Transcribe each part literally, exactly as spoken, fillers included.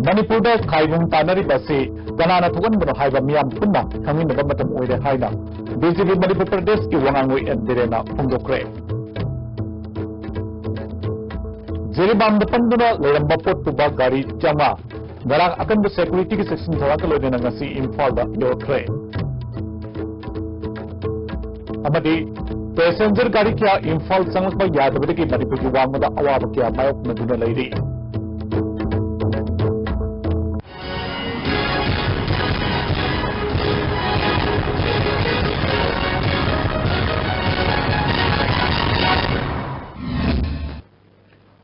ꯃꯅꯤꯄꯨꯔꯗ ꯈꯥꯏꯕꯨꯡ ꯇꯥꯟꯅꯔꯤꯕ ꯑꯁꯤ ꯀꯅꯥꯅ ꯊꯣꯛꯍꯟꯕꯅꯣ ꯍꯥꯏꯕ ꯃꯤꯌꯥꯝ ꯄꯨꯟꯅ ꯈꯪꯃꯤꯟꯅꯕ ꯃꯇꯝ ꯑꯣꯏꯔꯦ ꯍꯥꯏꯅ ꯕꯤ ꯖꯦ ꯄꯤ ꯃꯅꯤꯄꯨꯔ ꯄ꯭ꯔꯗꯦꯁꯀꯤ ꯋꯥꯉꯥꯡꯂꯣꯏ ꯑꯦꯟ ꯕꯤꯔꯦꯟꯅ ꯐꯣꯡꯗꯣꯛꯈ꯭ꯔꯦ꯫ ꯖꯤꯔꯤꯕꯥꯝꯗ ꯄꯟꯗꯨꯅ ꯂꯩꯔꯝꯕ ꯄꯣꯠ ꯄꯨꯕ ꯒꯥꯔꯤ ꯆꯥꯝꯃꯉꯥ ꯉꯔꯥꯡ ꯑꯀꯟꯕ ꯁꯦꯀ꯭ꯌꯨꯔꯤꯇꯤꯒꯤ ꯆꯦꯛꯁꯤꯟ ꯊꯧꯔꯥꯡꯒ ꯂꯣꯏꯅꯅ ꯉꯁꯤ ꯏꯝꯐꯥꯜꯗ ꯌꯧꯔꯛꯈ꯭ꯔꯦ꯫ ꯑꯃꯗꯤ ꯄꯦꯁꯦꯟꯖꯔ ꯒꯥꯔꯤ ꯀꯌꯥ ꯏꯝꯐꯥꯜ ꯆꯪꯂꯛꯄ ꯌꯥꯗꯕꯗꯒꯤ ꯃꯅꯤꯄꯨꯔꯒꯤ ꯋꯥꯡꯃꯗ ꯑꯋꯥꯕ ꯀꯌꯥ ꯃꯥꯌꯣꯛꯅꯗꯨꯅ ꯂꯩꯔꯤ꯫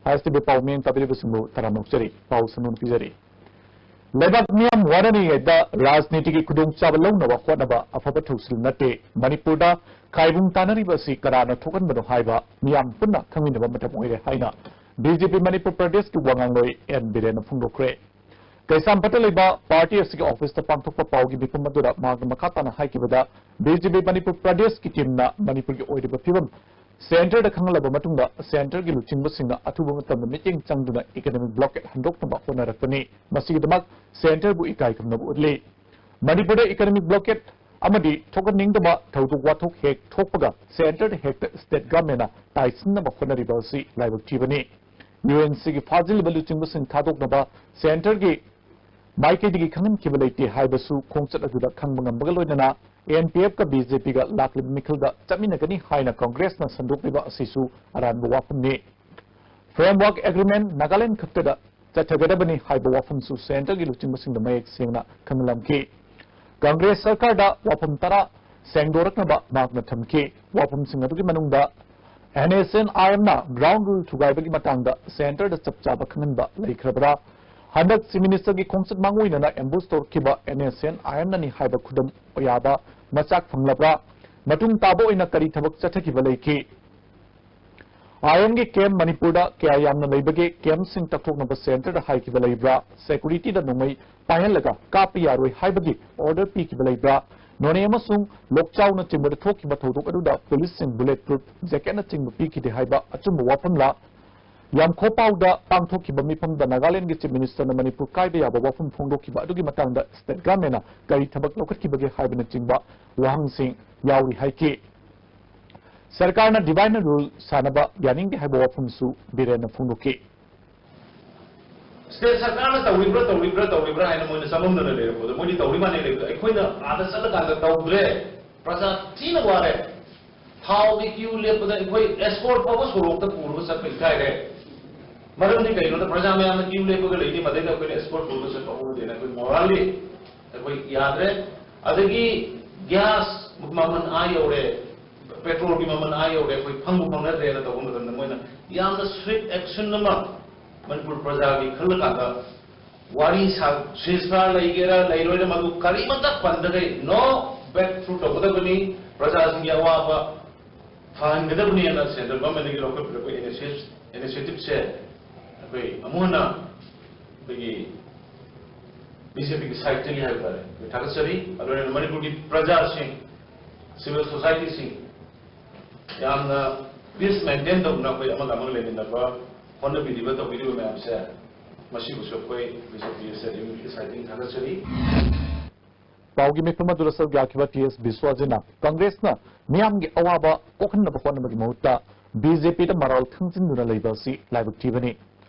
ꯑꯥꯏ ꯑꯦꯁ ꯇꯤ ꯚꯤ ꯄꯥꯎ ꯃꯤꯠꯌꯦꯡ ꯇꯥꯕꯤꯔꯤꯕꯁꯤꯡꯕꯨ ꯇꯔꯥꯝꯅ ꯑꯣꯛꯆꯔꯤ꯫ ꯄꯥꯎ ꯁꯟꯗꯣꯛꯅ ꯄꯤꯖꯔꯤ꯫ ꯂꯩꯕꯥꯛ ꯃꯤꯌꯥꯝ ꯋꯥꯅꯔꯤꯉꯩꯗ ꯔꯥꯖꯅꯤꯇꯤꯒꯤ ꯈꯨꯗꯣꯡꯆꯥꯕ ꯂꯧꯅꯕ ꯍꯣꯠꯅꯕ ꯑꯐꯕ ꯊꯧꯁꯤꯜ ꯅꯠꯇꯦ꯫ ꯃꯅꯤꯄꯨꯔꯗ ꯈꯥꯏꯕꯨꯡ ꯇꯥꯟꯅꯔꯤꯕ ꯑꯁꯤ ꯀꯅꯥꯅ ꯊꯣꯛꯍꯟꯕꯅꯣ ꯍꯥꯏꯕ ꯃꯤꯌꯥꯝ ꯄꯨꯟꯅ ꯈꯪꯃꯤꯟꯅꯕ ꯃꯇꯝ ꯑꯣꯏꯔꯦ ꯍꯥꯏꯅ ꯕꯤ ꯖꯦ ꯄꯤ ꯃꯅꯤꯄꯨꯔ ꯄ꯭ꯔꯗꯦꯁꯀꯤ ꯋꯥꯉꯥꯡꯂꯣꯏ ꯑꯦꯟ ꯕꯤꯔꯦꯟꯅ ꯐꯣꯡꯗꯣꯛꯈ꯭ꯔꯦ꯫ ꯀꯩꯁꯥꯝꯄꯥꯠꯇ ꯂꯩꯕ ꯄꯥꯔꯇꯤ ꯑꯁꯤꯒꯤ ꯑꯣꯐꯤꯁꯇ ꯄꯥꯡꯊꯣꯛꯄ ꯄꯥꯎꯒꯤ ꯃꯤꯐꯝ ꯑꯗꯨꯗ ꯃꯍꯥꯛꯅ ꯃꯈꯥ ꯇꯥꯅ ꯍꯥꯏꯈꯤꯕꯗ, ꯕꯤ ꯖꯦ ꯄꯤ ꯃꯅꯤꯄꯨꯔ ꯄ꯭ꯔꯗꯦꯁꯀꯤ ꯇꯤꯝꯅ ꯃꯅꯤꯄꯨꯔꯒꯤ ꯑꯣꯏꯔꯤꯕ ꯐꯤꯕꯝ ꯁꯦꯟꯇꯔꯗ ꯈꯪꯍꯜꯂꯕ ꯃꯇꯨꯡꯗ, ꯁꯦꯟꯇꯔꯒꯤ ꯂꯨꯆꯤꯡꯕꯁꯤꯡꯅ ꯑꯊꯨꯕ ꯃꯇꯝꯗ ꯃꯤꯠꯌꯦꯡ ꯆꯪꯗꯨꯅ ꯏꯀꯣꯅꯣꯃꯤꯛ ꯕ꯭ꯂꯣꯀꯦꯠ ꯍꯟꯗꯣꯛꯅꯕ ꯍꯣꯠꯅꯔꯛꯄꯅꯤ꯫ ꯃꯁꯤꯒꯤꯗꯃꯛ ꯁꯦꯟꯇꯔꯕꯨ ꯏꯀꯥꯏ ꯈꯨꯝꯅꯕ ꯎꯠꯂꯤ꯫ ꯃꯅꯤꯄꯨꯔꯗ ꯏꯀꯣꯅꯣꯃꯤꯛ ꯕ꯭ꯂꯣꯀꯦꯠ ꯑꯃꯗꯤ ꯊꯣꯛꯍꯟꯅꯤꯡꯗꯕ ꯊꯧꯗꯣꯛ ꯋꯥꯊꯣꯛ ꯍꯦꯛ ꯊꯣꯛꯄꯒ ꯁꯦꯟꯇꯔꯗ ꯍꯦꯛꯇ ꯁ꯭ꯇꯦꯠ ꯒꯚꯔꯟꯃꯦꯟꯠꯅ ꯇꯥꯏꯁꯤꯟꯅꯕ ꯍꯣꯠꯅꯔꯤꯕ ꯑꯁꯤ ꯂꯥꯏꯕꯛ ꯊꯤꯕꯅꯤ꯫ ꯌꯨ ꯑꯦꯟ ꯁꯤꯒꯤ ꯐꯥꯖꯤꯜꯂꯤꯕ ꯂꯨꯆꯤꯡꯕꯁꯤꯡ ꯊꯥꯗꯣꯛꯅꯕ ꯁꯦꯟꯇꯔꯒꯤ ꯃꯥꯏꯀꯩꯗꯒꯤ ꯈꯪꯍꯟꯈꯤꯕ ꯂꯩꯇꯦ ꯍꯥꯏꯕꯁꯨ ꯈꯣꯡꯆꯠ ꯑꯗꯨꯗ ꯈꯪꯕ ꯉꯝꯕꯒ ꯂꯣꯏꯅꯅ ꯑꯦꯟ ꯄꯤ ꯑꯦꯐꯀ ꯕꯤ ꯖꯦ ꯄꯤꯒ ꯂꯥꯛꯂꯤꯕ ꯃꯤꯈꯜꯗ ꯆꯠꯃꯤꯟꯅꯒꯅꯤ ꯍꯥꯏꯅ ꯀꯪꯒ꯭ꯔꯦꯁꯅ ꯁꯟꯗꯣꯛꯂꯤꯕ ꯑꯁꯤꯁꯨ ꯑꯔꯥꯟꯕ ꯋꯥꯐꯝꯅꯤ꯫ ꯐ꯭ꯔꯦꯝꯋꯥꯔꯛ ꯑꯦꯒ꯭ꯔꯤꯃꯦꯟꯠ ꯅꯥꯒꯥꯂꯦꯟꯗ ꯈꯛꯇꯗ ꯆꯠꯊꯒꯗꯕꯅꯤ ꯍꯥꯏꯕ ꯋꯥꯐꯝꯁꯨ ꯁꯦꯟꯇꯔꯒꯤ ꯂꯨꯆꯤꯡꯕꯁꯤꯡꯗ ꯃꯌꯦꯛ ꯁꯦꯡꯅ ꯈꯪꯍꯜꯂꯝꯈꯤ꯫ ꯀꯪꯒ꯭ꯔꯦꯁ ꯁꯔꯀꯥꯔꯗ ꯋꯥꯐꯝ ꯇꯔꯥ ꯁꯦꯡꯗꯣꯔꯛꯅꯕ ꯃꯍꯥꯛꯅ ꯊꯝꯈꯤ꯫ ꯋꯥꯐꯝꯁꯤꯡ ꯑꯗꯨꯒꯤ ꯃꯅꯨꯡꯗ ꯑꯦꯟ ꯑꯦꯁ ꯑꯦꯟ ꯑꯥꯏ ꯑꯦꯝꯅ ꯒ꯭ꯔꯥꯎꯟ ꯔꯨꯜ ꯊꯨꯒꯥꯏꯕꯒꯤ ꯃꯇꯥꯡꯗ ꯁꯦꯟꯇꯔꯗ ꯆꯞ ꯆꯥꯕ ꯈꯪꯍꯟꯕ ꯂꯩꯈ꯭ꯔꯕ꯭ꯔꯥ? ꯍꯟꯗꯛ ꯆꯤꯐ ꯃꯤꯅꯤꯁꯇꯔꯒꯤ ꯈꯣꯡꯆꯠ ꯃꯥꯡꯑꯣꯏꯅꯅ ꯑꯦꯝꯕꯨꯁ ꯇꯧꯔꯛꯈꯤꯕ ꯑꯦꯟ ꯑꯦꯁ ꯑꯦꯟ ꯑꯥꯏ ꯑꯦꯝꯅꯅꯤ ꯍꯥꯏꯕ ꯈꯨꯗꯝ ꯌꯥꯕ ꯃꯆꯥꯛ ꯐꯪꯂꯕ꯭ꯔꯥ? ꯃꯇꯨꯡ ꯇꯥꯕ ꯑꯣꯏꯅ ꯀꯔꯤ ꯊꯕꯛ ꯆꯠꯊꯈꯤꯕ ꯂꯩꯈꯤ? ꯑꯥꯏ ꯑꯦꯝꯒꯤ ꯀꯦꯝꯞ ꯃꯅꯤꯄꯨꯔꯗ ꯀꯌꯥ ꯌꯥꯝꯅ ꯂꯩꯕꯒꯦ? ꯀꯦꯝꯞꯁꯤꯡ ꯇꯛꯊꯣꯛꯅꯕ ꯁꯦꯟꯇꯔꯗ ꯍꯥꯏꯈꯤꯕ ꯂꯩꯕ꯭ꯔꯥ? ꯁꯦꯀ꯭ꯌꯨꯔꯤꯇꯤꯗ ꯅꯣꯡꯃꯩ ꯄꯥꯏꯍꯜꯂꯒ ꯀꯥꯞꯄ ꯌꯥꯔꯣꯏ ꯍꯥꯏꯕꯒꯤ ꯑꯣꯔꯗꯔ ꯄꯤꯈꯤꯕ ꯂꯩꯕ꯭ꯔꯥ? ꯅꯣꯅꯦ ꯑꯃꯁꯨꯡ ꯂꯣꯛꯆꯥꯎꯅꯆꯤꯡꯕꯗ ꯊꯣꯛꯈꯤꯕ ꯊꯧꯗꯣꯛ ꯑꯗꯨꯗ ꯄꯨꯂꯤꯁꯁꯤꯡ ꯕꯨꯂꯦꯠ ꯄ꯭ꯔꯨꯐ ꯖꯦꯀꯦꯠꯅꯆꯤꯡꯕ ꯄꯤꯈꯤꯗꯦ ꯍꯥꯏꯕ ꯑꯆꯨꯝꯕ ꯋꯥꯐꯝꯂꯥ? ꯌꯥꯝꯈꯣꯄꯥꯎꯗ ꯄꯥꯡꯊꯣꯛꯈꯤꯕ ꯃꯤꯐꯝꯗ ꯅꯥꯒꯥꯂꯦꯟꯗꯒꯤ Chief Minister ꯅ ꯃꯅꯤꯄꯨꯔ ꯀꯥꯏꯕ ꯌꯥꯕ ꯋꯥꯐꯝ ꯐꯣꯡꯗꯣꯛꯈꯤꯕ ꯑꯗꯨꯒꯤ ꯃꯇꯥꯡꯗ state government ꯅ ꯀꯔꯤ ꯊꯕꯛ ꯂꯧꯈꯠꯈꯤꯕꯒꯦ ꯍꯥꯏꯕꯅꯆꯤꯡꯕ ꯋꯥꯍꯪꯁꯤꯡ ꯌꯥꯎꯔꯤ ꯍꯥꯏꯈꯤ꯫ ꯁꯔꯀꯥꯔꯅ divide and rule ꯁꯥꯟꯅꯕ ꯌꯥꯅꯤꯡꯗꯦ ꯍꯥꯏꯕ ꯋꯥꯐꯝꯁꯨ ꯕꯤꯔꯦꯟꯅ ꯐꯣꯡꯗꯣꯛꯈꯤ꯫ State ꯁꯔꯀꯥꯔꯅ ꯇꯧꯔꯤꯕ꯭ꯔꯥ, ꯇꯧꯔꯤꯕ꯭ꯔꯥ, ꯇꯧꯔꯤꯕ꯭ꯔꯥ ꯍꯥꯏꯅ ꯃꯣꯏꯅ ꯆꯃꯝꯅꯅ ꯂꯩꯔꯛꯄꯗ, ꯃꯣꯏꯗꯤ ꯇꯧꯔꯤ ꯃꯥꯟꯅꯩ ꯂꯩꯕꯗ, ꯑꯩꯈꯣꯏꯅ ꯑꯥꯗ ꯆꯠꯂꯀꯥꯟꯗ ꯇꯧꯗ꯭ꯔꯦ, ꯄ꯭ꯔꯖꯥ ꯊꯤꯅ ꯋꯥꯔꯦ꯫ ꯊꯥꯎꯒꯤ queue ꯂꯦꯞꯄꯗ ꯑꯩꯈꯣꯏ escort ꯐꯥꯎꯕ ꯁꯣꯔꯣꯛꯇ ꯄꯨꯔꯒ ꯆꯠꯄ ꯏꯀꯥꯏꯔꯦ꯫ ꯃꯔꯝꯗꯤ ꯀꯩꯅꯣꯗ, ꯄ꯭ꯔꯖꯥ ꯃꯌꯥꯝꯅ queue ꯂꯦꯞꯄꯒ ꯂꯩꯅꯤ, ꯃꯗꯩꯗ ꯑꯩꯈꯣꯏꯅ escort ꯄꯨꯔꯒ ꯆꯠꯄ ꯍꯧꯔꯗꯦꯅ ꯑꯩꯈꯣꯏ morally ꯑꯩꯈꯣꯏ ꯌꯥꯗ꯭ꯔꯦ꯫ ꯑꯗꯒꯤ gas ꯃꯃꯜ ꯑꯥ ꯌꯧꯔꯦ, petrol ꯒꯤ ꯃꯃꯜ ꯑꯥ ꯌꯧꯔꯦ, ꯑꯩꯈꯣꯏ ꯐꯪꯕꯨ ꯐꯪꯅꯗ꯭ꯔꯦꯅ ꯇꯧꯕ ꯃꯇꯝꯗ, ꯃꯣꯏꯅ ꯌꯥꯝꯅ swift action ꯑꯃ ꯃꯅꯤꯄꯨꯔ ꯄ꯭ꯔꯖꯥꯒꯤ ꯈꯜꯂꯀꯥꯟꯗ ꯋꯥꯔꯤ ꯁꯥ-, ceasefire ꯂꯩꯒꯦꯔꯥ ꯂꯩꯔꯣꯏꯔꯥ, ꯃꯗꯨ ꯀꯔꯤꯃꯠꯇ ꯄꯟꯗꯈꯩ no back through ꯇꯧꯒꯗꯕꯅꯤ, ꯄ꯭ꯔꯖꯥꯁꯤꯡꯒꯤ ꯑꯋꯥꯕ ꯐꯍꯟꯒꯗꯕꯅꯦꯅ central government ꯇꯒꯤ ꯂꯧꯈꯠꯄꯤꯔꯛꯄ initiative, initiative ꯁꯦ ꯑꯩꯈꯣꯏ ꯑꯃꯨꯛ ꯍꯟꯅ ꯑꯩꯈꯣꯏꯒꯤ BJP ꯒꯤ side ꯇꯒꯤ ꯍꯥꯏꯕ ꯇꯥꯔꯦ, ꯑꯩꯈꯣꯏ ꯊꯥꯒꯠꯆꯔꯤ꯫ ꯑꯗꯨ ꯑꯣꯏꯅ ꯃꯅꯤꯄꯨꯔꯒꯤ ꯄ꯭ꯔꯖꯥꯁꯤꯡ, civil society ꯁꯤꯡ ꯌꯥꯝꯅ peace maintain ꯇꯧꯗꯨꯅ ꯑꯩꯈꯣꯏ ꯑꯃꯒ ꯑꯃꯒ ꯂꯩꯃꯤꯟꯅꯕ ꯍꯣꯠꯅꯕꯤꯔꯤꯕ, ꯇꯧꯕꯤꯔꯤꯕ ꯃꯌꯥꯝꯁꯦ ꯃꯁꯤꯕꯨꯁꯨ ꯑꯩꯈꯣꯏ BJP state unit ꯀꯤ side ꯇꯒꯤ ꯊꯥꯒꯠꯆꯔꯤ꯫ ꯄꯥꯎꯒꯤ ꯃꯤꯐꯝ ꯑꯗꯨꯗ ꯁꯔꯨꯛ ꯌꯥꯈꯤꯕ T S ꯕꯤꯁ꯭ꯋꯖꯤꯠꯅ ꯀꯪꯒ꯭ꯔꯦꯁꯅ ꯃꯤꯌꯥꯝꯒꯤ ꯑꯋꯥꯕ ꯀꯣꯛꯍꯟꯅꯕ ꯍꯣꯠꯅꯕꯒꯤ ꯃꯍꯨꯠꯇ BJP ꯗ ꯃꯔꯥꯜ ꯈꯪꯖꯤꯟꯗꯨꯅ ꯂꯩꯕ ꯑꯁꯤ ꯂꯥꯏꯕꯛ ꯊꯤꯕꯅꯤ꯫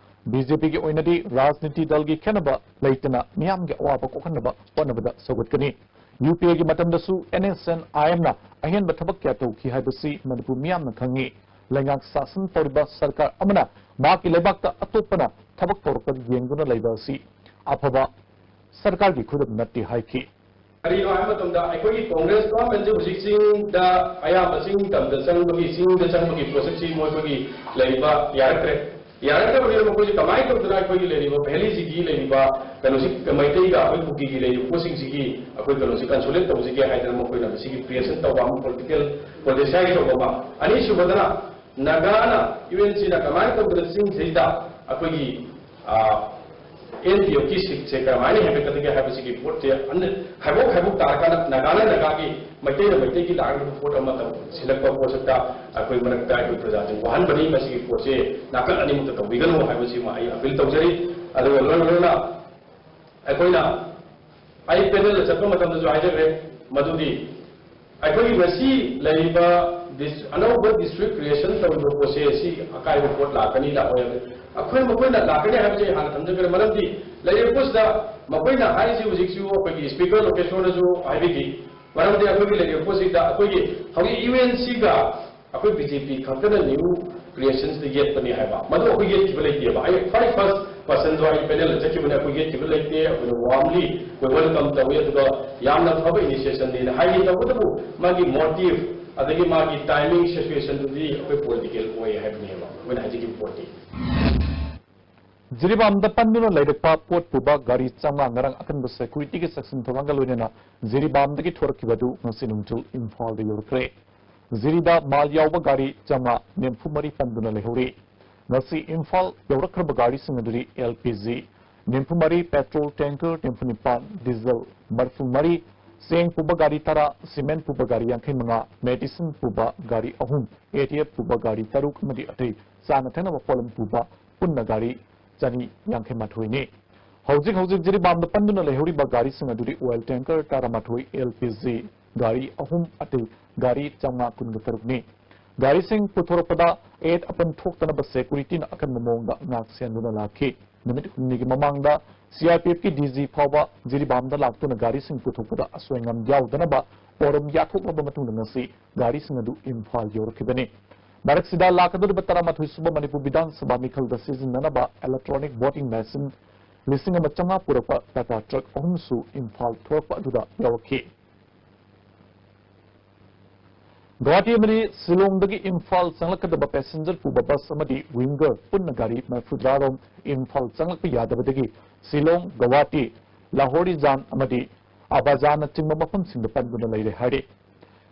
BJP ꯒꯤ ꯑꯣꯏꯅꯗꯤ ꯔꯥꯖꯅꯤꯇꯤ ꯗꯜꯒꯤ ꯈꯦꯠꯅꯕ ꯂꯩꯇꯅ ꯃꯤꯌꯥꯝꯒꯤ ꯑꯋꯥꯕ ꯀꯣꯛꯍꯟꯅꯕ ꯍꯣꯠꯅꯕꯗ ꯁꯧꯒꯠꯀꯅꯤ꯫ UPA ꯒꯤ ꯃꯇꯝꯗꯁꯨ NSCN-IM ꯅ ꯑꯍꯦꯟꯕ ꯊꯕꯛ ꯀꯌꯥ ꯇꯧꯈꯤ ꯍꯥꯏꯕꯁꯤ ꯃꯅꯤꯄꯨꯔ ꯃꯤꯌꯥꯝꯅ ꯈꯪꯉꯤ꯫ ꯂꯩꯉꯥꯛ ꯁꯥꯁꯟ ꯇꯧꯔꯤꯕ ꯁꯔꯀꯥꯔ ꯑꯃꯅ ꯃꯍꯥꯛꯀꯤ ꯂꯩꯕꯥꯛꯇ ꯑꯇꯣꯞꯄꯅ ꯊꯕꯛ ꯇꯧꯔꯛꯄꯗ ꯌꯦꯡꯗꯨꯅ ꯂꯩꯕ ꯑꯁꯤ ꯑꯐꯕ ꯁꯔꯀꯥꯔꯒꯤ ꯈꯨꯗꯝ ꯅꯠꯇꯦ ꯍꯥꯏꯈꯤ꯫ ꯀꯔꯤꯅꯣ ꯍꯥꯏꯕ ꯃꯇꯝꯗ, ꯑꯩꯈꯣꯏꯒꯤ ꯀꯣꯡꯒ꯭ꯔꯦꯁ ꯒꯣꯚꯔꯟꯃꯦꯟꯁꯦ ꯍꯧꯖꯤꯛ ꯆꯤꯡꯗ ꯑꯌꯥꯝꯕ ꯆꯤꯡ ꯇꯝꯗ ꯆꯪꯕꯒꯤ, ꯆꯤꯡꯗ ꯆꯪꯕꯒꯤ ꯄ꯭ꯔꯣꯁꯦꯁꯁꯤ ꯃꯣꯏ ꯑꯩꯈꯣꯏꯒꯤ ꯂꯩꯔꯤꯕ ꯌꯥꯔꯛꯇ꯭ꯔꯦ꯫ ꯌꯥꯔꯛꯇꯕꯅꯤꯅ ꯃꯈꯣꯏꯁꯦ ꯀꯃꯥꯏꯅ ꯇꯧꯗꯅ ꯑꯩꯈꯣꯏꯒꯤ ꯂꯩꯔꯤꯕ ꯚꯦꯂꯤꯁꯤꯒꯤ ꯂꯩꯔꯤꯕ ꯀꯩꯅꯣꯁꯤ, ꯃꯩꯇꯩꯒ ꯑꯩꯈꯣꯏ ꯀꯨꯀꯤꯒꯤ ꯂꯩꯔꯤꯕ ꯄꯣꯠꯁꯤꯡꯁꯤꯒꯤ ꯑꯩꯈꯣꯏ ꯀꯩꯅꯣꯁꯤ ꯀꯟꯁꯣꯂꯦꯠ ꯇꯧꯁꯤꯒꯦ ꯍꯥꯏꯗꯅ ꯃꯈꯣꯏꯅ ꯃꯁꯤꯒꯤ ꯀ꯭ꯔꯤꯌꯦꯁꯟ ꯇꯧꯕ ꯑꯃ, ꯄꯣꯂꯤꯇꯤꯀꯦꯜ ꯄ꯭ꯔꯣꯇꯦꯁ ꯍꯥꯏꯒꯗꯧꯕ ꯑꯃ꯫ ꯑꯅꯤꯁꯨꯕꯗꯅ ꯅꯥꯒꯥꯅ, UNC ꯅ ꯀꯃꯥꯏꯅ ꯇꯧꯗꯅ ꯆꯤꯡꯁꯤꯗꯩꯗ ꯑꯩꯈꯣꯏꯒꯤ, ꯑ, ꯑꯦꯟ ꯄꯤ ꯑꯦꯐꯀꯤ ꯁꯤꯠꯁꯦ ꯀꯔꯝꯍꯥꯏꯅ ꯍꯦꯟꯒꯠꯀꯗꯒꯦ ꯍꯥꯏꯕꯁꯤꯒꯤ ꯄꯣꯠꯁꯦ ꯑꯟ-, ꯍꯥꯏꯕꯣꯛ ꯍꯥꯏꯕꯣꯛ ꯇꯥꯔꯀꯥꯟꯗ ꯅꯥꯒꯥꯅ ꯅꯥꯒꯥꯒꯤ, ꯃꯩꯇꯩꯅ ꯃꯩꯇꯩꯒꯤ ꯂꯥꯛꯂꯤꯕ ꯄꯣꯠ ꯑꯃ ꯇꯧ-, ꯁꯤꯜꯂꯛꯄ ꯄꯣꯠꯁꯛꯇ ꯑꯩꯈꯣꯏ ꯃꯔꯛꯇ ꯑꯩꯈꯣꯏ ꯄ꯭ꯔꯖꯥꯁꯤꯡ ꯋꯥꯍꯟꯕꯅꯤ꯫ ꯃꯁꯤꯒꯤ ꯄꯣꯠꯁꯦ ꯅꯥꯀꯜ ꯑꯅꯤꯃꯛꯇ ꯇꯧꯕꯤꯒꯅꯨ ꯍꯥꯏꯕꯁꯤꯃ ꯑꯩ ꯑꯄꯤꯜ ꯇꯧꯖꯔꯤ꯫ ꯑꯗꯨꯒ ꯂꯣꯏꯅ ꯂꯣꯏꯅꯅ ꯑꯩꯈꯣꯏꯅ, ꯑꯩ ꯄꯦꯅꯦꯜꯗ ꯆꯠꯄ ꯃꯇꯝꯗꯁꯨ ꯍꯥꯏꯖꯈ꯭ꯔꯦ ꯃꯗꯨꯗꯤ ꯑꯩꯈꯣꯏꯒꯤ ꯉꯁꯤ ꯂꯩꯔꯤꯕ ꯗꯤꯁ-, ꯑꯅꯧꯕ ꯗꯤꯁꯇ꯭ꯔꯤꯛ ꯀ꯭ꯔꯤꯌꯦꯁꯟ ꯇꯧꯔꯤꯕ ꯄꯣꯠꯁꯦ ꯁꯤ ꯑꯀꯥꯏꯕ ꯄꯣꯠ ꯂꯥꯛꯀꯅꯤ ꯂꯥꯛꯑꯣꯏ ꯍꯥꯏꯕ ꯑꯩꯈꯣꯏ ꯃꯈꯣꯏꯅ ꯂꯥꯛꯀꯅꯤ ꯍꯥꯏꯕꯁꯦ ꯑꯩ ꯍꯥꯟꯅ ꯊꯝꯖꯈ꯭ꯔꯦ꯫ ꯃꯔꯝꯗꯤ ꯂꯩꯔꯤꯕ ꯄꯣꯠꯁꯤꯗ ꯃꯈꯣꯏꯅ ꯍꯥꯏꯔꯤꯁꯤ ꯍꯧꯖꯤꯛꯁꯨ ꯑꯩꯈꯣꯏꯒꯤ ꯁ꯭ꯄꯤꯀꯔ ꯂꯣꯀꯦꯁꯣꯔꯅꯁꯨ ꯍꯥꯏꯕꯤꯈꯤ꯫ ꯃꯔꯝꯗꯤ ꯑꯩꯈꯣꯏꯒꯤ ꯂꯩꯔꯤꯕ ꯄꯣꯠꯁꯤꯗ ꯑꯩꯈꯣꯏꯒꯤ ꯍꯧꯖꯤꯛ ꯌꯨ ꯑꯦꯟ ꯁꯤꯒ ꯑꯩꯈꯣꯏ ꯕꯤ ꯖꯦ ꯄꯤ ꯈꯛꯇꯅ ꯅ꯭ꯌꯨ ꯀ꯭ꯔꯤꯌꯦꯁꯟꯁꯇ ꯌꯦꯠꯄꯅꯤ ꯍꯥꯏꯕ, ꯃꯗꯨ ꯑꯩꯈꯣꯏ ꯌꯦꯠꯈꯤꯕ ꯂꯩꯇꯦꯕ꯫ ꯑꯩ ꯈ꯭ꯋꯥꯏ ꯐꯥꯔꯁ ꯄꯥꯔꯁꯟꯗꯣ ꯑꯩ ꯄꯦꯅꯦꯜꯗ ꯆꯠꯈꯤꯕꯅꯦ, ꯑꯩꯈꯣꯏ ꯌꯦꯠꯈꯤꯕ ꯂꯩꯇꯦ꯫ ꯑꯩꯈꯣꯏꯅ ꯋꯥꯔꯝꯂꯤ ꯑꯩꯈꯣꯏ ꯋꯦꯜꯀꯝ ꯇꯧꯏ꯫ ꯑꯗꯨꯒ ꯌꯥꯝꯅ ꯐꯕ ꯏꯅꯤꯁꯤꯌꯦꯁꯟꯅꯦꯅ ꯍꯥꯏꯒꯦ꯫ ꯇꯧꯕꯇꯕꯨ ꯃꯥꯒꯤ ꯃꯣꯇꯤꯚ ꯑꯗꯒꯤ ꯃꯥꯒꯤ ꯇꯥꯏꯃꯤꯡ ꯁꯤꯆꯨꯋꯦꯁꯟꯗꯨꯗꯤ ꯑꯩꯈꯣꯏ ꯄꯣꯂꯤꯇꯤꯀꯦꯜ ꯑꯣꯏ ꯍꯥꯏꯕꯅꯦꯕ ꯑꯩꯈꯣꯏꯅ ꯍꯥꯏꯖꯈꯤꯕ ꯄꯣꯠꯇꯤ꯫ ꯖꯤꯔꯤꯕꯥꯝꯗ ꯄꯟꯗꯨꯅ ꯂꯩꯔꯛꯄ ꯄꯣꯠ ꯄꯨꯕ ꯒꯥꯔꯤ ꯆꯥꯝꯃꯉꯥ ꯉꯔꯥꯡ ꯑꯀꯟꯕ ꯁꯦꯀ꯭ꯌꯨꯔꯤꯇꯤꯒꯤ ꯆꯦꯛꯁꯤꯟ ꯊꯧꯔꯥꯡꯒ ꯂꯣꯏꯅꯅ ꯖꯤꯔꯤꯕꯥꯝꯗꯒꯤ ꯊꯣꯔꯛꯈꯤꯕ ꯑꯗꯨ ꯉꯁꯤ ꯅꯨꯡꯊꯤꯜ ꯏꯝꯐꯥꯜꯗ ꯌꯧꯔꯛꯈ꯭ꯔꯦ꯫ ꯖꯤꯔꯤꯗ ꯃꯥꯜ ꯌꯥꯎꯕ ꯒꯥꯔꯤ ꯆꯥꯝꯃꯉꯥ ꯅꯤꯐꯨ ꯃꯔꯤ ꯄꯟꯗꯨꯅ ꯂꯩꯍꯧꯔꯤ꯫ ꯉꯁꯤ ꯏꯝꯐꯥꯜ ꯌꯧꯔꯛꯈ꯭ꯔꯕ ꯒꯥꯔꯤꯁꯤꯡ ꯑꯗꯨꯗꯤ ꯑꯦꯜ ꯄꯤ ꯖꯤ ꯅꯤꯐꯨ ꯃꯔꯤ, ꯄꯦꯇ꯭ꯔꯣꯜ ꯇꯦꯡꯀꯔ ꯅꯤꯐꯨ ꯅꯤꯄꯥꯟ, ꯗꯤꯖꯜ ꯃꯔꯤꯐꯨ ꯃꯔꯤ, ꯆꯦꯡ ꯄꯨꯕ ꯒꯥꯔꯤ ꯇꯔꯥ, ꯁꯤꯃꯦꯟ ꯄꯨꯕ ꯒꯥꯔꯤ ꯌꯥꯡꯈꯩ ꯃꯉꯥ, ꯃꯦꯗꯤꯁꯤꯟ ꯄꯨꯕ ꯒꯥꯔꯤ ꯑꯍꯨꯝ, ꯑꯦ ꯇꯤ ꯑꯦꯐ ꯄꯨꯕ ꯒꯥꯔꯤ ꯇꯔꯨꯛ ꯑꯃꯗꯤ ꯑꯇꯩ ꯆꯥꯅ ꯊꯛꯅꯕ ꯄꯣꯠꯂꯝ ꯄꯨꯕ ꯄꯨꯟꯅ ꯒꯥꯔꯤ ꯆꯅꯤ ꯌꯥꯡꯈꯩ ꯃꯥꯊꯣꯏꯅꯤ꯫ ꯍꯧꯖꯤꯛ ꯍꯧꯖꯤꯛ ꯖꯤꯔꯤꯕꯥꯝꯗ ꯄꯟꯗꯨꯅ ꯂꯩꯍꯧꯔꯤꯕ ꯒꯥꯔꯤꯁꯤꯡ ꯑꯗꯨꯗꯤ ꯑꯣꯏꯜ ꯇꯦꯡꯀꯔ ꯇꯔꯥꯃꯥꯊꯣꯏ, ꯑꯦꯜ ꯄꯤ ꯖꯤ ꯒꯥꯔꯤ ꯑꯍꯨꯝ, ꯑꯇꯩ ꯒꯥꯔꯤ ꯆꯥꯝꯃꯉꯥ ꯀꯨꯟꯒ ꯇꯔꯨꯛꯅꯤ꯫ ꯒꯥꯔꯤꯁꯤꯡ ꯄꯨꯊꯣꯔꯛꯄꯗ ꯑꯌꯦꯠ ꯑꯄꯟ ꯊꯣꯛꯇꯅꯕ ꯁꯦꯀ꯭ꯌꯨꯔꯤꯇꯤꯅ ꯑꯀꯟꯕ ꯃꯑꯣꯡꯗ ꯉꯥꯛ ꯁꯦꯟꯗꯨꯅ ꯂꯥꯛꯈꯤ꯫ ꯅꯨꯃꯤꯠ ꯍꯨꯝꯅꯤꯒꯤ ꯃꯃꯥꯡꯗ C R P ꯑꯦꯐꯀꯤ D G ꯐꯥꯎꯕ ꯖꯤꯔꯤꯕꯥꯝꯗ ꯂꯥꯛꯇꯨꯅ ꯒꯥꯔꯤꯁꯤꯡ ꯄꯨꯊꯣꯛꯄꯗ ꯑꯁꯣꯏ ꯑꯉꯥꯝ ꯌꯥꯎꯗꯅꯕ ꯄꯣꯔꯝ ꯌꯥꯊꯣꯛꯂꯕ ꯃꯇꯨꯡꯗ ꯉꯁꯤ ꯒꯥꯔꯤꯁꯤꯡ ꯑꯗꯨ ꯏꯝꯐꯥꯜ ꯌꯧꯔꯛꯈꯤꯕꯅꯤ꯫ ꯃꯔꯛꯁꯤꯗ ꯂꯥꯛꯀꯗꯧꯔꯤꯕ ꯇꯔꯥꯃꯥꯊꯣꯏ ꯁꯨꯕ ꯃꯅꯤꯄꯨꯔ ꯕꯤꯙꯥꯟ ꯁꯚꯥ ꯃꯤꯈꯜꯗ ꯁꯤꯖꯤꯟꯅꯅꯕ ꯏꯂꯦꯛꯇ꯭ꯔꯣꯅꯤꯛ ꯚꯣꯇꯤꯡ ꯃꯦꯁꯤꯟ ꯂꯤꯁꯤꯡ ꯑꯃ ꯆꯥꯝꯃꯉꯥ ꯄꯨꯔꯛꯄ ꯇꯥꯇꯥ ꯇ꯭ꯔꯛ ꯑꯍꯨꯝꯁꯨ ꯏꯝꯐꯥꯜ ꯊꯣꯔꯛꯄ ꯑꯗꯨꯗ ꯌꯥꯎꯔꯛꯈꯤ꯫ ꯒꯨꯋꯥꯍꯥꯇꯤ ꯑꯃꯗꯤ ꯁꯤꯂꯣꯡꯗꯒꯤ ꯏꯝꯐꯥꯜ ꯆꯪꯂꯛꯀꯗꯕ ꯄꯦꯁꯦꯟꯖꯔ ꯄꯨꯕ ꯕꯁ ꯑꯃꯗꯤ ꯋꯤꯡꯒꯔ ꯄꯨꯟꯅ ꯒꯥꯔꯤ ꯃꯔꯤꯐꯨꯇꯔꯥ ꯔꯣꯝ ꯏꯝꯐꯥꯜ ꯆꯪꯂꯛꯄ ꯌꯥꯗꯕꯗꯒꯤ ꯁꯤꯂꯣꯡ, ꯒꯨꯋꯥꯍꯥꯇꯤ, ꯂꯥꯍꯣꯔꯤꯖꯥꯟ ꯑꯃꯗꯤ ꯑꯕꯥꯖꯥꯟꯅꯆꯤꯡꯕ ꯃꯐꯝꯁꯤꯡꯗ ꯄꯟꯗꯨꯅ ꯂꯩꯔꯦ ꯍꯥꯏꯔꯤ꯫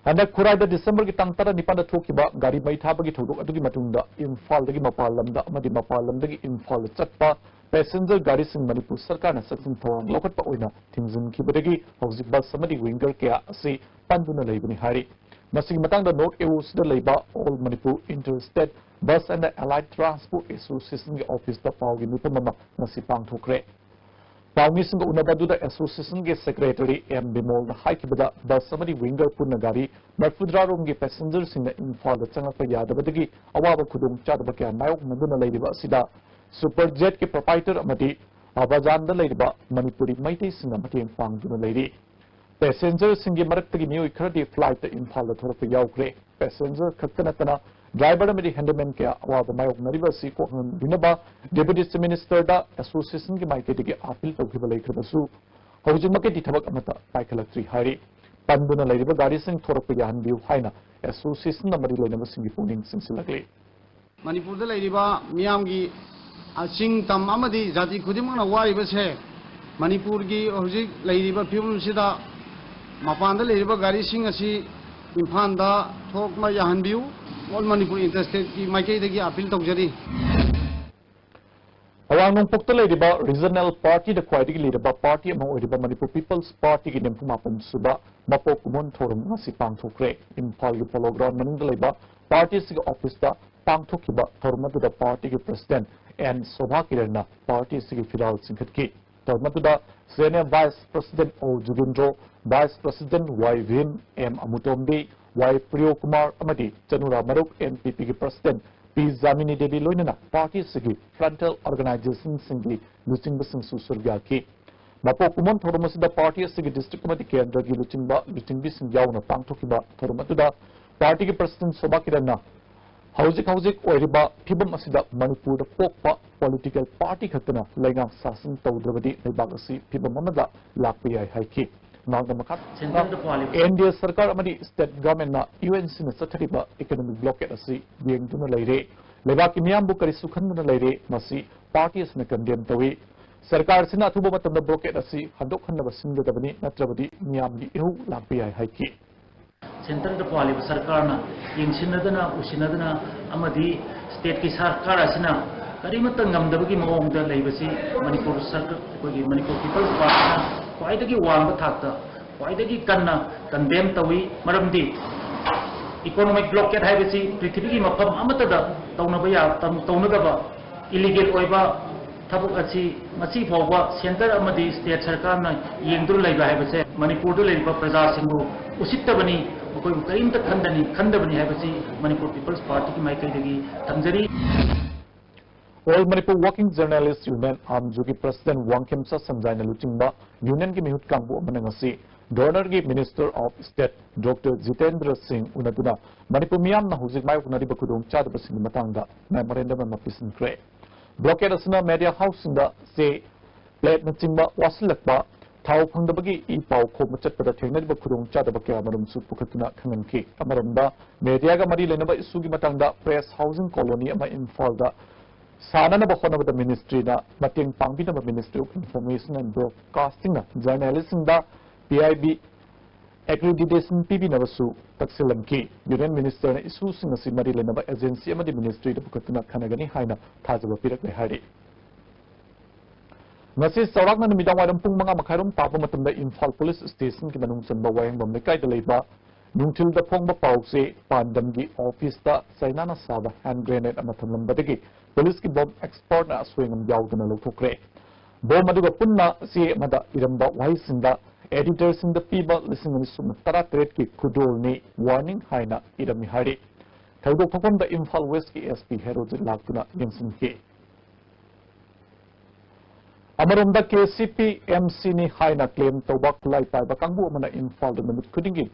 ꯍꯟꯗꯛ ꯈꯨꯔꯥꯏꯗ ꯗꯤꯁꯦꯝꯕꯔꯒꯤ ꯇꯥꯡ ꯇꯔꯥꯅꯤꯄꯥꯟꯗ ꯊꯣꯛꯈꯤꯕ ꯒꯥꯔꯤ ꯃꯩ ꯊꯥꯕꯒꯤ ꯊꯧꯗꯣꯛ ꯑꯗꯨꯒꯤ ꯃꯇꯨꯡꯗ ꯏꯝꯐꯥꯜꯗꯒꯤ ꯃꯄꯥꯟ ꯂꯝꯗ ꯑꯃꯗꯤ ꯃꯄꯥꯟ ꯂꯝꯗꯒꯤ ꯏꯝꯐꯥꯜꯗ ꯆꯠꯄ ꯄꯦꯁꯦꯟꯖꯔ ꯒꯥꯔꯤꯁꯤꯡ ꯃꯅꯤꯄꯨꯔ ꯁꯔꯀꯥꯔꯅ ꯆꯦꯛꯁꯤꯟ ꯊꯧꯔꯥꯡ ꯂꯧꯈꯠꯄ ꯑꯣꯏꯅ ꯊꯤꯡꯖꯤꯟꯈꯤꯕꯗꯒꯤ ꯍꯧꯖꯤꯛ ꯕꯁ ꯑꯃꯗꯤ ꯋꯤꯡꯒꯔ ꯀꯌꯥ ꯑꯁꯤ ꯄꯟꯗꯨꯅ ꯂꯩꯕꯅꯤ ꯍꯥꯏꯔꯤ꯫ ꯃꯁꯤꯒꯤ ꯃꯇꯥꯡꯗ ꯅꯣꯔꯠ ꯑꯦ ꯑꯣ ꯁꯤꯗ ꯂꯩꯕ All Manipur Interstate Bus and Allied Transport Associationꯒꯤ ꯑꯣꯐꯤꯁꯇ ꯄꯥꯎꯒꯤ ꯃꯤꯐꯝ ꯑꯃ ꯉꯁꯤ ꯄꯥꯡꯊꯣꯛꯈ꯭ꯔꯦ꯫ ꯄꯥꯎꯃꯤꯁꯤꯡꯒ ꯎꯅꯕ ꯑꯗꯨꯗ ꯑꯦꯁꯣꯁꯤꯌꯦꯁꯟꯒꯤ ꯁꯦꯀ꯭ꯔꯦꯇꯔꯤ ꯑꯦꯝ ꯕꯤꯃꯣꯜꯅ ꯍꯥꯏꯈꯤꯕꯗ, ꯕꯁ ꯑꯃꯗꯤ ꯋꯤꯡꯒꯔ ꯄꯨꯟꯅ ꯒꯥꯔꯤ ꯃꯔꯤꯐꯨꯇꯔꯥ ꯔꯣꯝꯒꯤ ꯄꯦꯁꯦꯟꯖꯔꯁꯤꯡꯅ ꯏꯝꯐꯥꯜꯗ ꯆꯪꯂꯛꯄ ꯌꯥꯗꯕꯗꯒꯤ ꯑꯋꯥꯕ ꯈꯨꯗꯣꯡꯆꯥꯗꯕ ꯀꯌꯥ ꯃꯥꯌꯣꯛꯅꯗꯨꯅ ꯂꯩꯔꯤꯕ ꯑꯁꯤꯗ ꯁꯨꯄꯔ ꯖꯦꯠꯀꯤ ꯄ꯭ꯔꯣꯄꯥꯏꯇꯔ ꯑꯃꯗꯤ ꯑꯕꯥꯖꯥꯟꯗ ꯂꯩꯔꯤꯕ ꯃꯅꯤꯄꯨꯔꯤ ꯃꯩꯇꯩꯁꯤꯡꯅ ꯃꯇꯦꯡ ꯄꯥꯡꯗꯨꯅ ꯂꯩꯔꯤ꯫ ꯄꯦꯁꯦꯟꯖꯔꯁꯤꯡꯒꯤ ꯃꯔꯛꯇꯒꯤ ꯃꯤꯑꯣꯏ ꯈꯔꯗꯤ ꯐ꯭ꯂꯥꯏꯠꯇ ꯏꯝꯐꯥꯜꯗ ꯊꯣꯔꯛꯄ ꯌꯥꯎꯈ꯭ꯔꯦ꯫ ꯄꯦꯁꯦꯟꯖꯔ ꯈꯛꯇ ꯅꯠꯇꯅ ꯗ꯭ꯔꯥꯏꯚꯔ ꯑꯃꯗꯤ ꯍꯦꯟꯗꯜꯃꯦꯟ ꯀꯌꯥ ꯑꯋꯥꯕ ꯃꯥꯌꯣꯛꯅꯔꯤꯕ ꯑꯁꯤ ꯀꯣꯛꯍꯟꯕꯤꯅꯕ ꯗꯦꯄꯨꯇꯤ ꯆꯤꯐ ꯃꯤꯅꯤꯁꯇꯔꯗ ꯑꯦꯁꯣꯁꯤꯌꯦꯁꯟꯒꯤ ꯃꯥꯏꯀꯩꯗꯒꯤ ꯑꯥꯄꯤꯜ ꯇꯧꯈꯤꯕ ꯂꯩꯈ꯭ꯔꯕꯁꯨ, ꯍꯧꯖꯤꯛꯃꯛꯀꯤꯗꯤ ꯊꯕꯛ ꯑꯃꯠꯇ ꯄꯥꯏꯈꯠꯂꯛꯇ꯭ꯔꯤ ꯍꯥꯏꯔꯤ꯫ ꯄꯟꯗꯨꯅ ꯂꯩꯔꯤꯕ ꯒꯥꯔꯤꯁꯤꯡ ꯊꯣꯔꯛꯄ ꯌꯥꯍꯟꯕꯤꯌꯨ ꯍꯥꯏꯅ ꯑꯦꯁꯣꯁꯤꯌꯦꯁꯟꯅ ꯃꯔꯤ ꯂꯩꯅꯕꯁꯤꯡꯒꯤ ꯄꯨꯛꯅꯤꯡ ꯆꯤꯡꯁꯤꯜꯂꯛꯂꯤ꯫ ꯃꯅꯤꯄꯨꯔꯗ ꯂꯩꯔꯤꯕ ꯃꯤꯌꯥꯝꯒꯤ, ꯑ, ꯆꯤꯡ ꯇꯝ ꯑꯃꯗꯤ ꯖꯥꯇꯤ ꯈꯨꯗꯤꯡꯃꯛꯅ ꯋꯥꯔꯤꯕꯁꯦ, ꯃꯅꯤꯄꯨꯔꯒꯤ ꯍꯧꯖꯤꯛ ꯂꯩꯔꯤꯕ ꯐꯤꯕꯝꯁꯤꯗ ꯃꯄꯥꯟꯗ ꯂꯩꯔꯤꯕ ꯒꯥꯔꯤꯁꯤꯡ ꯑꯁꯤ ꯏꯝꯐꯥꯜꯗ ꯊꯣꯛꯄ ꯌꯥꯍꯟꯕꯤꯌꯨ꯫ All Manipur Interstate ꯀꯤ ꯃꯥꯏꯀꯩꯗꯒꯤ ꯑꯥꯄꯤꯜ ꯇꯧꯖꯔꯤ꯫ ꯑꯋꯥꯡ ꯅꯣꯡꯄꯣꯛꯇ ꯂꯩꯔꯤꯕ ꯔꯤꯖꯅꯦꯜ ꯄꯥꯔꯇꯤꯗ ꯈ꯭ꯋꯥꯏꯗꯒꯤ ꯂꯤꯔꯕ ꯄꯥꯔꯇꯤ ꯑꯃ ꯑꯣꯏꯔꯤꯕ ꯃꯅꯤꯄꯨꯔ ꯄꯤꯄꯜꯁ ꯄꯥꯔꯇꯤꯒꯤ ꯅꯤꯐꯨ ꯃꯥꯄꯟ ꯁꯨꯕ ꯃꯄꯣꯛ ꯀꯨꯝꯑꯣꯟ ꯊꯧꯔꯝ ꯉꯁꯤ ꯄꯥꯡꯊꯣꯛꯈ꯭ꯔꯦ꯫ ꯏꯝꯐꯥꯜꯒꯤ ꯄꯣꯂꯣ ꯒ꯭ꯔꯥꯎꯟ ꯃꯅꯨꯡꯗ ꯂꯩꯕ ꯄꯥꯔꯇꯤ ꯑꯁꯤꯒꯤ ꯑꯣꯐꯤꯁꯇ ꯄꯥꯡꯊꯣꯛꯈꯤꯕ ꯊꯧꯔꯝ ꯑꯗꯨꯗ ꯄꯥꯔꯇꯤꯒꯤ ꯄ꯭ꯔꯁꯤꯗꯦꯟꯠ ꯑꯦꯟ ꯁꯣꯚꯥ ꯀꯤꯔꯟꯅ ꯄꯥꯔꯇꯤ ꯑꯁꯤꯒꯤ ꯐꯤꯔꯥꯜ ꯆꯤꯡꯈꯠꯈꯤ꯫ ꯊꯧꯔꯝ ꯑꯗꯨꯗ ꯁꯦꯅꯤꯌꯔ ꯚꯥꯏꯁ ꯄ꯭ꯔꯁꯤꯗꯦꯟꯠ ꯑꯣ ꯖꯨꯒꯦꯟꯗ꯭ꯔꯣ, ꯚꯥꯏꯁ ꯄ꯭ꯔꯁꯤꯗꯦꯟꯠ ꯋꯥꯏ ꯚꯤꯝ, ꯑꯦꯝ ꯑꯃꯨꯇꯣꯝꯕꯤ, ꯋꯥꯏ ꯄ꯭ꯔꯤꯌꯣꯀꯨꯃꯥꯔ ꯑꯃꯗꯤ ꯆꯅꯨꯔꯥ ꯃꯔꯨꯞ ꯑꯦꯟ ꯄꯤ ꯄꯤꯒꯤ ꯄ꯭ꯔꯁꯤꯗꯦꯟꯠ ꯄꯤ ꯖꯥꯃꯤꯅꯤ ꯗꯦꯕꯤ ꯂꯣꯏꯅꯅ ꯄꯥꯔꯇꯤ ꯑꯁꯤꯒꯤ ꯐ꯭ꯔꯟꯇꯦꯜ ꯑꯣꯔꯒꯅꯥꯏꯖꯦꯁꯟꯁꯤꯡꯒꯤ ꯂꯨꯆꯤꯡꯕꯁꯤꯡꯁꯨ ꯁꯔꯨꯛ ꯌꯥꯈꯤ꯫ ꯃꯄꯣꯛ ꯀꯨꯝꯑꯣꯟ ꯊꯧꯔꯝ ꯑꯁꯤꯗ ꯄꯥꯔꯇꯤ ꯑꯁꯤꯒꯤ ꯗꯤꯁꯇ꯭ꯔꯤꯛ ꯑꯃꯗꯤ ꯀꯦꯟꯗ꯭ꯔꯒꯤ ꯂꯨꯆꯤꯡꯕ ꯂꯨꯆꯤꯡꯕꯤꯁꯤꯡ ꯌꯥꯎꯅ ꯄꯥꯡꯊꯣꯛꯈꯤꯕ ꯊꯧꯔꯝ ꯑꯗꯨꯗ ꯄꯥꯔꯇꯤꯒꯤ ꯄ꯭ꯔꯁꯤꯗꯦꯟꯠ ꯁꯣꯚꯥ ꯀꯤꯔꯟꯅ ꯍꯧꯖꯤꯛ ꯍꯧꯖꯤꯛ ꯑꯣꯏꯔꯤꯕ ꯐꯤꯕꯝ ꯑꯁꯤꯗ ꯃꯅꯤꯄꯨꯔꯗ ꯄꯣꯛꯄ ꯄꯣꯂꯤꯇꯤꯀꯦꯜ ꯄꯥꯔꯇꯤ ꯈꯛꯇꯅ ꯂꯩꯉꯥꯛ ꯁꯥꯁꯟ ꯇꯧꯗ꯭ꯔꯕꯗꯤ ꯂꯩꯕꯥꯛ ꯑꯁꯤ ꯐꯤꯕꯝ ꯑꯃꯗ ꯂꯥꯛꯄ ꯌꯥꯏ ꯍꯥꯏꯈꯤ꯫ ꯃꯍꯥꯛꯅ ꯃꯈꯥ ꯁꯦꯟꯇꯔꯗ ꯄꯥꯜꯂꯤꯕ ꯑꯦꯟ ꯗꯤ ꯑꯦ ꯁꯔꯀꯥꯔ ꯑꯃꯗꯤ ꯁ꯭ꯇꯦꯠ ꯒꯚꯔꯟꯃꯦꯟꯠꯅ ꯌꯨ ꯑꯦꯟ ꯁꯤꯅ ꯆꯠꯊꯔꯤꯕ ꯏꯀꯣꯅꯣꯃꯤꯛ ꯕ꯭ꯂꯣꯀꯦꯠ ꯑꯁꯤ ꯌꯦꯡꯗꯨꯅ ꯂꯩꯔꯦ꯫ ꯂꯩꯕꯥꯛꯀꯤ ꯃꯤꯌꯥꯝꯕꯨ ꯀꯔꯤꯁꯨ ꯈꯟꯗꯅ ꯂꯩꯔꯦ꯫ ꯃꯁꯤ ꯄꯥꯔꯇꯤ ꯑꯁꯤꯅ ꯀꯟꯗꯦꯝ ꯇꯧꯏ꯫ ꯁꯔꯀꯥꯔ ꯑꯁꯤꯅ ꯑꯊꯨꯕ ꯃꯇꯝꯗ ꯕ꯭ꯂꯣꯀꯦꯠ ꯑꯁꯤ ꯍꯟꯗꯣꯛꯍꯟꯅꯕ ꯁꯤꯟꯒꯗꯕꯅꯤ, ꯅꯠꯇ꯭ꯔꯕꯗꯤ ꯃꯤꯌꯥꯝꯒꯤ ꯏꯍꯧ ꯂꯥꯛꯄ ꯌꯥꯏ ꯍꯥꯏꯈꯤ꯫ ꯁꯦꯟꯇꯔꯗ ꯄꯥꯜꯂꯤꯕ ꯁꯔꯀꯥꯔꯅ ꯌꯦꯡꯁꯤꯟꯅꯗꯅ, ꯎꯁꯤꯟꯅꯗꯅ ꯑꯃꯗꯤ ꯁ꯭ꯇꯦꯠꯀꯤ ꯁꯔꯀꯥꯔ ꯑꯁꯤꯅ ꯀꯔꯤꯃꯠꯇ ꯉꯝꯗꯕꯒꯤ ꯃꯑꯣꯡꯗ ꯂꯩꯕꯁꯤ ꯃꯅꯤꯄꯨꯔ ꯁꯔꯀꯥꯔ, ꯑꯩꯈꯣꯏꯒꯤ ꯃꯅꯤꯄꯨꯔ ꯄꯤꯄꯜꯁ ꯄꯥꯔꯇꯤꯅ ꯈ꯭ꯋꯥꯏꯗꯒꯤ ꯋꯥꯡꯕ ꯊꯥꯛꯇ, ꯈ꯭ꯋꯥꯏꯗꯒꯤ ꯀꯟꯅ ꯀꯟꯗꯦꯝ ꯇꯧꯏ꯫ ꯃꯔꯝꯗꯤ ꯏꯀꯣꯅꯣꯃꯤꯛ ꯕ꯭ꯂꯣꯀꯦꯠ ꯍꯥꯏꯕꯁꯤ ꯄ꯭ꯔꯤꯊꯤꯕꯤꯒꯤ ꯃꯐꯝ ꯑꯃꯠꯇꯗ ꯇꯧꯅꯕ ꯌꯥ-, ꯇꯧ-, ꯇꯧꯅꯗꯕ ꯏꯂꯤꯒꯦꯜ ꯑꯣꯏꯕ ꯊꯕꯛ ꯑꯁꯤ ꯉꯁꯤ ꯐꯥꯎꯕ ꯁꯦꯟꯇꯔ ꯑꯃꯗꯤ ꯁ꯭ꯇꯦꯠ ꯁꯔꯀꯥꯔꯅ ꯌꯦꯡꯗꯨꯅ ꯂꯩꯕ ꯍꯥꯏꯕꯁꯦ ꯃꯅꯤꯄꯨꯔꯗ ꯂꯩꯔꯤꯕ ꯄ꯭ꯔꯖꯥꯁꯤꯡꯕꯨ ꯎꯁꯤꯠꯇꯕꯅꯤ, ꯃꯈꯣꯏꯕꯨ ꯀꯔꯤꯝꯇ ꯈꯟꯗꯅꯤ, ꯈꯟꯗꯕꯅꯤ ꯍꯥꯏꯕꯁꯤ ꯃꯅꯤꯄꯨꯔ ꯄꯤꯄꯜꯁ ꯄꯥꯔꯇꯤꯒꯤ ꯃꯥꯏꯀꯩꯗꯒꯤ ꯊꯝꯖꯔꯤ꯫ All Manipur Working Journalist Union, ꯑꯥꯝꯖꯨꯒꯤ ꯄ꯭ꯔꯁꯤꯗꯦꯟ ꯋꯥꯡꯈꯦꯝꯆꯥ ꯁꯟꯖꯥꯏꯅ ꯂꯨꯆꯤꯡꯕ ꯌꯨꯅꯤꯌꯟꯒꯤ ꯃꯤꯍꯨꯠ ꯀꯥꯡꯕꯨ ꯑꯃꯅ ꯉꯁꯤ ꯒꯕꯔꯅꯔꯒꯤ minister of state doctor Jitendra Singh ꯎꯅꯗꯨꯅ ꯃꯅꯤꯄꯨꯔ ꯃꯤꯌꯥꯝꯅ ꯍꯧꯖꯤꯛ ꯃꯥꯌꯣꯛꯅꯔꯤꯕ ꯈꯨꯗꯣꯡꯆꯥꯗꯕꯁꯤꯡꯒꯤ ꯃꯇꯥꯡꯗ ꯃꯦꯃꯣꯔꯦꯟꯗꯝ ꯑꯃ ꯄꯤꯁꯤꯟꯈ꯭ꯔꯦ꯫ ꯕ꯭ꯂꯣꯀꯦꯠ ꯑꯁꯤꯅ ꯃꯦꯗꯤꯌꯥ ꯍꯥꯎꯁꯁꯤꯡꯗ ꯆꯦ, ꯄ꯭ꯂꯦꯠꯅꯆꯤꯡꯕ ꯋꯥꯠꯁꯤꯜꯂꯛꯄ, ꯊꯥꯎ ꯐꯪꯗꯕꯒꯤ ꯏ ꯄꯥꯎ ꯈꯣꯝꯕ ꯆꯠꯄꯗ ꯊꯦꯡꯅꯔꯤꯕ ꯈꯨꯗꯣꯡꯆꯥꯗꯕ ꯀꯌꯥꯃꯔꯨꯝꯁꯨ ꯄꯨꯈꯠꯇꯨꯅ ꯈꯪꯍꯟꯈꯤ꯫ ꯑꯃꯔꯣꯝꯗ, ꯃꯦꯗꯤꯌꯥꯒ ꯃꯔꯤ ꯂꯩꯅꯕ ꯏꯁꯨꯒꯤ ꯃꯇꯥꯡꯗ ꯄ꯭ꯔꯦꯁ ꯍꯥꯎꯁꯤꯡ ꯀꯣꯂꯣꯅꯤ ꯑꯃ ꯏꯝꯐꯥꯜꯗ ꯁꯥꯅꯅꯕ ꯍꯣꯠꯅꯕꯗ ꯃꯤꯅꯤꯁꯇ꯭ꯔꯤꯅ ꯃꯇꯦꯡ ꯄꯥꯡꯕꯤꯅꯕ Ministry of Information and Broadcasting ꯅ ꯖꯔꯅꯦꯂꯤꯁꯁꯤꯡꯗ ꯄꯤ ꯑꯥꯏ ꯕꯤ ꯑꯦꯀ꯭ꯔꯤꯗꯤꯇꯦꯁꯟ ꯄꯤꯕꯤꯅꯕꯁꯨ ꯇꯛꯁꯤꯜꯂꯝꯈꯤ꯫ ꯌꯨꯅꯤꯌꯟ ꯃꯤꯅꯤꯁꯇꯔꯅ ꯏꯁꯨꯁꯤꯡ ꯑꯁꯤ ꯃꯔꯤ ꯂꯩꯅꯕ ꯑꯦꯖꯦꯟꯁꯤ ꯑꯃꯗꯤ ꯃꯤꯅꯤꯁꯇ꯭ꯔꯤꯗ ꯄꯨꯈꯠꯇꯨꯅ ꯈꯟꯅꯒꯅꯤ ꯍꯥꯏꯅ ꯊꯥꯖꯕ ꯄꯤꯔꯛꯂꯦ ꯍꯥꯏꯔꯤ꯫ ꯉꯁꯤ ꯆꯥꯎꯔꯥꯛꯅ ꯅꯨꯃꯤꯗꯥꯡ ꯋꯥꯏꯔꯝ ꯄꯨꯡ ꯃꯉꯥ ꯃꯈꯥꯏꯔꯣꯝ ꯇꯥꯕ ꯃꯇꯝꯗ ꯏꯝꯐꯥꯜ ꯄꯨꯂꯤꯁ ꯁ꯭ꯇꯦꯁꯟꯒꯤ ꯃꯅꯨꯡ ꯆꯟꯕ ꯋꯥꯍꯦꯡꯕꯝ ꯂꯩꯀꯥꯏꯗ ꯂꯩꯕ ꯅꯨꯡꯊꯤꯜꯗ ꯐꯣꯡꯕ ꯄꯥꯎꯆꯦ ꯄꯥꯟꯗꯝꯒꯤ ꯑꯣꯐꯤꯁꯇ ꯆꯩꯅꯥꯅ ꯁꯥꯕ ꯍꯦꯟ ꯒ꯭ꯔꯦꯅꯦꯗ ꯑꯃ ꯊꯝꯂꯝꯕꯗꯒꯤ ꯄꯨꯂꯤꯁꯀꯤ ꯕꯣꯝ ꯑꯦꯛꯁꯄꯔꯠꯅ ꯑꯁꯣꯏ ꯑꯉꯥꯝ ꯌꯥꯎꯗꯅ ꯂꯧꯊꯣꯛꯈ꯭ꯔꯦ꯫ ꯕꯣꯝ ꯑꯗꯨꯒ ꯄꯨꯟꯅ ꯆꯦ ꯑꯃꯗ ꯏꯔꯝꯕ ꯋꯥꯍꯩꯁꯤꯡꯗ ꯑꯦꯗꯤꯇꯔꯁꯤꯡꯗ ꯄꯤꯕ ꯂꯤꯁꯤꯡ ꯑꯅꯤ ꯁꯨꯞꯅ ꯇꯔꯥꯇꯔꯦꯠꯀꯤ ꯈꯨꯗꯣꯜꯅꯤ, ꯋꯥꯔꯅꯤꯡ ꯍꯥꯏꯅ ꯏꯔꯝꯃꯤ ꯍꯥꯏꯔꯤ꯫ ꯊꯧꯗꯣꯛ ꯊꯣꯛꯐꯝꯗ ꯏꯝꯐꯥꯜ ꯋꯦꯁꯀꯤ ꯑꯦꯁ ꯄꯤ ꯍꯦꯔꯣꯖꯤꯠ ꯂꯥꯛꯇꯨꯅ ꯌꯦꯡꯁꯤꯟꯈꯤ꯫ ꯑꯃꯔꯣꯝꯗ ꯀꯦ ꯁꯤ ꯄꯤ ꯑꯦꯝ ꯁꯤꯅꯤ ꯍꯥꯏꯅ ꯀ꯭ꯂꯦꯝ ꯇꯧꯕ ꯈꯨꯠꯂꯥꯏ ꯄꯥꯏꯕ ꯀꯥꯡꯕꯨ ꯑꯃꯅ ꯏꯝꯐꯥꯜꯗ ꯅꯨꯃꯤꯠ ꯈꯨꯗꯤꯡꯒꯤ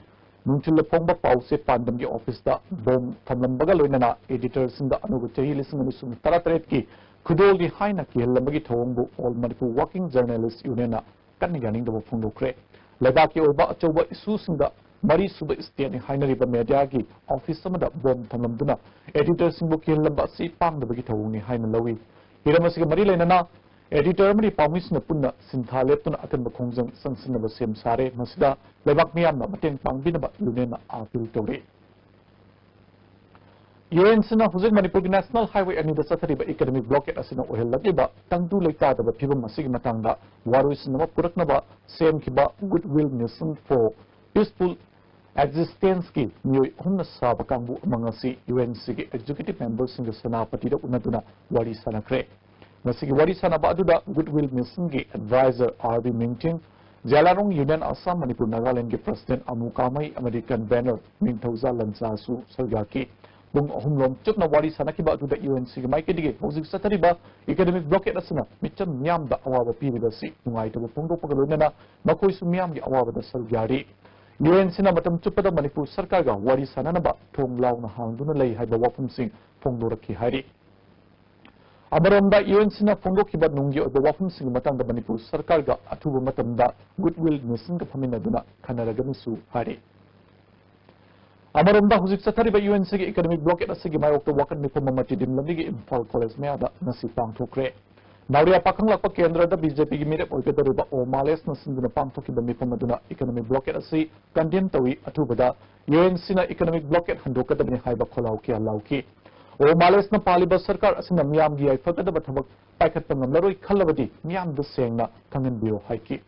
ꯅꯨꯡꯊꯤꯜꯗ ꯐꯣꯡꯕ ꯄꯥꯎꯆꯦ ꯄꯥꯟꯗꯝꯒꯤ ꯑꯣꯐꯤꯁꯇ ꯕꯣꯝ ꯊꯝꯂꯝꯕꯒ ꯂꯣꯏꯅꯅ ꯑꯦꯗꯤꯇꯔꯁꯤꯡꯗ ꯑꯅꯧꯕ ꯆꯍꯤ ꯂꯤꯁꯤꯡ ꯑꯅꯤ ꯁꯨꯞꯅ ꯇꯔꯥꯇꯔꯦꯠꯀꯤ ꯈꯨꯗꯣꯜꯅꯤ ꯍꯥꯏꯅ ꯀꯤꯍꯜꯂꯝꯕꯒꯤ ꯊꯧꯑꯣꯡꯕꯨ All Manipur Working Journalist Union ꯅ ꯀꯟꯅ ꯌꯥꯅꯤꯡꯗꯕ ꯐꯣꯡꯗꯣꯛꯈ꯭ꯔꯦ꯫ ꯂꯩꯕꯥꯛꯀꯤ ꯑꯣꯏꯕ ꯑꯆꯧꯕ ꯏꯁꯨꯁꯤꯡꯗ ꯃꯔꯤꯁꯨꯕ ꯁ꯭ꯇꯦꯠꯅꯤ ꯍꯥꯏꯅꯔꯤꯕ ꯃꯦꯗꯤꯌꯥꯒꯤ ꯑꯣꯐꯤꯁ ꯑꯃꯗ ꯕꯣꯝ ꯊꯝꯂꯝꯗꯨꯅ ꯑꯦꯗꯤꯇꯔꯁꯤꯡꯕꯨ ꯀꯤꯍꯜꯂꯝꯕ ꯑꯁꯤ ꯄꯥꯡꯗꯕꯒꯤ ꯊꯧꯑꯣꯡꯅꯤ ꯍꯥꯏꯅ ꯂꯧꯏ꯫ ꯍꯤꯔꯝ ꯑꯁꯤꯒ ꯃꯔꯤ ꯂꯩꯅꯅ ꯑꯦꯗꯤꯇꯔ ꯑꯃꯗꯤ ꯄꯥꯎꯃꯤꯁꯤꯡꯅ ꯄꯨꯟꯅ ꯁꯤꯟꯊꯥ ꯂꯦꯞꯇꯨꯅ ꯑꯀꯟꯕ ꯈꯣꯡꯖꯪ ꯆꯪꯁꯤꯟꯅꯕ ꯁꯦꯝ ꯁꯥꯔꯦ꯫ ꯃꯁꯤꯗ ꯂꯩꯕꯥꯛ ꯃꯤꯌꯥꯝꯅ ꯃꯇꯦꯡ ꯄꯥꯡꯕꯤꯅꯕ ꯌꯨꯅꯤꯌꯟꯅ ꯑꯥꯄꯤꯜ ꯇꯧꯔꯤ꯫ UNCꯅ ꯍꯧꯖꯤꯛ ꯃꯅꯤꯄꯨꯔꯒꯤ National Highway ꯑꯅꯤꯗ ꯆꯠꯊꯔꯤꯕ economic blockade ꯑꯁꯤꯅ ꯑꯣꯏꯍꯜꯂꯛꯂꯤꯕ ꯇꯪꯗꯨ ꯂꯩꯇꯥꯗꯕ ꯐꯤꯕꯝ ꯑꯁꯤꯒꯤ ꯃꯇꯥꯡꯗ ꯋꯥꯔꯣꯏꯁꯤꯟ ꯑꯃ ꯄꯨꯔꯛꯅꯕ ꯁꯦꯝꯈꯤꯕ Goodwill Mission for Peaceful Existenceꯀꯤ ꯃꯤꯑꯣꯏ ꯑꯍꯨꯝꯅ ꯁꯥꯕ ꯀꯥꯡꯕꯨ ꯑꯃ ꯉꯁꯤ UNCꯒꯤ executive memberꯁꯤꯡꯒ ꯁꯦꯅꯥꯄꯇꯤꯗ ꯎꯅꯗꯨꯅ ꯋꯥꯔꯤ ꯁꯥꯅꯈ꯭ꯔꯦ꯫ ꯉꯁꯤꯒꯤ ꯋꯥꯔꯤ ꯁꯥꯟꯅꯕ ꯑꯗꯨꯗ Goodwill Missionꯒꯤ advisor R B ꯃꯤꯡꯊꯤꯡ, ꯖꯦꯂꯥꯔꯣꯡ Union Assam Manipur Nagalandꯒꯤ president ꯑꯃꯨ ꯀꯥꯃꯩ ꯑꯃꯗꯤ convener ꯅꯤꯡꯊꯧꯖꯥ ꯂꯟꯆꯥꯁꯨ ꯁꯔꯨꯛ ꯌꯥꯈꯤ꯫ ꯄꯨꯡ ꯑꯍꯨꯝ ꯂꯣꯝ ꯆꯨꯞꯅ ꯋꯥꯔꯤ ꯁꯥꯟꯅꯈꯤꯕ ꯑꯗꯨꯗ UNCꯒꯤ ꯃꯥꯏꯀꯩꯗꯒꯤ ꯍꯧꯖꯤꯛ ꯆꯠꯊꯔꯤꯕ economic blockade ꯑꯁꯤꯅ ꯃꯤꯆꯝ ꯃꯤꯌꯥꯝꯗ ꯑꯋꯥꯕ ꯄꯤꯔꯤꯕ ꯑꯁꯤ ꯅꯨꯡꯉꯥꯏꯇꯕ ꯐꯣꯡꯗꯣꯛꯄꯒ ꯂꯣꯏꯅꯅ ꯃꯈꯣꯏꯁꯨ ꯃꯤꯌꯥꯝꯒꯤ ꯑꯋꯥꯕꯗ ꯁꯔꯨꯛ ꯌꯥꯔꯤ꯫ UNCꯅ ꯃꯇꯝ ꯆꯨꯞꯄꯗ ꯃꯅꯤꯄꯨꯔ ꯁꯔꯀꯥꯔꯒ ꯋꯥꯔꯤ ꯁꯥꯟꯅꯅꯕ ꯊꯣꯡ ꯂꯥꯎꯅ ꯍꯥꯡꯗꯨꯅ ꯂꯩ ꯍꯥꯏꯕ ꯋꯥꯐꯝꯁꯤꯡ ꯐꯣꯡꯗꯣꯔꯛꯈꯤ ꯍꯥꯏꯔꯤ꯫ ꯑꯃꯔꯣꯝꯗ UNCꯅ ꯐꯣꯡꯗꯣꯛꯈꯤꯕ ꯅꯨꯡꯒꯤ ꯑꯣꯏꯕ ꯋꯥꯐꯝꯁꯤꯡꯒꯤ ꯃꯇꯥꯡꯗ ꯃꯅꯤꯄꯨꯔ ꯁꯔꯀꯥꯔꯒ ꯑꯊꯨꯕ ꯃꯇꯝꯗ Goodwill Missionꯒ ꯐꯝꯃꯤꯟꯅꯗꯨꯅ ꯈꯟꯅꯔꯒꯅꯤꯁꯨ ꯍꯥꯏꯔꯤ꯫ ꯑꯃꯔꯣꯝꯗ ꯍꯧꯖꯤꯛ ꯆꯠꯊꯔꯤꯕ UNCꯒꯤ economic blockade ꯑꯁꯤꯒꯤ ꯃꯥꯌꯣꯛꯇ ꯋꯥꯀꯠ ꯃꯤꯐꯝ ꯑꯃ ꯇꯤꯗꯤꯝ ꯂꯝꯕꯤꯒꯤ ꯏꯝꯐꯥꯜ ꯀꯣꯂꯦꯖ ꯃꯌꯥꯗ ꯉꯁꯤ ꯄꯥꯡꯊꯣꯛꯈ꯭ꯔꯦ꯫ ꯅꯥꯎꯔꯤꯌꯥ ꯄꯥꯈꯪꯂꯥꯛꯄ ꯀꯦꯟꯗ꯭ꯔꯗ BJPꯒꯤ ꯃꯤꯔꯦꯞ ꯑꯣꯏꯒꯗꯧꯔꯤꯕ ꯑꯣ ꯃꯥꯂꯦꯁꯅ ꯁꯤꯟꯗꯨꯅ ꯄꯥꯡꯊꯣꯛꯈꯤꯕ ꯃꯤꯐꯝ ꯑꯗꯨꯅ economic blockade ꯑꯁꯤ condemn ꯇꯧꯏ꯫ ꯑꯊꯨꯕꯗ UNCꯅ economic blockade ꯍꯟꯗꯣꯛꯀꯗꯕꯅꯤ ꯍꯥꯏꯕ ꯈꯣꯜꯂꯥꯎ ꯀꯌꯥ ꯂꯥꯎꯈꯤ꯫ ꯑꯣ ꯃꯥꯂꯦꯁꯅ ꯄꯥꯜꯂꯤꯕ ꯁꯔꯀꯥꯔ ꯑꯁꯤꯅ ꯃꯤꯌꯥꯝꯒꯤ ꯌꯥꯏꯐꯒꯗꯕ ꯊꯕꯛ ꯄꯥꯏꯈꯠꯄ ꯉꯝꯂꯔꯣꯏ ꯈꯜꯂꯕꯗꯤ ꯃꯤꯌꯥꯝꯗ ꯁꯦꯡꯅ ꯈꯪꯍꯟꯕꯤꯌꯨ ꯍꯥꯏꯈꯤ꯫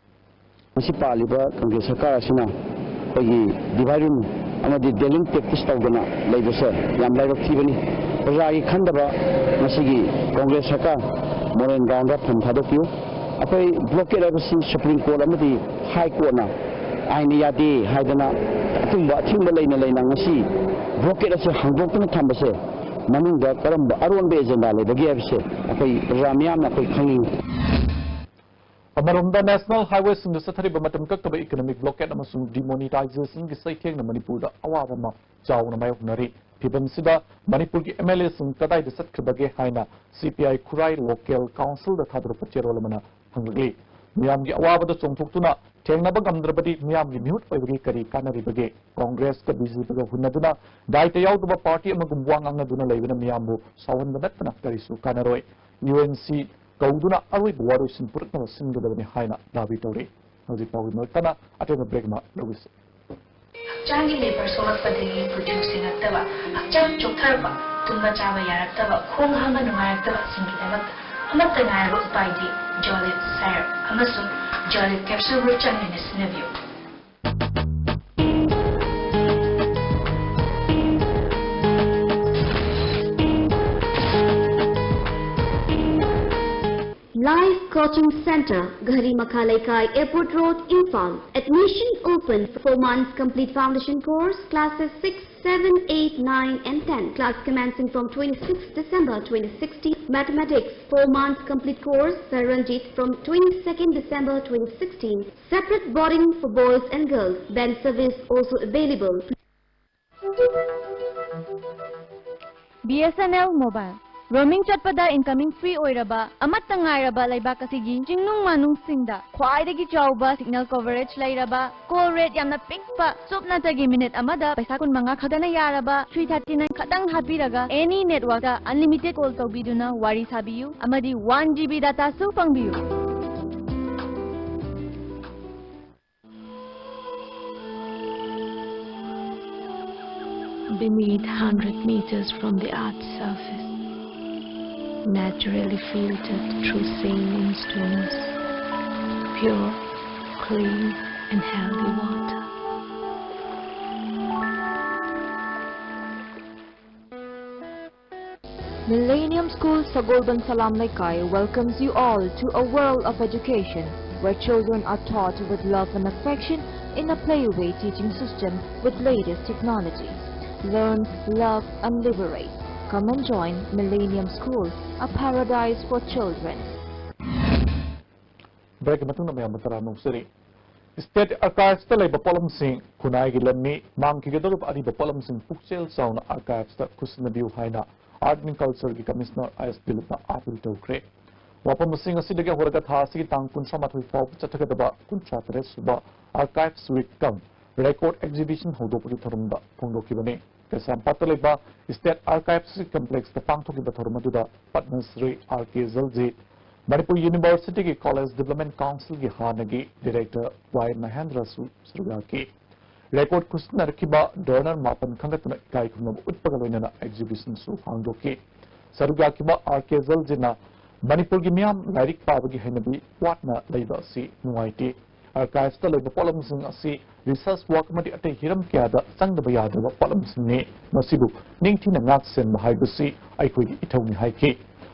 ꯃꯁꯤ ꯄꯥꯜꯂꯤꯕ ꯀꯪꯒ꯭ꯔꯦꯁ ꯁꯔꯀꯥꯔ ꯑꯁꯤꯅ ꯑꯩꯈꯣꯏꯒꯤ divide rule ꯑꯃꯗꯤ dealing practice ꯇꯧꯗꯅ ꯂꯩꯕꯁꯦ ꯌꯥꯝ ꯂꯥꯏꯕꯛ ꯊꯤꯕꯅꯤ꯫ ꯄ꯭ꯔꯖꯥꯒꯤ ꯈꯟꯗꯕ ꯉꯁꯤꯒꯤ ꯀꯪꯒ꯭ꯔꯦꯁ ꯁꯔꯀꯥꯔ moral groundꯗ ꯐꯝ ꯊꯥꯗꯣꯛꯄꯤꯌꯨ꯫ ꯑꯩꯈꯣꯏ blockade ꯍꯥꯏꯕꯁꯤ Supreme Court ꯑꯃꯗꯤ High Courtꯅ ꯑꯥꯏꯟꯅ ꯌꯥꯗꯦ ꯍꯥꯏꯗꯅ ꯑꯆꯨꯝꯕ ꯑꯊꯤꯡꯕ ꯂꯩꯅ ꯂꯩꯅ ꯉꯁꯤ blockade ꯑꯁꯤ ꯍꯥꯡꯗꯣꯛꯇꯨꯅ ꯊꯝꯕꯁꯦ ꯃꯅꯨꯡꯗ ꯀꯔꯝꯕ ꯑꯔꯣꯟꯕ agenda ꯂꯩꯕꯒꯦ ꯍꯥꯏꯕꯁꯦ ꯑꯩꯈꯣꯏ ꯄ꯭ꯔꯖꯥ ꯃꯤꯌꯥꯝꯅ ꯑꯩꯈꯣꯏ ꯈꯪꯅꯤꯡꯏ꯫ ꯑꯃꯔꯣꯝꯗ National Highwayꯁꯤꯡꯗ ꯆꯠꯊꯔꯤꯕ ꯃꯇꯝ ꯀꯛꯇꯕ economic blockade ꯑꯃꯁꯨꯡ demonetizationꯒꯤ ꯆꯩꯊꯦꯡꯅ ꯃꯅꯤꯄꯨꯔꯗ ꯑꯋꯥꯕ ꯑꯃ ꯆꯥꯎꯅ ꯃꯥꯌꯣꯛꯅꯔꯤ꯫ ꯐꯤꯕꯝꯁꯤꯗ ꯃꯅꯤꯄꯨꯔꯒꯤ MLAꯁꯤꯡ ꯀꯗꯥꯏꯗ ꯆꯠꯈ꯭ꯔꯕꯒꯦ ꯍꯥꯏꯅ CPI ꯈꯨꯔꯥꯏ Local Councilꯗ ꯊꯥꯗꯣꯔꯛꯄ ꯆꯦꯔꯣꯜ ꯑꯃꯅ ꯍꯪꯂꯛꯂꯤ꯫ ꯃꯤꯌꯥꯝꯒꯤ ꯑꯋꯥꯕꯗ ꯆꯣꯡꯊꯣꯛꯇꯨꯅ ꯊꯦꯡꯅꯕ ꯉꯝꯗ꯭ꯔꯕꯗꯤ ꯃꯤꯌꯥꯝꯒꯤ ꯃꯤꯍꯨꯠ ꯑꯣꯏꯕꯒꯤ ꯀꯔꯤ ꯀꯥꯟꯅꯔꯤꯕꯒꯦ? ꯀꯣꯡꯒ꯭ꯔꯦꯁꯀ BJPꯒ ꯍꯨꯟꯅꯗꯨꯅ ꯗꯥꯏꯇ ꯌꯥꯎꯗꯕ party ꯑꯃꯒꯨꯝ ꯋꯥ ꯉꯥꯡꯅꯗꯨꯅ ꯂꯩꯕꯅ ꯃꯤꯌꯥꯝꯕꯨ ꯁꯥꯎꯍꯟꯕ ꯅꯠꯇꯅ ꯀꯔꯤꯁꯨ ꯀꯥꯟꯅꯔꯣꯏ꯫ UNC ꯀꯧꯗꯨꯅ ꯑꯔꯣꯏꯕ ꯋꯥꯔꯣꯏꯁꯤꯟ ꯄꯨꯔꯛꯅꯕ ꯁꯤꯟꯒꯗꯕꯅꯤ ꯍꯥꯏꯅ ꯗꯥꯕꯤ ꯇꯧꯔꯤ꯫ ꯍꯧꯖꯤꯛ ꯄꯥꯎꯒꯤ ꯃꯔꯛꯇꯅ ꯑꯇꯦꯟꯕ break ꯑꯃ ꯂꯧꯈꯤꯁꯤ꯫ ꯍꯛꯆꯥꯡꯒꯤ ꯂꯦꯕꯔ ꯁꯣꯛꯂꯛꯄꯗꯒꯤ ꯄꯨꯛꯅꯤꯡ ꯁꯦꯡꯉꯛꯇꯕ, ꯍꯛꯆꯥꯡ ꯆꯣꯛꯊꯔꯛꯄ, ꯇꯨꯝꯕ ꯆꯥꯕ ꯌꯥꯔꯛꯇꯕ, ꯈꯣꯡ ꯍꯥꯝꯕ ꯅꯨꯡꯉꯥꯏꯔꯛꯇꯕꯁꯤꯡꯒꯤꯗꯃꯛꯇ ꯑꯃꯠꯇ ꯉꯥꯏꯔꯕ ꯎꯄꯥꯏꯗꯤ ꯖꯣꯂꯤꯞ ꯁꯥꯏꯔꯞ ꯑꯃꯁꯨꯡ ꯖꯣꯂꯤꯞ ꯀꯦꯞꯁꯨꯜꯕꯨ ꯆꯥꯡ ꯅꯥꯏꯅ ꯁꯤꯖꯤꯟꯅꯕꯤꯌꯨ꯫ Life Coaching Center, Ghari Makha Leikai, Airport Road, Imphal. Admission open. Four months complete foundation course, classes six, seven, eight, nine, and ten. Class commencing from twenty-sixth December twenty sixteen. Mathematics, four months complete course, Sir Ranjit, from twenty-second December twenty sixteen. Separate boarding for boys and girls. Van service also available. BSNL Mobile꯫ Roaming ꯆꯠꯄꯗ incoming free ꯑꯣꯏꯔꯕ, ꯑꯃꯠꯇ ꯉꯥꯏꯔꯕ ꯂꯩꯕꯥꯛ ꯑꯁꯤꯒꯤ ꯆꯤꯡꯅꯨꯡ ꯃꯥꯅꯨꯡꯁꯤꯡꯗ ꯈ꯭ꯋꯥꯏꯗꯒꯤ ꯆꯥꯎꯕ signal coverage ꯂꯩꯔꯕ, call rate ꯌꯥꯝꯅ ꯄꯤꯛꯄ, ꯆꯨꯞꯅꯇꯒꯤ ꯃꯤꯅꯤꯠ ꯑꯃꯗ ꯄꯩꯁꯥ ꯀꯨꯟꯃꯉꯥ ꯈꯛꯇꯅ ꯌꯥꯔꯕ three thirty nine ꯈꯛꯇꯪ ꯍꯥꯞꯄꯤꯔꯒ any networkꯇ unlimited call ꯇꯧꯕꯤꯗꯨꯅ ꯋꯥꯔꯤ ꯁꯥꯕꯤꯌꯨ ꯑꯃꯗꯤ one GB dataꯁꯨ ꯐꯪꯕꯤꯌꯨ꯫ Beneath, hundred meters from the earth's surface, naturally filtered through saline stones, pure, clean, and healthy water. Millennium School, Sagolband Salam Leikai welcomes you all to a world of education, where children are taught with love and affection in a playway teaching system with latest technologies. Learn, love, and liberate. Come and join Millennium School, a paradise for children. Break ꯃꯇꯨꯡꯗ ꯃꯌꯥꯝꯕꯨ ꯇꯔꯥꯝꯅ ꯑꯣꯛꯆꯔꯤ꯫ State Archives ꯇ ꯂꯩꯕ ꯄꯣꯠꯂꯝꯁꯤꯡ, ꯈꯨꯟꯅꯥꯏꯒꯤ ꯂꯟꯅꯤ, ꯃꯥꯡꯈꯤꯒꯗꯧꯔꯤꯕ ꯑꯔꯤꯕ ꯄꯣꯠꯂꯝꯁꯤꯡ ꯄꯨꯛꯆꯦꯜ ꯆꯥꯎꯅ Archives ꯇ ꯈꯨꯠꯁꯤꯟꯅꯕꯤꯌꯨ ꯍꯥꯏꯅ Art and Culture ꯒꯤ Commissioner ꯑꯥꯏ ꯑꯦꯁ ꯗꯤꯂꯤꯞꯅ appeal ꯇꯧꯈ꯭ꯔꯦ꯫ ꯋꯥꯐꯝ ꯑꯁꯤ ꯉꯁꯤꯗꯒꯤ ꯍꯧꯔꯒ ꯊꯥ ꯑꯁꯤꯒꯤ ꯇꯥꯡ ꯀꯨꯟꯊ꯭ꯔꯥ ꯃꯥꯊꯣꯏ ꯐꯥꯎꯕ ꯆꯠꯊꯒꯗꯕ ꯀꯨꯟꯊ꯭ꯔꯥ ꯇꯔꯦꯠ ꯁꯨꯕ Archives Week cum Record Exhibition ꯍꯧꯗꯣꯛꯄꯒꯤ ꯊꯧꯔꯝꯗ ꯐꯣꯡꯗꯣꯛꯈꯤꯕꯅꯤ꯫ ꯀꯩꯁꯥꯝꯄꯥꯠꯇ ꯂꯩꯕ State Archives ꯀꯤ Complex ꯇ ꯄꯥꯡꯊꯣꯛꯈꯤꯕ ꯊꯧꯔꯝ ꯑꯗꯨꯗ ꯄꯗꯃ ꯁ꯭ꯔꯤ ꯑꯥꯔ ꯀꯦ ꯖꯜꯖꯤ, ꯃꯅꯤꯄꯨꯔ University ꯒꯤ College Development Council ꯒꯤ ꯍꯥꯟꯅꯒꯤ Director ꯋꯥꯏ ꯃꯍꯦꯟꯗ꯭ꯔꯁꯨ ꯁꯔꯨꯛ ꯌꯥꯈꯤ꯫ Record ꯈꯨꯠꯁꯤꯟꯅꯔꯛꯈꯤꯕ donor ꯃꯥꯄꯟ ꯈꯟꯒꯠꯇꯨꯅ ꯏꯀꯥꯏ ꯈꯨꯝꯅꯕ ꯎꯠꯄꯒ ꯂꯣꯏꯅꯅ exhibition ꯁꯨ ꯍꯥꯡꯗꯣꯛꯈꯤ꯫ ꯁꯔꯨꯛ ꯌꯥꯈꯤꯕ R K ꯖꯜꯖꯤꯅ ꯃꯅꯤꯄꯨꯔꯒꯤ ꯃꯤꯌꯥꯝ ꯂꯥꯏꯔꯤꯛ ꯄꯥꯕꯒꯤ ꯍꯩꯅꯕꯤ ꯋꯥꯠꯅ ꯂꯩꯕ ꯑꯁꯤ ꯅꯨꯡꯉꯥꯏꯇꯦ꯫ Archives ꯇ ꯂꯩꯕ ꯄꯣꯠꯂꯝꯁꯤꯡ ꯑꯁꯤ research work ꯑꯃꯗꯤ ꯑꯇꯩ ꯍꯤꯔꯝ ꯀꯌꯥꯗ ꯆꯪꯗꯕ ꯌꯥꯗ꯭ꯔꯕ ꯄꯣꯠꯂꯝꯁꯤꯡꯅꯤ꯫ ꯃꯁꯤꯕꯨ ꯅꯤꯡꯊꯤꯅ ꯉꯥꯛ-ꯁꯦꯟꯕ ꯍꯥꯏꯕꯁꯤ ꯑꯩꯈꯣꯏꯒꯤ ꯏꯊꯧꯅꯤ ꯍꯥꯏꯈꯤ꯫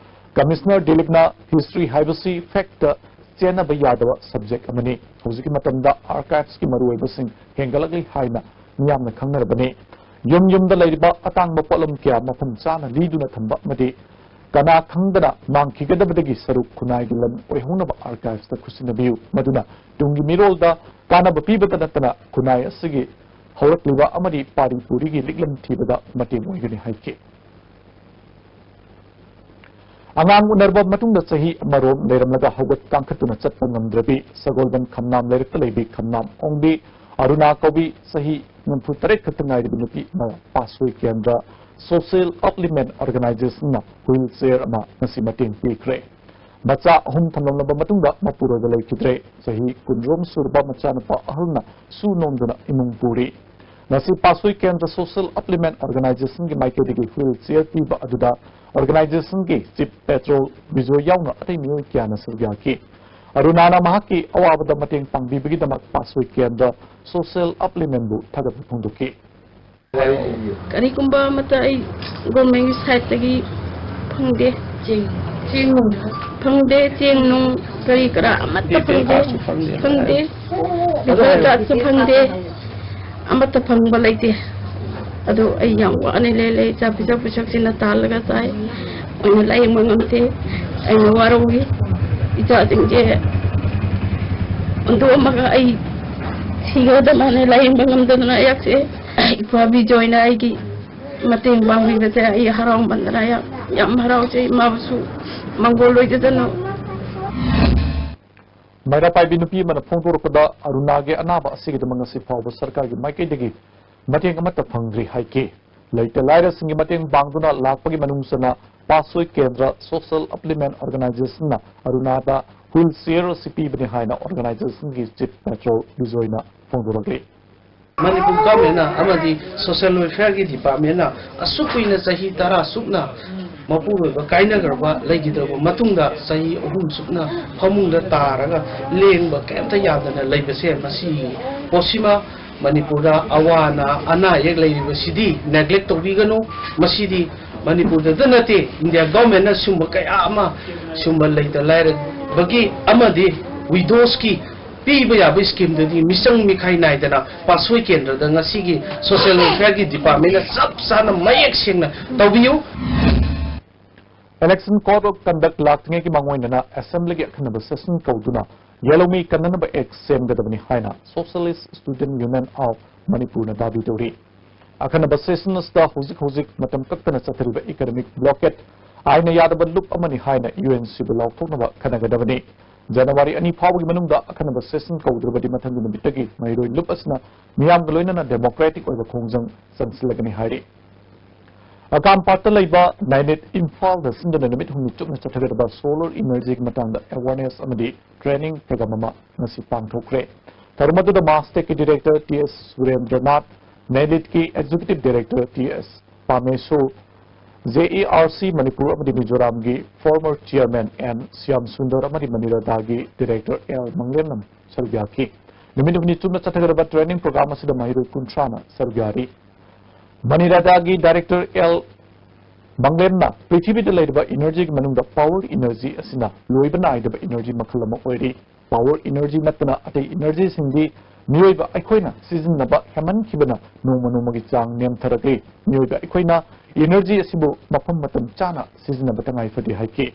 Commissioner ꯗꯤꯂꯤꯞꯅ history ꯍꯥꯏꯕꯁꯤ fact ꯇ ꯆꯦꯟꯅꯕ ꯌꯥꯗꯕ subject ꯑꯃꯅꯤ꯫ ꯍꯧꯖꯤꯛꯀꯤ ꯃꯇꯝꯗ archives ꯀꯤ ꯃꯔꯨꯑꯣꯏꯕꯁꯤꯡ ꯍꯦꯟꯒꯠꯂꯛꯂꯤ ꯍꯥꯏꯅ ꯃꯤꯌꯥꯝꯅ ꯈꯪꯅꯔꯕꯅꯤ꯫ ꯌꯨꯝ ꯌꯨꯝꯗ ꯂꯩꯔꯤꯕ ꯑꯇꯥꯡꯕ ꯄꯣꯠꯂꯝ ꯀꯌꯥ ꯃꯐꯝ ꯆꯥꯅ ꯂꯤꯗꯨꯅ ꯊꯝꯕ ꯑꯃꯗꯤ ꯀꯅꯥ ꯈꯪꯗꯅ ꯃꯥꯡꯈꯤꯒꯗꯕꯗꯒꯤ ꯁꯔꯨꯛ ꯈꯨꯟꯅꯥꯏꯒꯤ ꯂꯟ ꯑꯣꯏꯍꯧꯅꯕ archives ꯇ ꯈꯨꯠꯁꯤꯟꯅꯕꯤꯌꯨ, ꯃꯗꯨꯅ ꯇꯨꯡꯒꯤ ꯃꯤꯔꯣꯜꯗ ꯀꯥꯟꯅꯕ ꯄꯤꯕꯇ ꯅꯠꯇꯅ ꯈꯨꯟꯅꯥꯏ ꯑꯁꯤꯒꯤ ꯍꯧꯔꯛꯂꯤꯕ ꯑꯃꯗꯤ ꯄꯥꯔꯤ ꯄꯨꯔꯤꯒꯤ ꯂꯤꯛꯂꯝ ꯊꯤꯕꯗ ꯃꯇꯦꯡ ꯑꯣꯏꯒꯅꯤ ꯍꯥꯏꯈꯤ꯫ ꯑꯉꯥꯡ ꯎꯅꯔꯕ ꯃꯇꯨꯡꯗ ꯆꯍꯤ ꯑꯃꯔꯣꯝ ꯂꯩꯔꯝꯂꯒ ꯍꯧꯒꯠ ꯀꯥꯡꯈꯠꯇꯨꯅ ꯆꯠꯄ ꯉꯝꯗ꯭ꯔꯕꯤ ꯁꯒꯣꯜꯕꯟ ꯈꯝꯅꯥꯝ ꯂꯩꯔꯛꯇ ꯂꯩꯕꯤ ꯈꯝꯅꯥꯝ ꯑꯣꯡꯕꯤ ꯑꯔꯨꯅꯥ ꯀꯧꯕꯤ ꯆꯍꯤ ꯅꯤꯐꯨ ꯇꯔꯦꯠ ꯈꯛꯇ ꯉꯥꯏꯔꯤꯕ ꯅꯨꯄꯤ ꯑꯃ ꯄꯥꯁꯣꯏ ꯀꯦꯟꯗ꯭ꯔ social upliftment organization ꯅ wheelchair ꯑꯃ ꯉꯁꯤ ꯃꯇꯦꯡ ꯄꯤꯈ꯭ꯔꯦ꯫ ꯃꯆꯥ ꯑꯍꯨꯝ ꯊꯝꯂꯝꯂꯕ ꯃꯇꯨꯡꯗ ꯃꯄꯨꯔꯣꯏꯕ ꯂꯩꯈꯤꯗ꯭ꯔꯦ꯫ ꯆꯍꯤ ꯀꯨꯟꯔꯣꯝ ꯁꯨꯔꯕ ꯃꯆꯥꯅꯨꯄꯥ ꯑꯍꯜꯅ ꯁꯨ ꯅꯣꯝꯗꯨꯅ ꯏꯃꯨꯡ ꯄꯨꯔꯤ꯫ ꯉꯁꯤ ꯄꯥꯁꯣꯏ ꯀꯦꯟꯗ꯭ꯔ social upliftment organization ꯒꯤ ꯃꯥꯏꯀꯩꯗꯒꯤ wheelchair ꯄꯤꯕ ꯑꯗꯨꯗ organization ꯒꯤ chief patron ꯕꯤꯖꯣꯏ ꯌꯥꯎꯅ ꯑꯇꯩ ꯃꯤꯑꯣꯏ ꯀꯌꯥꯅ ꯁꯔꯨꯛ ꯌꯥꯈꯤ꯫ ꯑꯔꯨꯅꯥꯅ ꯃꯍꯥꯛꯀꯤ ꯑꯋꯥꯕꯗ ꯃꯇꯦꯡ ꯄꯥꯡꯕꯤꯕꯒꯤꯗꯃꯛ ꯄꯥꯁꯣꯏ ꯀꯦꯟꯗ꯭ꯔ social upliftment ꯕꯨ ꯊꯥꯒꯠꯄ ꯐꯣꯡꯗꯣꯛꯈꯤ꯫ ꯀꯔꯤꯒꯨꯝꯕ ꯑꯃꯠꯇ ꯑꯩ government ꯀꯤ side ꯇꯒꯤ ꯐꯪꯗꯦ꯫ ꯆꯦꯡ, ꯆꯦꯡ ꯅꯨꯡ ꯐꯪꯗꯦ, ꯆꯦꯡ ꯅꯨꯡ ꯀꯔꯤ ꯀꯔꯥ ꯑꯃꯠꯇ ꯐꯪꯗꯦ꯫ ꯐꯪꯗꯦ꯫ ꯂꯨꯄꯥ ꯍꯤꯗꯥꯛꯁꯨ ꯐꯪꯗꯦ꯫ ꯑꯃꯠꯇ ꯐꯪꯕ ꯂꯩꯇꯦ꯫ ꯑꯗꯨ ꯑꯩ ꯌꯥꯝ ꯋꯥꯅ ꯂꯩ, ꯂꯩ, ꯆꯥ ꯄꯤꯖ ꯄꯤꯖꯛꯁꯤꯅ ꯇꯥꯜꯂꯒ ꯆꯥꯏ꯫ ꯑꯩꯅ ꯂꯥꯌꯦꯡꯕ ꯉꯝꯗꯦ꯫ ꯑꯩꯅ ꯋꯥꯔꯧꯏ꯫ ꯏꯆꯥꯁꯤꯡꯁꯦ ꯍꯨꯟꯗꯣꯛꯑꯝꯃꯒ ꯑꯩ ꯁꯤꯒꯗꯕꯅꯦ, ꯂꯥꯌꯦꯡꯕ ꯉꯝꯗꯗꯅ ꯑꯩꯍꯥꯛꯁꯦ꯫ ꯏꯄ꯭ꯋꯥ ꯕꯤꯖꯣꯏꯅ ꯑꯩꯒꯤ ꯃꯇꯦꯡ ꯄꯥꯡꯕꯤꯕꯁꯦ ꯑꯩ ꯍꯔꯥꯎꯃꯟꯗꯅ ꯌꯥꯝ, ꯌꯥꯝ ꯍꯔꯥꯎꯖꯩ꯫ ꯃꯥꯕꯨꯁꯨ ꯃꯪꯒꯣꯜ ꯑꯣꯏꯖꯁꯅꯨ꯫ ꯃꯩꯔꯥ ꯄꯥꯏꯕꯤ ꯅꯨꯄꯤ ꯑꯃꯅ ꯐꯣꯡꯗꯣꯔꯛꯄꯗ, ꯑꯔꯨꯅꯥꯒꯤ ꯑꯅꯥꯕ ꯑꯁꯤꯒꯤꯗꯃꯛ ꯉꯁꯤ ꯐꯥꯎꯕ ꯁꯔꯀꯥꯔꯒꯤ ꯃꯥꯏꯀꯩꯗꯒꯤ ꯃꯇꯦꯡ ꯑꯃꯠꯇ ꯐꯪꯗ꯭ꯔꯤ ꯍꯥꯏꯈꯤ꯫ ꯂꯩꯇ ꯂꯥꯏꯔꯁꯤꯡꯒꯤ ꯃꯇꯦꯡ ꯄꯥꯡꯗꯨꯅ ꯂꯥꯛꯄꯒꯤ ꯃꯅꯨꯡ ꯆꯟꯅ ꯄꯥꯁꯣꯏ ꯀꯦꯟꯗ꯭ꯔ social upliftment organization ꯅ ꯑꯔꯨꯅꯥꯗ wheelchair ꯑꯁꯤ ꯄꯤꯕꯅꯤ ꯍꯥꯏꯅ organization ꯒꯤ chief patron ꯕꯤꯖꯣꯏꯅ ꯐꯣꯡꯗꯣꯔꯛꯂꯤ꯫ ꯃꯅꯤꯄꯨꯔ ꯒꯚꯔꯟꯃꯦꯟꯅ ꯑꯃꯗꯤ ꯁꯣꯁꯤꯌꯦꯜ ꯋꯦꯜꯐꯤꯌꯔꯒꯤ ꯗꯤꯄꯥꯔꯠꯃꯦꯟꯅ ꯑꯁꯨꯛ ꯀꯨꯏꯅ ꯆꯍꯤ ꯇꯔꯥ ꯆꯨꯞꯅ ꯃꯄꯨꯔꯣꯏꯕ ꯀꯥꯏꯅꯈ꯭ꯔꯕ ꯂꯩꯈꯤꯗ꯭ꯔꯕ ꯃꯇꯨꯡꯗ ꯆꯍꯤ ꯑꯍꯨꯝ ꯆꯨꯞꯅ ꯐꯃꯨꯡꯗ ꯇꯥꯔꯒ ꯂꯦꯡꯕ ꯀꯩꯝꯇ ꯌꯥꯗꯅ ꯂꯩꯕꯁꯦ, ꯃꯁꯤ ꯄꯣꯠꯁꯤꯃ ꯃꯅꯤꯄꯨꯔꯗ ꯑꯋꯥ ꯑꯅꯥ, ꯑꯅꯥ ꯑꯌꯦꯛ ꯂꯩꯔꯤꯕꯁꯤꯗꯤ ꯅꯦꯒ꯭ꯂꯦꯛ ꯇꯧꯕꯤꯒꯅꯨ꯫ ꯃꯁꯤꯗꯤ ꯃꯅꯤꯄꯨꯔꯗꯇ ꯅꯠꯇꯦ, ꯏꯟꯗꯤꯌꯥ ꯒꯚꯔꯟꯃꯦꯟꯅ ꯁꯤꯒꯨꯝꯕ ꯀꯌꯥ ꯑꯃ, ꯁꯤꯒꯨꯝꯕ ꯂꯩꯇ ꯂꯥꯏꯔꯕꯒꯤ ꯑꯃꯗꯤ ꯋꯤꯗꯣꯁꯀꯤ ꯄꯤꯕ ꯌꯥꯕ ꯁ꯭ꯀꯤꯝꯗꯗꯤ ꯃꯤꯆꯪ ꯃꯤꯈꯥꯏ ꯅꯥꯏꯗꯅ ꯄꯥꯁꯣꯏ ꯀꯦꯟꯗ꯭ꯔꯗ ꯉꯁꯤꯒꯤ ꯁꯣꯁꯤꯌꯦꯜ ꯋꯦꯜꯐꯤꯌꯔꯒꯤ ꯗꯤꯄꯥꯔꯠꯃꯦꯟꯅ ꯆꯞ ꯆꯥꯅ ꯃꯌꯦꯛ ꯁꯦꯡꯅ ꯇꯧꯕꯤꯌꯨ꯫ Election Code of Conduct ꯂꯥꯛꯇ꯭ꯔꯤꯉꯩꯒꯤ ꯃꯥꯡꯑꯣꯏꯅꯅ ꯑꯦꯁꯦꯝꯕ꯭ꯂꯤꯒꯤ ꯑꯈꯟꯅꯕ ꯁꯦꯁꯟ ꯀꯧꯗꯨꯅ ꯌꯦꯜꯍꯧꯃꯤ ꯀꯟꯅꯅꯕ ꯑꯦꯛ ꯁꯦꯝꯒꯗꯕꯅꯤ ꯍꯥꯏꯅ Socialist Student Union of ꯃꯅꯤꯄꯨꯔꯅ ꯗꯥꯕꯤ ꯇꯧꯔꯤ꯫ ꯑꯈꯟꯅꯕ ꯁꯦꯁꯟ ꯑꯁꯤꯗ ꯍꯧꯖꯤꯛ ꯍꯧꯖꯤꯛ ꯃꯇꯝ ꯀꯛꯇꯅ ꯆꯠꯊꯔꯤꯕ ꯏꯀꯅꯣꯃꯤꯛ ꯕ꯭ꯂꯣꯀꯦꯠ ꯑꯥꯏꯟꯅ ꯌꯥꯗꯕ ꯂꯨꯞ ꯑꯃꯅꯤ ꯍꯥꯏꯅ ꯌꯨ ꯑꯦꯟ ꯁꯤꯕꯨ ꯂꯥꯎꯊꯣꯛꯅꯕ ꯈꯟꯅꯒꯗꯕꯅꯤ꯫ ꯖꯅꯋꯥꯔꯤ ꯑꯅꯤ ꯐꯥꯎꯕꯒꯤ ꯃꯅꯨꯡꯗ ꯑꯈꯟꯅꯕ ꯁꯦꯁꯟ ꯀꯧꯗ꯭ꯔꯕꯗꯤ ꯃꯊꯪꯒꯤ ꯅꯨꯃꯤꯠꯇꯒꯤ ꯃꯍꯩꯔꯣꯏ ꯂꯨꯞ ꯑꯁꯤꯅ ꯃꯤꯌꯥꯝꯒ ꯂꯣꯏꯅꯅ ꯗꯦꯃꯣꯀ꯭ꯔꯦꯇꯤꯛ ꯑꯣꯏꯕ ꯈꯣꯡꯖꯪ ꯆꯪꯁꯤꯜꯂꯒꯅꯤ ꯍꯥꯏꯔꯤ꯫ ꯑꯀꯥꯝꯄꯥꯠꯇ ꯂꯩꯕ ꯅꯥꯏꯂꯤꯠ ꯏꯝꯐꯥꯜꯗ ꯁꯤꯟꯗꯨꯅ ꯅꯨꯃꯤꯠ ꯍꯨꯝꯅꯤ ꯆꯨꯞꯅ ꯆꯠꯊꯒꯗꯕ ꯁꯣꯂꯔ ꯏꯅꯔꯖꯤꯒꯤ ꯃꯇꯥꯡꯗ ꯑꯦꯋꯥꯔꯅꯦꯁ ꯑꯃꯗꯤ ꯇ꯭ꯔꯦꯅꯤꯡ ꯄ꯭ꯔꯣꯒ꯭ꯔꯥꯝ ꯑꯃ ꯉꯁꯤ ꯄꯥꯡꯊꯣꯛꯈ꯭ꯔꯦ꯫ ꯊꯧꯔꯝ ꯑꯗꯨꯗ ꯃꯥꯁꯇꯦꯛꯀꯤ ꯗꯤꯔꯦꯛꯇꯔ ꯇꯤ ꯑꯦꯁ ꯁꯨꯔꯦꯟꯗ꯭ꯔꯅꯥꯊ, ꯅꯦꯂꯤꯠꯀꯤ executive director T S Pameshwor, J A R C Manipur ꯑꯃꯗꯤ ꯃꯤꯖꯣꯔꯥꯝꯒꯤ former chairman N Shyam Sundar ꯑꯃꯗꯤ ꯃꯅꯤꯔꯗꯥꯒꯤ ꯗꯤꯔꯦꯛꯇꯔ ꯑꯦꯜ ꯃꯪꯂꯦꯝꯅ ꯁꯔꯨꯛ ꯌꯥꯈꯤ꯫ ꯅꯨꯃꯤꯠ ꯍꯨꯝꯅꯤ ꯆꯨꯞꯅ ꯆꯠꯊꯒꯗꯕ ꯇ꯭ꯔꯦꯅꯤꯡ ꯄ꯭ꯔꯣꯒ꯭ꯔꯥꯝ ꯑꯁꯤꯗ ꯃꯍꯩꯔꯣꯏ ꯀꯨꯟꯊ꯭ꯔꯥꯅ ꯁꯔꯨꯛ ꯌꯥꯔꯤ꯫ ꯃꯅꯤꯔꯗꯥꯒꯤ ꯗꯥꯏꯔꯦꯛꯇꯔ ꯑꯦꯜ ꯃꯪꯂꯦꯝꯅ ꯄ꯭ꯔꯤꯊꯤꯕꯤꯗ ꯂꯩꯔꯤꯕ ꯏꯅꯔꯖꯤꯒꯤ ꯃꯅꯨꯡꯗ ꯄꯥꯋꯔ ꯏꯅꯔꯖꯤ ꯑꯁꯤꯅ ꯂꯣꯏꯕ ꯅꯥꯏꯗꯕ ꯏꯅꯔꯖꯤ ꯃꯈꯜ ꯑꯃ ꯑꯣꯏꯔꯤ꯫ ꯄꯥꯋꯔ ꯏꯅꯔꯖꯤ ꯅꯠꯇꯅ ꯑꯇꯩ ꯏꯅꯔꯖꯤꯁꯤꯡꯗꯤ ꯃꯤꯑꯣꯏꯕ ꯑꯩꯈꯣꯏꯅ ꯁꯤꯖꯤꯟꯅꯕ ꯍꯦꯟꯃꯟꯈꯤꯕꯅ ꯅꯣꯡꯃ ꯅꯣꯡꯃꯒꯤ ꯆꯥꯡ ꯅꯦꯝꯊꯔꯛꯂꯤ꯫ ꯃꯤꯑꯣꯏꯕ ꯑꯩꯈꯣꯏꯅ ꯏꯅꯔꯖꯤ ꯑꯁꯤꯕꯨ ꯃꯐꯝ ꯃꯇꯝ ꯆꯥꯅ ꯁꯤꯖꯤꯟꯅꯕ ꯇꯉꯥꯏ ꯐꯗꯦ ꯍꯥꯏꯈꯤ꯫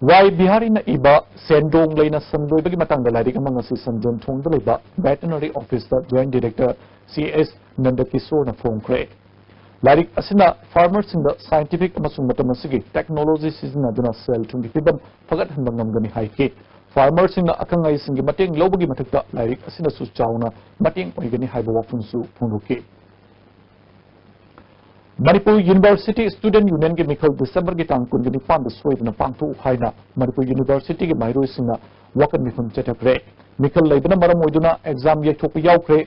ꯋꯥꯏ ꯕꯤꯍꯥꯔꯤꯅ ꯏꯕ ꯁꯦꯟꯗꯣꯡ ꯂꯩꯅ ꯁꯟ ꯂꯣꯏꯕꯒꯤ ꯃꯇꯥꯡꯗ ꯂꯥꯏꯔꯤꯛ ꯑꯃ ꯉꯁꯤ ꯁꯟꯖꯦꯟ ꯊꯣꯡꯗ ꯂꯩꯕ ꯚꯦꯇꯅꯔꯤ ꯑꯣꯐꯤꯁꯇ ꯖꯣꯏꯟꯠ ꯗꯤꯔꯦꯛꯇꯔ ꯁꯤ ꯑꯦꯁ ꯅꯟꯗꯀꯤꯁꯣꯔꯅ ꯐꯣꯡꯈ꯭ꯔꯦ꯫ ꯂꯥꯏꯔꯤꯛ ꯑꯁꯤꯅ ꯐꯥꯔꯃꯔꯁꯤꯡꯗ ꯁꯥꯏꯟꯇꯤꯐꯤꯛ ꯑꯃꯁꯨꯡ ꯃꯇꯝ ꯑꯁꯤꯒꯤ ꯇꯦꯛꯅꯣꯂꯣꯖꯤ ꯁꯤꯖꯤꯟꯅꯗꯨꯅ ꯁꯦꯜ ꯊꯨꯝꯒꯤ ꯐꯤꯕꯝ ꯐꯒꯠꯍꯟꯕ ꯉꯝꯒꯅꯤ ꯍꯥꯏꯈꯤ꯫ ꯐꯥꯔꯃꯔꯁꯤꯡꯅ ꯑꯈꯪ ꯑꯍꯩꯁꯤꯡꯒꯤ ꯃꯇꯦꯡ ꯂꯧꯕꯒꯤ ꯃꯊꯛꯇ ꯂꯥꯏꯔꯤꯛ ꯑꯁꯤꯅꯁꯨ ꯆꯥꯎꯅ ꯃꯇꯦꯡ ꯑꯣꯏꯒꯅꯤ ꯍꯥꯏꯕ ꯋꯥꯐꯝꯁꯨ ꯐꯣꯡꯗꯣꯛꯈꯤ꯫ ꯃꯅꯤꯄꯨꯔ ꯌꯨꯅꯤꯚꯔꯁꯤꯇꯤ ꯁ꯭ꯇꯨꯗꯦꯟꯠ ꯌꯨꯅꯤꯌꯟꯒꯤ ꯃꯤꯈꯜ ꯗꯤꯁꯦꯝꯕꯔꯒꯤ ꯇꯥꯡ ꯀꯨꯟꯒ ꯅꯤꯄꯥꯟꯗ ꯁꯣꯏꯗꯅ ꯄꯥꯡꯊꯣꯛꯎ ꯍꯥꯏꯅ ꯃꯅꯤꯄꯨꯔ ꯌꯨꯅꯤꯚꯔꯁꯤꯇꯤꯒꯤ ꯃꯍꯩꯔꯣꯏꯁꯤꯡꯅ ꯋꯥꯀꯠ ꯃꯤꯐꯝ ꯆꯠꯊꯈ꯭ꯔꯦ꯫ ꯃꯤꯈꯜ ꯂꯩꯕꯅ ꯃꯔꯝ ꯑꯣꯏꯗꯨꯅ ꯑꯦꯛꯖꯥꯝ ꯌꯩꯊꯣꯛꯄ ꯌꯥꯎꯈ꯭ꯔꯦ꯫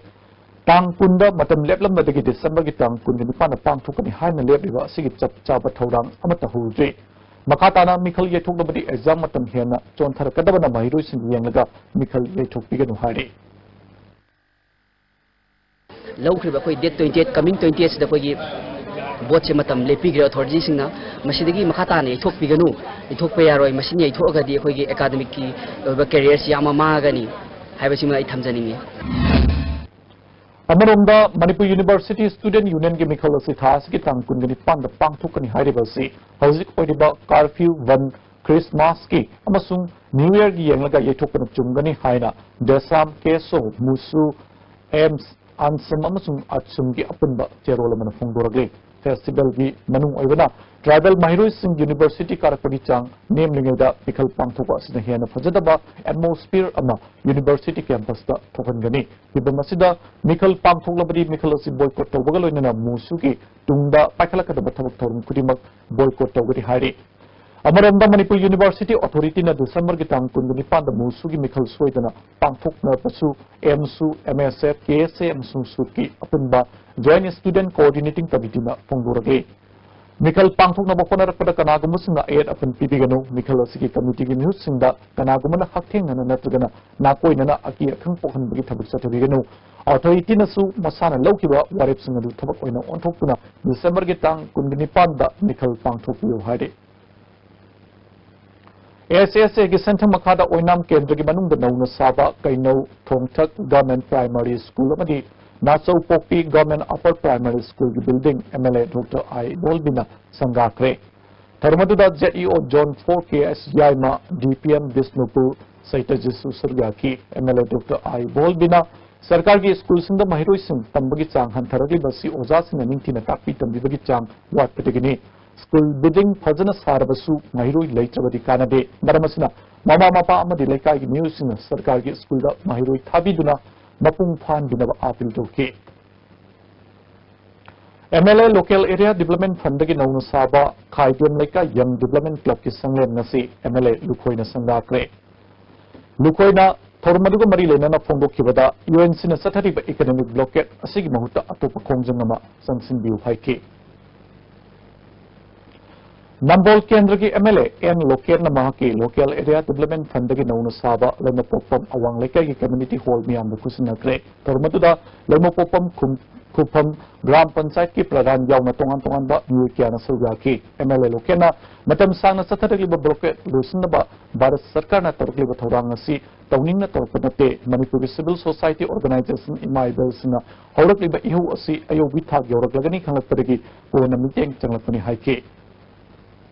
ꯇꯥꯡ ꯀꯨꯟꯗ ꯃꯇꯝ ꯂꯦꯞꯂꯝꯕꯗꯒꯤ ꯗꯤꯁꯦꯝꯕꯔꯒꯤ ꯇꯥꯡ ꯀꯨꯟꯒ ꯅꯤꯄꯥꯟꯗ ꯄꯥꯡꯊꯣꯛꯀꯅꯤ ꯍꯥꯏꯅ ꯂꯦꯞꯂꯤꯕ ꯑꯁꯤꯒꯤ ꯆꯞ ꯆꯥꯕ ꯊꯧꯔꯥꯡ ꯑꯃꯠꯇ ꯍꯧꯗ꯭ꯔꯤ꯫ ꯃꯈꯥ ꯇꯥꯅ ꯃꯤꯈꯜ ꯌꯩꯊꯣꯛꯂꯕꯗꯤ ꯑꯦꯛꯖꯥꯝ ꯃꯇꯝ ꯍꯦꯟꯅ ꯆꯣꯟꯊꯔꯛꯀꯗꯕꯅ ꯃꯍꯩꯔꯣꯏꯁꯤꯡ ꯌꯦꯡꯂꯒ ꯃꯤꯈꯜ ꯌꯩꯊꯣꯛꯄꯤꯒꯅꯨ ꯍꯥꯏꯔꯤ꯫ ꯂꯧꯈ꯭ꯔꯤꯕ ꯑꯩꯈꯣꯏ date twenty eight, coming twenty eight ꯁꯤꯗ ꯑꯩꯈꯣꯏꯒꯤ ꯚꯣꯠꯁꯦ ꯃꯇꯝ ꯂꯦꯞꯄꯤꯈ꯭ꯔꯦ ꯑꯣꯊꯣꯔꯤꯇꯤꯁꯤꯡꯅ꯫ ꯃꯁꯤꯗꯒꯤ ꯃꯈꯥ ꯇꯥꯅ ꯌꯩꯊꯣꯛꯄꯤꯒꯅꯨ, ꯌꯩꯊꯣꯛꯄ ꯌꯥꯔꯣꯏ꯫ ꯃꯁꯤꯅ ꯌꯩꯊꯣꯛꯑꯒꯗꯤ ꯑꯩꯈꯣꯏꯒꯤ ꯑꯦꯀꯥꯗꯃꯤꯛꯀꯤ ꯑꯣꯏꯕ ꯀꯦꯔꯤꯌꯔꯁꯤ ꯌꯥꯝꯅ ꯃꯥꯡꯉꯒꯅꯤ ꯍꯥꯏꯕꯁꯤꯃ ꯑꯩ ꯊꯝꯖꯅꯤꯡꯉꯤ꯫ ꯑꯃꯔꯣꯝꯗ, ꯃꯅꯤꯄꯨꯔ ꯌꯨꯅꯤꯚꯔꯁꯤꯇꯤ ꯁ꯭ꯇꯨꯗꯦꯟꯠ ꯌꯨꯅꯤꯌꯟꯒꯤ ꯃꯤꯈꯜ ꯑꯁꯤ ꯊꯥ ꯑꯁꯤꯒꯤ ꯇꯥꯡ ꯀꯨꯟꯒ ꯅꯤꯄꯥꯟꯗ ꯄꯥꯡꯊꯣꯛꯀꯅꯤ ꯍꯥꯏꯔꯤꯕ ꯑꯁꯤ ꯍꯧꯖꯤꯛ ꯑꯣꯏꯔꯤꯕ ꯀꯥꯔꯐ꯭ꯌꯨ, ꯕꯟ, ꯈ꯭ꯔꯤꯁꯃꯥꯁꯀꯤ ꯑꯃꯁꯨꯡ ꯅ꯭ꯌꯨ ꯌꯔꯒꯤ ꯌꯦꯡꯂꯒ ꯌꯩꯊꯣꯛꯄꯅ ꯆꯨꯝꯒꯅꯤ ꯍꯥꯏꯅ ꯗꯦꯁꯥꯝ, ꯀꯦꯁꯣ, ꯃꯨꯁꯨ, ꯑꯦꯝꯁ, ꯑꯟꯁꯝ ꯑꯃꯁꯨꯡ ꯑꯠꯁꯨꯝꯒꯤ ꯑꯄꯨꯟꯕ ꯆꯦꯔꯣꯜ ꯑꯃꯅ ꯐꯣꯡꯗꯣꯔꯛꯂꯤ꯫ ꯐꯦꯁꯇꯤꯚꯦꯜꯒꯤ ꯃꯅꯨꯡ ꯑꯣꯏꯕꯅ ꯇ꯭ꯔꯥꯏꯕꯦꯜ ꯃꯍꯩꯔꯣꯏꯁꯤꯡ ꯌꯨꯅꯤꯚꯔꯁꯤꯇꯤ ꯀꯥꯔꯛꯄꯒꯤ ꯆꯥꯡ ꯅꯦꯝꯂꯤꯉꯩꯗ ꯃꯤꯈꯜ ꯄꯥꯡꯊꯣꯛꯄ ꯑꯁꯤꯅ ꯍꯦꯟꯅ ꯐꯖꯗꯕ ꯑꯦꯠꯃꯣꯁꯐꯤꯌꯔ ꯑꯃ ꯌꯨꯅꯤꯚꯔꯁꯤꯇꯤ ꯀꯦꯝꯄꯁꯇ ꯊꯣꯛꯍꯟꯒꯅꯤ꯫ ꯐꯤꯚꯝ ꯑꯁꯤꯗ ꯃꯤꯈꯜ ꯄꯥꯡꯊꯣꯛꯂꯕꯗꯤ ꯃꯤꯈꯜ ꯑꯁꯤ ꯕꯣꯏꯀꯣꯠ ꯇꯧꯕꯒ ꯂꯣꯏꯅꯅ ꯃꯨꯁꯨꯒꯤ ꯇꯨꯡꯗ ꯄꯥꯏꯈꯠꯂꯛꯀꯗꯕ ꯊꯕꯛ ꯊꯧꯔꯝ ꯈꯨꯗꯤꯡꯃꯛ ꯕꯣꯏꯀꯣꯠ ꯇꯧꯒꯅꯤ ꯍꯥꯏꯔꯤ꯫ ꯑꯃꯔꯣꯝꯗ, ꯃꯅꯤꯄꯨꯔ ꯌꯨꯅꯤꯚꯔꯁꯤꯇꯤ ꯑꯣꯊꯣꯔꯤꯇꯤꯅ ꯗꯤꯁꯦꯝꯕꯔꯒꯤ ꯇꯥꯡ ꯀꯨꯟꯒ ꯅꯤꯄꯥꯟꯗ ꯃꯨꯁꯨꯒꯤ ꯃꯤꯈꯜ ꯁꯣꯏꯗꯅ ꯄꯥꯡꯊꯣꯛꯅꯕꯁꯨ ꯑꯦꯝꯁꯨ, ꯑꯦꯝ ꯑꯦꯁ ꯑꯦꯐ, ꯀꯦ ꯑꯦꯁ ꯑꯦ ꯑꯃꯁꯨꯡ ꯁꯨꯠꯀꯤ ꯑꯄꯨꯟꯕ ꯖꯣꯏꯟꯠ ꯁ꯭ꯇꯨꯗꯦꯟꯠ ꯀꯣꯑꯣꯔꯗꯤꯅꯦꯇꯤꯡ ꯀꯃꯤꯇꯤꯅ ꯐꯣꯡꯗꯣꯔꯛꯂꯤ꯫ ꯃꯤꯈꯜ ꯄꯥꯡꯊꯣꯛꯅꯕ ꯍꯣꯠꯅꯔꯛꯄꯗ ꯀꯅꯥꯒꯨꯝꯕꯁꯤꯡꯅ ꯑꯌꯦꯠ ꯑꯄꯟ ꯄꯤꯕꯤꯒꯅꯨ꯫ ꯃꯤꯈꯜ ꯑꯁꯤꯒꯤ ꯀꯃꯤꯇꯤꯒꯤ ꯃꯤꯍꯨꯠꯁꯤꯡꯗ ꯀꯅꯥꯒꯨꯝꯕꯅ ꯍꯛꯊꯦꯡꯅꯅ ꯅꯠꯇ꯭ꯔꯒꯅ ꯅꯥꯀꯣꯏꯅꯅ ꯑꯀꯤ ꯑꯈꯪ ꯄꯣꯛꯍꯟꯕꯒꯤ ꯊꯕꯛ ꯆꯠꯊꯕꯤꯒꯅꯨ꯫ ꯑꯣꯊꯣꯔꯤꯇꯤꯅꯁꯨ ꯃꯁꯥꯅ ꯂꯧꯈꯤꯕ ꯋꯥꯔꯦꯞꯁꯤꯡ ꯑꯗꯨ ꯊꯕꯛ ꯑꯣꯏꯅ ꯑꯣꯟꯊꯣꯛꯇꯨꯅ ꯗꯤꯁꯦꯝꯕꯔꯒꯤ ꯇꯥꯡ ꯀꯨꯟꯒ ꯅꯤꯄꯥꯟꯗ ꯃꯤꯈꯜ ꯄꯥꯡꯊꯣꯛꯄꯤꯌꯨ ꯍꯥꯏꯔꯤ꯫ ꯑꯦꯁ ꯑꯦꯁ ꯑꯦꯒꯤ ꯁꯦꯟꯊꯪ ꯃꯈꯥꯗ ꯑꯣꯏꯅꯥꯝ ꯀꯦꯟꯗ꯭ꯔꯒꯤ ꯃꯅꯨꯡꯗ ꯅꯧꯅ ꯁꯥꯕ ꯀꯩꯅꯧ ꯊꯣꯡꯊꯛ ꯒꯚꯔꯟꯃꯦꯟꯠ ꯄ꯭ꯔꯥꯏꯃꯥꯔꯤ ꯁ꯭ꯀꯨꯜ ꯑꯃꯗꯤ ꯅꯥꯆꯧꯄꯣꯛꯄꯤ ꯒꯚꯔꯟꯃꯦꯟꯠ ꯑꯄꯔ ꯄ꯭ꯔꯥꯏꯃꯥꯔꯤ ꯁ꯭ꯀꯨꯜꯒꯤ building M L A doctor I ꯏꯕꯣꯜꯕꯤꯅ ꯁꯪꯒꯥꯈ꯭ꯔꯦ꯫ ꯊꯧꯔꯝ ꯑꯗꯨꯗ Z E O zone four K S Yaima, D P M Bishnupur, ꯁꯩꯇꯖꯤꯠꯁꯨ ꯁꯔꯨꯛ ꯌꯥꯈꯤ꯫ M L A doctor I ꯏꯕꯣꯜꯕꯤꯅ ꯁꯔꯀꯥꯔꯒꯤ ꯁ꯭ꯀꯨꯜꯁꯤꯡꯗ ꯃꯍꯩꯔꯣꯏꯁꯤꯡ ꯇꯝꯕꯒꯤ ꯆꯥꯡ ꯍꯟꯊꯔꯛꯂꯤꯕ ꯑꯁꯤ ꯑꯣꯖꯥꯁꯤꯡꯅ ꯅꯤꯡꯊꯤꯅ ꯇꯥꯛꯄꯤ ꯇꯝꯕꯤꯕꯒꯤ ꯆꯥꯡ ꯋꯥꯠꯄꯗꯒꯤꯅꯤ꯫ ꯁ꯭ꯀꯨꯜ ꯕꯤꯜꯗꯤꯡ ꯐꯖꯅ ꯁꯥꯔꯕꯁꯨ ꯃꯍꯩꯔꯣꯏ ꯂꯩꯇ꯭ꯔꯕꯗꯤ ꯀꯥꯟꯅꯗꯦ꯫ ꯃꯔꯝ ꯑꯁꯤꯅ ꯃꯃꯥ ꯃꯄꯥ ꯑꯃꯗꯤ ꯂꯩꯀꯥꯏꯒꯤ ꯃꯤꯑꯣꯏꯁꯤꯡꯅ ꯁꯔꯀꯥꯔꯒꯤ ꯁ꯭ꯀꯨꯜꯗ ꯃꯍꯩꯔꯣꯏ ꯊꯥꯕꯤꯗꯨꯅ ꯃꯄꯨꯡ ꯐꯥꯍꯟꯕꯤꯅꯕ ꯑꯥꯄꯤꯜ ꯇꯧꯈꯤ꯫ M L A local area development ꯐꯟꯗꯒꯤ ꯅꯧꯅ ꯁꯥꯕ ꯈꯥꯏꯗꯦꯝ ꯂꯩꯀꯥꯏ ꯌꯪ ꯗꯤꯕ꯭ꯂꯞꯃꯦꯟꯠ ꯀ꯭ꯂꯕꯀꯤ ꯁꯪꯂꯦꯟ ꯉꯁꯤ ꯑꯦꯝ ꯑꯦꯜ ꯑꯦ ꯂꯨꯈꯣꯏꯅ ꯁꯪꯒꯥꯈ꯭ꯔꯦ꯫ ꯂꯨꯈꯣꯏꯅ ꯊꯧꯔꯝ ꯑꯗꯨꯒ ꯃꯔꯤ ꯂꯩꯅꯅ ꯐꯣꯡꯗꯣꯛꯈꯤꯕꯗ, UNCꯅ ꯆꯠꯊꯔꯤꯕ economic blockade ꯑꯁꯤꯒꯤ ꯃꯍꯨꯠꯇ ꯑꯇꯣꯞꯄ ꯈꯣꯡꯖꯪ ꯑꯃ ꯆꯪꯁꯤꯟꯕꯤꯌꯨ ꯍꯥꯏꯈꯤ꯫ ꯅꯝꯕꯣꯜ ꯀꯦꯟꯗ꯭ꯔꯒꯤ MLA ꯑꯦꯟ ꯂꯣꯀꯦꯟꯅ ꯃꯍꯥꯛꯀꯤ local area development fundꯗꯒꯤ ꯅꯧꯅ ꯁꯥꯕ ꯂꯩꯃꯄꯣꯛꯐꯝ ꯑꯋꯥꯡ ꯂꯩꯀꯥꯏꯒꯤ community hall ꯃꯤꯌꯥꯝꯗ ꯈꯨꯠꯁꯤꯟꯅꯈ꯭ꯔꯦ꯫ ꯊꯧꯔꯝ ꯑꯗꯨꯗ ꯂꯩꯃꯄꯣꯛꯐꯝ ꯈꯨꯝ-, ꯈꯨꯐꯝ ꯒ꯭ꯔꯥꯝ ꯄꯟꯆꯥꯌꯠꯀꯤ ꯄ꯭ꯔꯙꯥꯟ ꯌꯥꯎꯅ ꯇꯣꯉꯥꯟ ꯇꯣꯉꯥꯟꯕ ꯃꯤꯑꯣꯏ ꯀꯌꯥꯅ ꯁꯔꯨꯛ ꯌꯥꯈꯤ꯫ MLA ꯂꯣꯀꯦꯟꯅ ꯃꯇꯝ ꯁꯥꯡꯅ ꯆꯠꯊꯔꯛꯂꯤꯕ blockade ꯂꯣꯏꯁꯤꯟꯅꯕ ꯚꯥꯔꯠ ꯁꯔꯀꯥꯔꯅ ꯇꯧꯔꯛꯂꯤꯕ ꯊꯧꯔꯥꯡ ꯑꯁꯤ ꯇꯧꯅꯤꯡꯅ ꯇꯧꯔꯛꯄ ꯅꯠꯇꯦ꯫ ꯃꯅꯤꯄꯨꯔꯒꯤ civil society organization ꯏꯃꯥ ꯏꯕꯦꯜꯁꯤꯡꯅ ꯍꯧꯔꯛꯂꯤꯕ ꯏꯍꯧ ꯑꯁꯤ ꯑꯌꯧꯕꯤ ꯊꯥꯛ ꯌꯧꯔꯛꯂꯒꯅꯤ ꯈꯪꯂꯛꯄꯗꯒꯤ ꯀꯣꯟꯅ ꯃꯤꯠꯌꯦꯡ ꯆꯪꯂꯛꯄꯅꯤ ꯍꯥꯏꯈꯤ꯫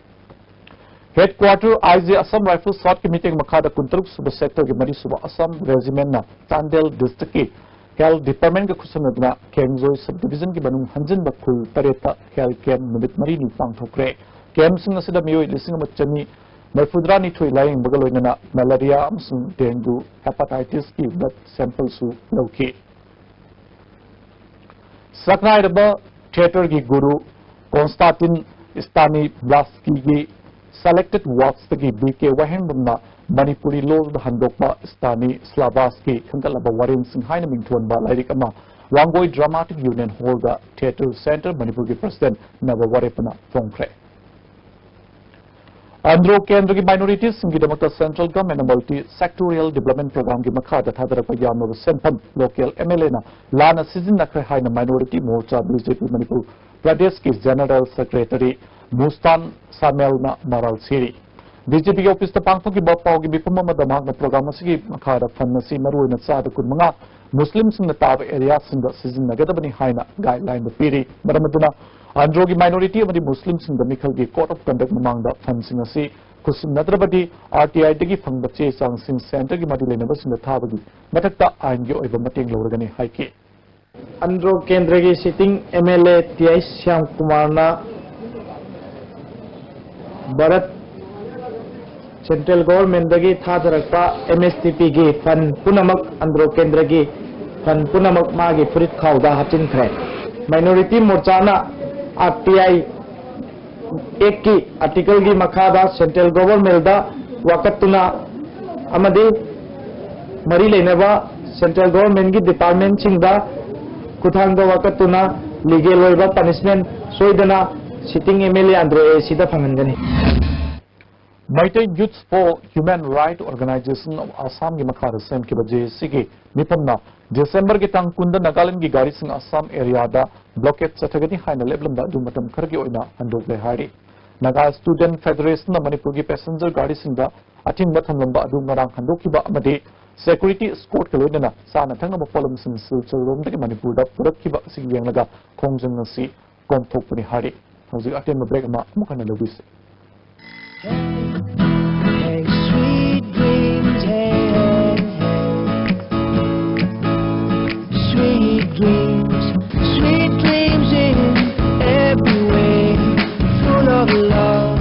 Headquarter IG Assam Rifles Southꯀꯤ ꯃꯤꯠꯌꯦꯡ ꯃꯈꯥꯗ ꯀꯨꯟꯇꯔꯨꯛ ꯁꯨꯕ sectorꯒꯤ ꯃꯔꯤ ꯁꯨꯕ Assam Regimentꯅ ꯆꯥꯟꯗꯦꯜ districtꯀꯤ health departmentꯀ ꯈꯨꯠꯁꯝꯅꯗꯨꯅ ꯈꯦꯡꯖꯣꯏ sub divisionꯒꯤ ꯃꯅꯨꯡ ꯍꯟꯖꯤꯟꯕ ꯈꯨꯜ ꯇꯔꯦꯠꯇ health camp ꯅꯨꯃꯤꯠ ꯃꯔꯤꯅꯤ ꯄꯥꯡꯊꯣꯛꯈ꯭ꯔꯦ꯫ Campꯁꯤꯡ ꯑꯁꯤꯗ ꯃꯤꯑꯣꯏ ꯂꯤꯁꯤꯡ ꯑꯃ ꯆꯅꯤ ꯃꯔꯤꯐꯨꯇꯔꯥꯅꯤꯊꯣꯏ ꯂꯥꯌꯦꯡꯕꯒ ꯂꯣꯏꯅꯅ malaria ꯑꯃꯁꯨꯡ dengue, hepatitisꯀꯤ blood sampleꯁꯨ ꯂꯧꯈꯤ꯫ ꯁꯛꯅꯥꯏꯔꯕ theatreꯒꯤ ꯒꯨꯔꯨ ꯀꯣꯟꯁꯇꯥꯟꯇꯤꯟ ꯁ꯭ꯇꯥꯅꯤꯕ꯭ꯂꯥꯁꯀꯤꯒꯤ selected worksꯇꯒꯤ ꯕꯤ ꯀꯦ ꯋꯥꯍꯦꯡꯕꯝꯅ ꯃꯅꯤꯄꯨꯔꯤ ꯂꯣꯜꯗ ꯍꯟꯗꯣꯛꯄ ꯁ꯭ꯇꯥꯅꯤꯁ꯭ꯂꯥꯕꯥꯁꯀꯤ ꯈꯟꯒꯠꯂꯕ ꯋꯥꯔꯦꯡꯁꯤꯡ ꯍꯥꯏꯅ ꯃꯤꯡꯊꯣꯟꯕ ꯂꯥꯏꯔꯤꯛ ꯑꯃ Wangoi Dramatic Union Hallꯗ Theatre Centre ꯃꯅꯤꯄꯨꯔꯒꯤ president ꯅꯕ ꯋꯥꯔꯦꯞꯄꯅ ꯐꯣꯡꯈ꯭ꯔꯦ꯫ ꯑꯟꯗ꯭ꯔꯣ ꯀꯦꯟꯗ꯭ꯔꯒꯤ minoritiesꯁꯤꯡꯒꯤꯗꯃꯛꯇ central governmentꯅ multi sectorial development programmeꯒꯤ ꯃꯈꯥꯗ ꯊꯥꯗꯔꯛꯄ ꯌꯥꯝꯂꯕ ꯁꯦꯟꯐꯝ local MLAꯅ ꯂꯥꯟꯅ ꯁꯤꯖꯤꯟꯅꯈ꯭ꯔꯦ ꯍꯥꯏꯅ minority ꯃꯣꯔꯆꯥ BJP ꯃꯅꯤꯄꯨꯔ ꯄ꯭ꯔꯗꯦꯁꯀꯤ general secretary ꯃꯨꯁꯇꯥꯟ ꯁꯥꯃꯦꯜꯅ ꯃꯔꯥꯜ ꯁꯤꯔꯤ꯫ BJPꯒꯤ officeꯇ ꯄꯥꯡꯊꯣꯛꯈꯤꯕ ꯄꯥꯎꯒꯤ ꯃꯤꯐꯝ ꯑꯃꯗ ꯃꯍꯥꯛꯅ program ꯑꯁꯤꯒꯤ ꯃꯈꯥꯗ fund ꯑꯁꯤ ꯃꯔꯨꯑꯣꯏꯅ ꯆꯥꯗ ꯀꯨꯟꯃꯉꯥ ꯃꯨꯁꯂꯤꯝꯁꯤꯡꯅ ꯇꯥꯕ areaꯁꯤꯡꯗ ꯁꯤꯖꯤꯟꯅꯒꯗꯕꯅꯤ ꯍꯥꯏꯅ guidelineꯗ ꯄꯤꯔꯤ꯫ ꯃꯔꯝ ꯑꯗꯨꯅ ꯑꯟꯗ꯭ꯔꯣꯒꯤ minority ꯑꯃꯗꯤ ꯃꯨꯁꯂꯤꯝꯁꯤꯡꯗ ꯃꯤꯈꯜꯒꯤ code of conduct ꯃꯃꯥꯡꯗ fundꯁꯤꯡ ꯑꯁꯤ ꯈꯨꯠꯁꯤꯟꯅꯗ꯭ꯔꯕꯗꯤ RTIꯗꯒꯤ ꯐꯪꯕ ꯆꯦ ꯆꯥꯡꯁꯤꯡ centreꯒꯤ ꯃꯔꯤ ꯂꯩꯅꯕꯁꯤꯡꯗ ꯊꯥꯕꯒꯤ ꯃꯊꯛꯇ ꯑꯥꯏꯟꯒꯤ ꯑꯣꯏꯕ ꯃꯇꯦꯡ ꯂꯧꯔꯒꯅꯤ ꯍꯥꯏꯈꯤ꯫ ꯑꯟꯗ꯭ꯔꯣ ꯀꯦꯟꯗ꯭ꯔꯒꯤ sitting MLA ꯇꯤ ꯑꯥꯏ ꯁ꯭ꯌꯥꯝꯀꯨꯃꯥꯔꯅ ꯚꯥꯔꯠ central governmentꯗꯒꯤ ꯊꯥꯗꯔꯛꯄ MSTPꯒꯤ fund ꯄꯨꯝꯅꯃꯛ ꯑꯟꯗ꯭ꯔꯣ ꯀꯦꯟꯗ꯭ꯔꯒꯤ fund ꯄꯨꯝꯅꯃꯛ ꯃꯥꯒꯤ ꯐꯨꯔꯤꯠ ꯈꯥꯎꯗ ꯍꯥꯞꯆꯤꯟꯈ꯭ꯔꯦ꯫ Minority ꯃꯣꯔꯆꯥꯅ RTI Actꯀꯤ articleꯒꯤ ꯃꯈꯥꯗ central governmentꯗ ꯋꯥꯀꯠꯇꯨꯅ ꯑꯃꯗꯤ ꯃꯔꯤ ꯂꯩꯅꯕ central governmentꯀꯤ departmentꯁꯤꯡꯗ ꯈꯨꯠꯊꯥꯡꯗ ꯋꯥꯀꯠꯇꯨꯅ legal ꯑꯣꯏꯕ punishment ꯁꯣꯏꯗꯅ sitting MLA ꯑꯟꯗ꯭ꯔꯣ ꯑꯦꯁꯤꯗ ꯐꯪꯍꯟꯒꯅꯤ꯫ Meitei Youth for Human Rights Organization of Assamꯒꯤ ꯃꯈꯥꯗ ꯁꯦꯝꯈꯤꯕ JACꯒꯤ ꯃꯤꯐꯝꯅ Decemberꯒꯤ ꯇꯥꯡ ꯀꯨꯟꯗ ꯅꯥꯒꯥꯂꯦꯟꯗꯒꯤ ꯒꯥꯔꯤꯁꯤꯡ ꯑꯁꯥꯝ ꯑꯦꯔꯤꯌꯥꯗ blockade ꯆꯠꯊꯒꯅꯤ ꯍꯥꯏꯅ ꯂꯦꯞꯂꯝꯕ ꯑꯗꯨ ꯃꯇꯝ ꯈꯔꯒꯤ ꯑꯣꯏꯅ ꯍꯟꯗꯣꯛꯂꯦ ꯍꯥꯏꯔꯤ꯫ Naga Student Federationꯅ ꯃꯅꯤꯄꯨꯔꯒꯤ passenger ꯒꯥꯔꯤꯁꯤꯡꯗ ꯑꯊꯤꯡꯕ ꯊꯝꯂꯝꯕ ꯑꯗꯨ ꯉꯔꯥꯡ ꯍꯟꯗꯣꯛꯈꯤꯕ ꯑꯃꯗꯤ security escortꯀ ꯂꯣꯏꯅꯅ ꯆꯥꯅ ꯊꯛꯅꯕ ꯄꯣꯠꯂꯝꯁꯤꯡ ꯁꯤꯜꯆꯔꯔꯣꯝꯗꯒꯤ ꯃꯅꯤꯄꯨꯔꯗ ꯄꯨꯔꯛꯈꯤꯕ ꯑꯁꯤ ꯌꯦꯡꯂꯒ ꯈꯣꯡꯖꯪ ꯑꯁꯤ ꯀꯣꯝꯊꯣꯛꯄꯅꯤ ꯍꯥꯏꯔꯤ꯫ ꯍꯧꯖꯤꯛ ꯑꯇꯦꯟꯕ break ꯑꯃ ꯑꯃꯨꯛ ꯍꯟꯅ ꯂꯧꯕꯤꯁꯤ꯫ Hey, sweet dreams, hey, hey, hey. Sweet dreams, sweet dreams in every way. Full of love,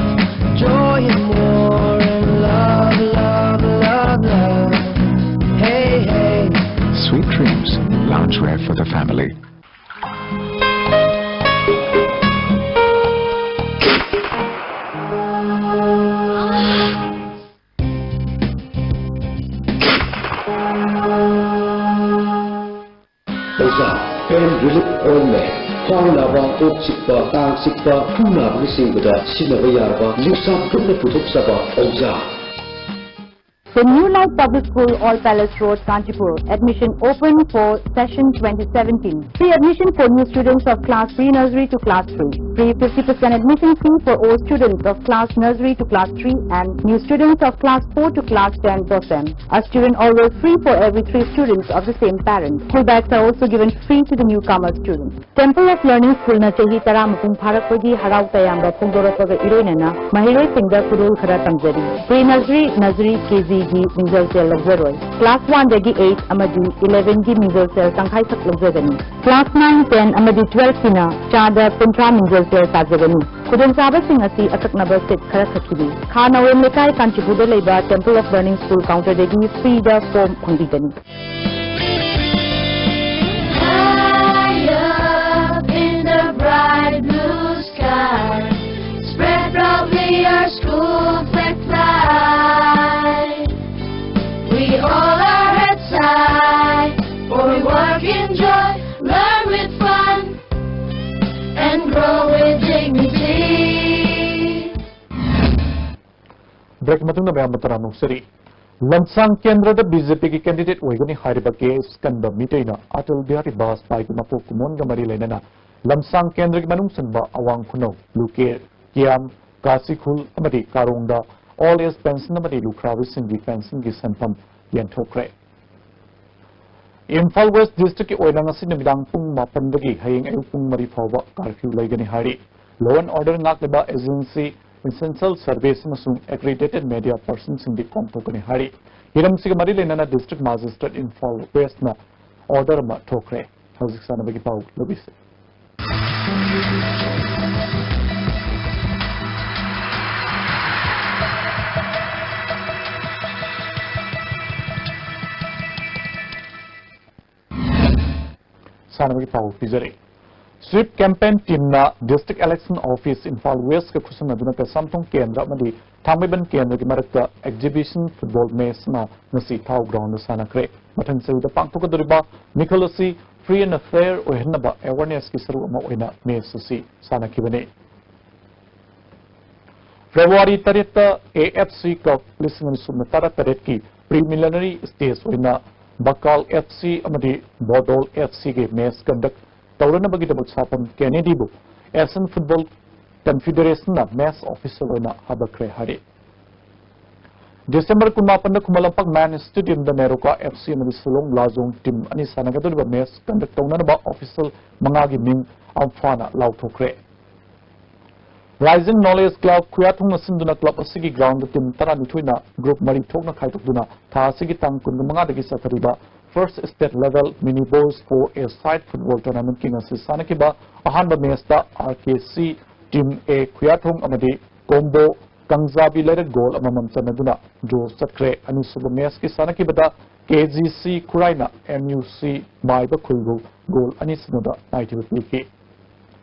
joy and more, and love, love, love, love. Hey, hey. Sweet Dreams, loungewear for the family. ꯑꯣꯖꯥ, pain relief ointment, ꯈ꯭ꯋꯥꯡ ꯅꯥꯕ, ꯀꯣꯛ ꯆꯤꯛꯄ, ꯀꯥꯡ ꯆꯤꯛꯄ, ꯈꯨ ꯅꯥꯕꯅꯆꯤꯡꯕꯗ ꯁꯤꯖꯤꯟꯅꯕ ꯌꯥꯔꯕ ꯂꯤꯛꯁꯥ ꯒ꯭ꯔꯨꯞꯅ ꯄꯨꯊꯣꯛꯆꯕ ꯑꯣꯖꯥ꯫ The New Light Public School, All Palace Road, Kanchipur. Admission open for session twenty seventeen. Free admission for new students of class pre-nursery to class three. Free fifty percent admission fee for all students of class nursery to class three and new students of class four to class ten BOSEM. A student always free for every three students of the same parent. School bags are also given free to the newcomer students. Temple of Learning Schoolꯅ ꯆꯍꯤ ꯇꯔꯥ ꯃꯄꯨꯡ ꯐꯥꯔꯛꯄꯒꯤ ꯍꯔꯥꯎ ꯇꯌꯥꯝꯕ ꯐꯣꯡꯗꯣꯔꯛꯄꯒ ꯏꯔꯣꯏꯅꯅ ꯃꯍꯩꯔꯣꯏꯁꯤꯡꯗ ꯈꯨꯗꯣꯜ ꯈꯔ ꯇꯝꯖꯔꯤ꯫ Pre-nursery, nursery, KGꯒꯤ ꯃꯤꯡꯖꯦꯜꯁꯦꯜ ꯂꯧꯖꯔꯣꯏ꯫ Class oneꯗꯒꯤ eight ꯑꯃꯗꯤ elevenꯒꯤ ꯃꯤꯡꯖꯦꯜꯁꯦꯜ ꯇꯪꯈꯥꯏꯈꯛ ꯂꯧꯖꯒꯅꯤ꯫ Class nine, ten ꯑꯃꯗꯤ twelveꯀꯤꯅ ꯆꯥꯗ ꯀꯨꯟꯊ꯭ꯔꯥ ꯃꯤꯡꯖꯦꯜꯁꯦꯜ ꯇꯥꯖꯒꯅꯤ꯫ ꯈꯨꯗꯣꯡꯆꯥꯕꯁꯤꯡ ꯑꯁꯤ ꯑꯀꯛꯅꯕ seat ꯈꯔꯈꯛꯀꯤꯅꯤ꯫ ꯈꯥ ꯅꯋꯦꯝ ꯂꯩꯀꯥꯏ, ꯀꯥꯟꯆꯤꯄꯨꯔꯗ ꯂꯩꯕ Temple of Learning School counterꯗꯒꯤ freeꯗ form ꯐꯪꯕꯤꯒꯅꯤ꯫ High up in the bright blue sky, spread proudly our school flag fly. We all are Break ꯃꯇꯨꯡꯗ ꯃꯌꯥꯝ ꯇꯔꯥꯝꯅ ꯑꯣꯛꯆꯔꯤ꯫ ꯂꯝꯁꯥꯡ ꯀꯦꯟꯗ꯭ꯔꯗ BJPꯒꯤ candidate ꯑꯣꯏꯒꯅꯤ ꯍꯥꯏꯔꯤꯕ ꯀꯦ ꯑꯦꯁ ꯀꯟꯕ ꯃꯤꯇꯩꯅ ꯑꯇꯜ ꯕꯤꯍꯥꯔꯤ ꯕꯥꯖꯄꯥꯏꯒꯤ ꯃꯄꯣꯛ ꯀꯨꯝꯑꯣꯟꯒ ꯃꯔꯤ ꯂꯩꯅꯅ ꯂꯝꯁꯥꯡ ꯀꯦꯟꯗ꯭ꯔꯒꯤ ꯃꯅꯨꯡ ꯆꯟꯕ ꯑꯋꯥꯡ ꯈꯨꯅꯧ, ꯂꯨꯀꯦ, ꯀꯤꯌꯥꯝ, ꯀꯥꯁꯤꯈꯨꯜ ꯑꯃꯗꯤ ꯀꯥꯔꯣꯡꯗ old age pension ꯑꯃꯗꯤ ꯂꯨꯈ꯭ꯔꯥꯕꯤꯁꯤꯡꯒꯤ pensionꯒꯤ ꯁꯦꯟꯐꯝ ꯌꯦꯟꯊꯣꯛꯈ꯭ꯔꯦ꯫ ꯏꯝꯐꯥꯜ West Districtꯀꯤ ꯑꯣꯏꯅ ꯉꯁꯤ ꯅꯨꯃꯤꯗꯥꯡ ꯄꯨꯡ ꯃꯥꯄꯟꯗꯒꯤ ꯍꯌꯦꯡ ꯑꯌꯨꯛ ꯄꯨꯡ ꯃꯔꯤ ꯐꯥꯎꯕ curfew ꯂꯩꯒꯅꯤ ꯍꯥꯏꯔꯤ꯫ Law and Order ꯉꯥꯛꯂꯤꯕ agency, essential service ꯑꯃꯁꯨꯡ accredited media personꯁꯤꯡꯗꯤ ꯀꯣꯝꯊꯣꯛꯀꯅꯤ ꯍꯥꯏꯔꯤ꯫ ꯍꯤꯔꯝꯁꯤꯒ ꯃꯔꯤ ꯂꯩꯅꯅ District Magistrate ꯏꯝꯐꯥꯜ Westꯅ order ꯑꯃ ꯊꯣꯛꯈ꯭ꯔꯦ꯫ ꯍꯧꯖꯤꯛ ꯁꯥꯟꯅꯕꯒꯤ ꯄꯥꯎ ꯂꯧꯕꯤꯁꯤ꯫ ꯁꯥꯟꯅꯕꯒꯤ ꯄꯥꯎ ꯄꯤꯖꯔꯤ꯫ Sweep campaign teamꯅ District Election Office Imphal Westꯀ ꯈꯨꯠꯁꯝꯅꯗꯨꯅ Keishamthong ꯀꯦꯟꯗ꯭ꯔ ꯑꯃꯗꯤ ꯊꯥꯡꯃꯩꯕꯟ ꯀꯦꯟꯗ꯭ꯔꯒꯤ ꯃꯔꯛꯇ exhibition football match ꯑꯃ ꯉꯁꯤ ꯊꯥꯎ groundꯗ ꯁꯥꯟꯅꯈ꯭ꯔꯦ꯫ ꯃꯊꯪ ꯆꯍꯤꯗ ꯄꯥꯡꯊꯣꯛꯀꯗꯧꯔꯤꯕ ꯃꯤꯈꯜ ꯑꯁꯤ free and fair ꯑꯣꯏꯍꯟꯅꯕ awarenessꯀꯤ ꯁꯔꯨꯛ ꯑꯃ ꯑꯣꯏꯅ match ꯑꯁꯤ ꯁꯥꯟꯅꯈꯤꯕꯅꯤ꯫ February ꯇꯔꯦꯠꯇ AFC Cup ꯂꯤꯁꯤꯡ ꯑꯅꯤ ꯁꯨꯞꯅ ꯇꯔꯥꯇꯔꯦꯠꯀꯤ preliminary stage ꯑꯣꯏꯅ ꯕꯀꯥꯜ FC ꯑꯃꯗꯤ ꯕꯣꯗꯣꯜ FCꯒꯤ match conduct ꯇꯧꯔꯅꯕꯒꯤꯗꯃꯛ ꯁꯥꯐꯝ ꯀꯦꯅꯦꯗꯤꯕꯨ Asian Football Confederationꯅ match official ꯑꯣꯏꯅ ꯍꯥꯞꯄꯛꯈ꯭ꯔꯦ ꯍꯥꯏꯔꯤ꯫ December ꯀꯨꯟꯃꯥꯄꯟꯗ Khuman Lampak MAN Stadiumꯗ NEROCA FC ꯑꯃꯗꯤ ꯁꯤꯂꯣꯡ ꯂꯥꯖꯣꯡ team ꯑꯅꯤ ꯁꯥꯟꯅꯒꯗꯧꯔꯤꯕ match conduct ꯇꯧꯅꯅꯕ official ꯃꯉꯥꯒꯤ ꯃꯤꯡ ꯑꯝꯐꯥꯅ ꯂꯥꯎꯊꯣꯛꯈ꯭ꯔꯦ꯫ Rising Knowledge Club ꯈꯨꯌꯥꯊꯣꯡꯅ ꯁꯤꯟꯗꯨꯅ club ꯑꯁꯤꯒꯤ groundꯗ team ꯇꯔꯥꯅꯤꯊꯣꯏꯅ group ꯃꯔꯤ ꯊꯣꯛꯅ ꯈꯥꯏꯗꯣꯛꯇꯨꯅ ꯊꯥ ꯑꯁꯤꯒꯤ ꯇꯥꯡ ꯀꯨꯟꯃꯉꯥꯗꯒꯤ ꯆꯠꯊꯔꯤꯕ First State Level Mini Boys four A Side Football Tournamentꯀꯤ ꯉꯁꯤ ꯁꯥꯟꯅꯈꯤꯕ ꯑꯍꯥꯟꯕ matchꯇ RKC team A ꯈꯨꯌꯥꯊꯣꯡ ꯑꯃꯗꯤ Combo ꯀꯪꯖꯥꯕꯤ ꯂꯩꯔꯛ goal ꯑꯃꯃꯝ ꯆꯟꯅꯗꯨꯅ draw ꯆꯠꯈ꯭ꯔꯦ꯫ ꯑꯅꯤꯁꯨꯕ matchꯀꯤ ꯁꯥꯟꯅꯈꯤꯕꯗ KGC ꯈꯨꯔꯥꯏꯅ MUC ꯃꯥꯏꯕ ꯈꯨꯜꯕꯨ goal ꯑꯅꯤ ꯁꯤꯅꯣꯗ ꯃꯥꯏꯊꯤꯕ ꯄꯤꯈꯤ꯫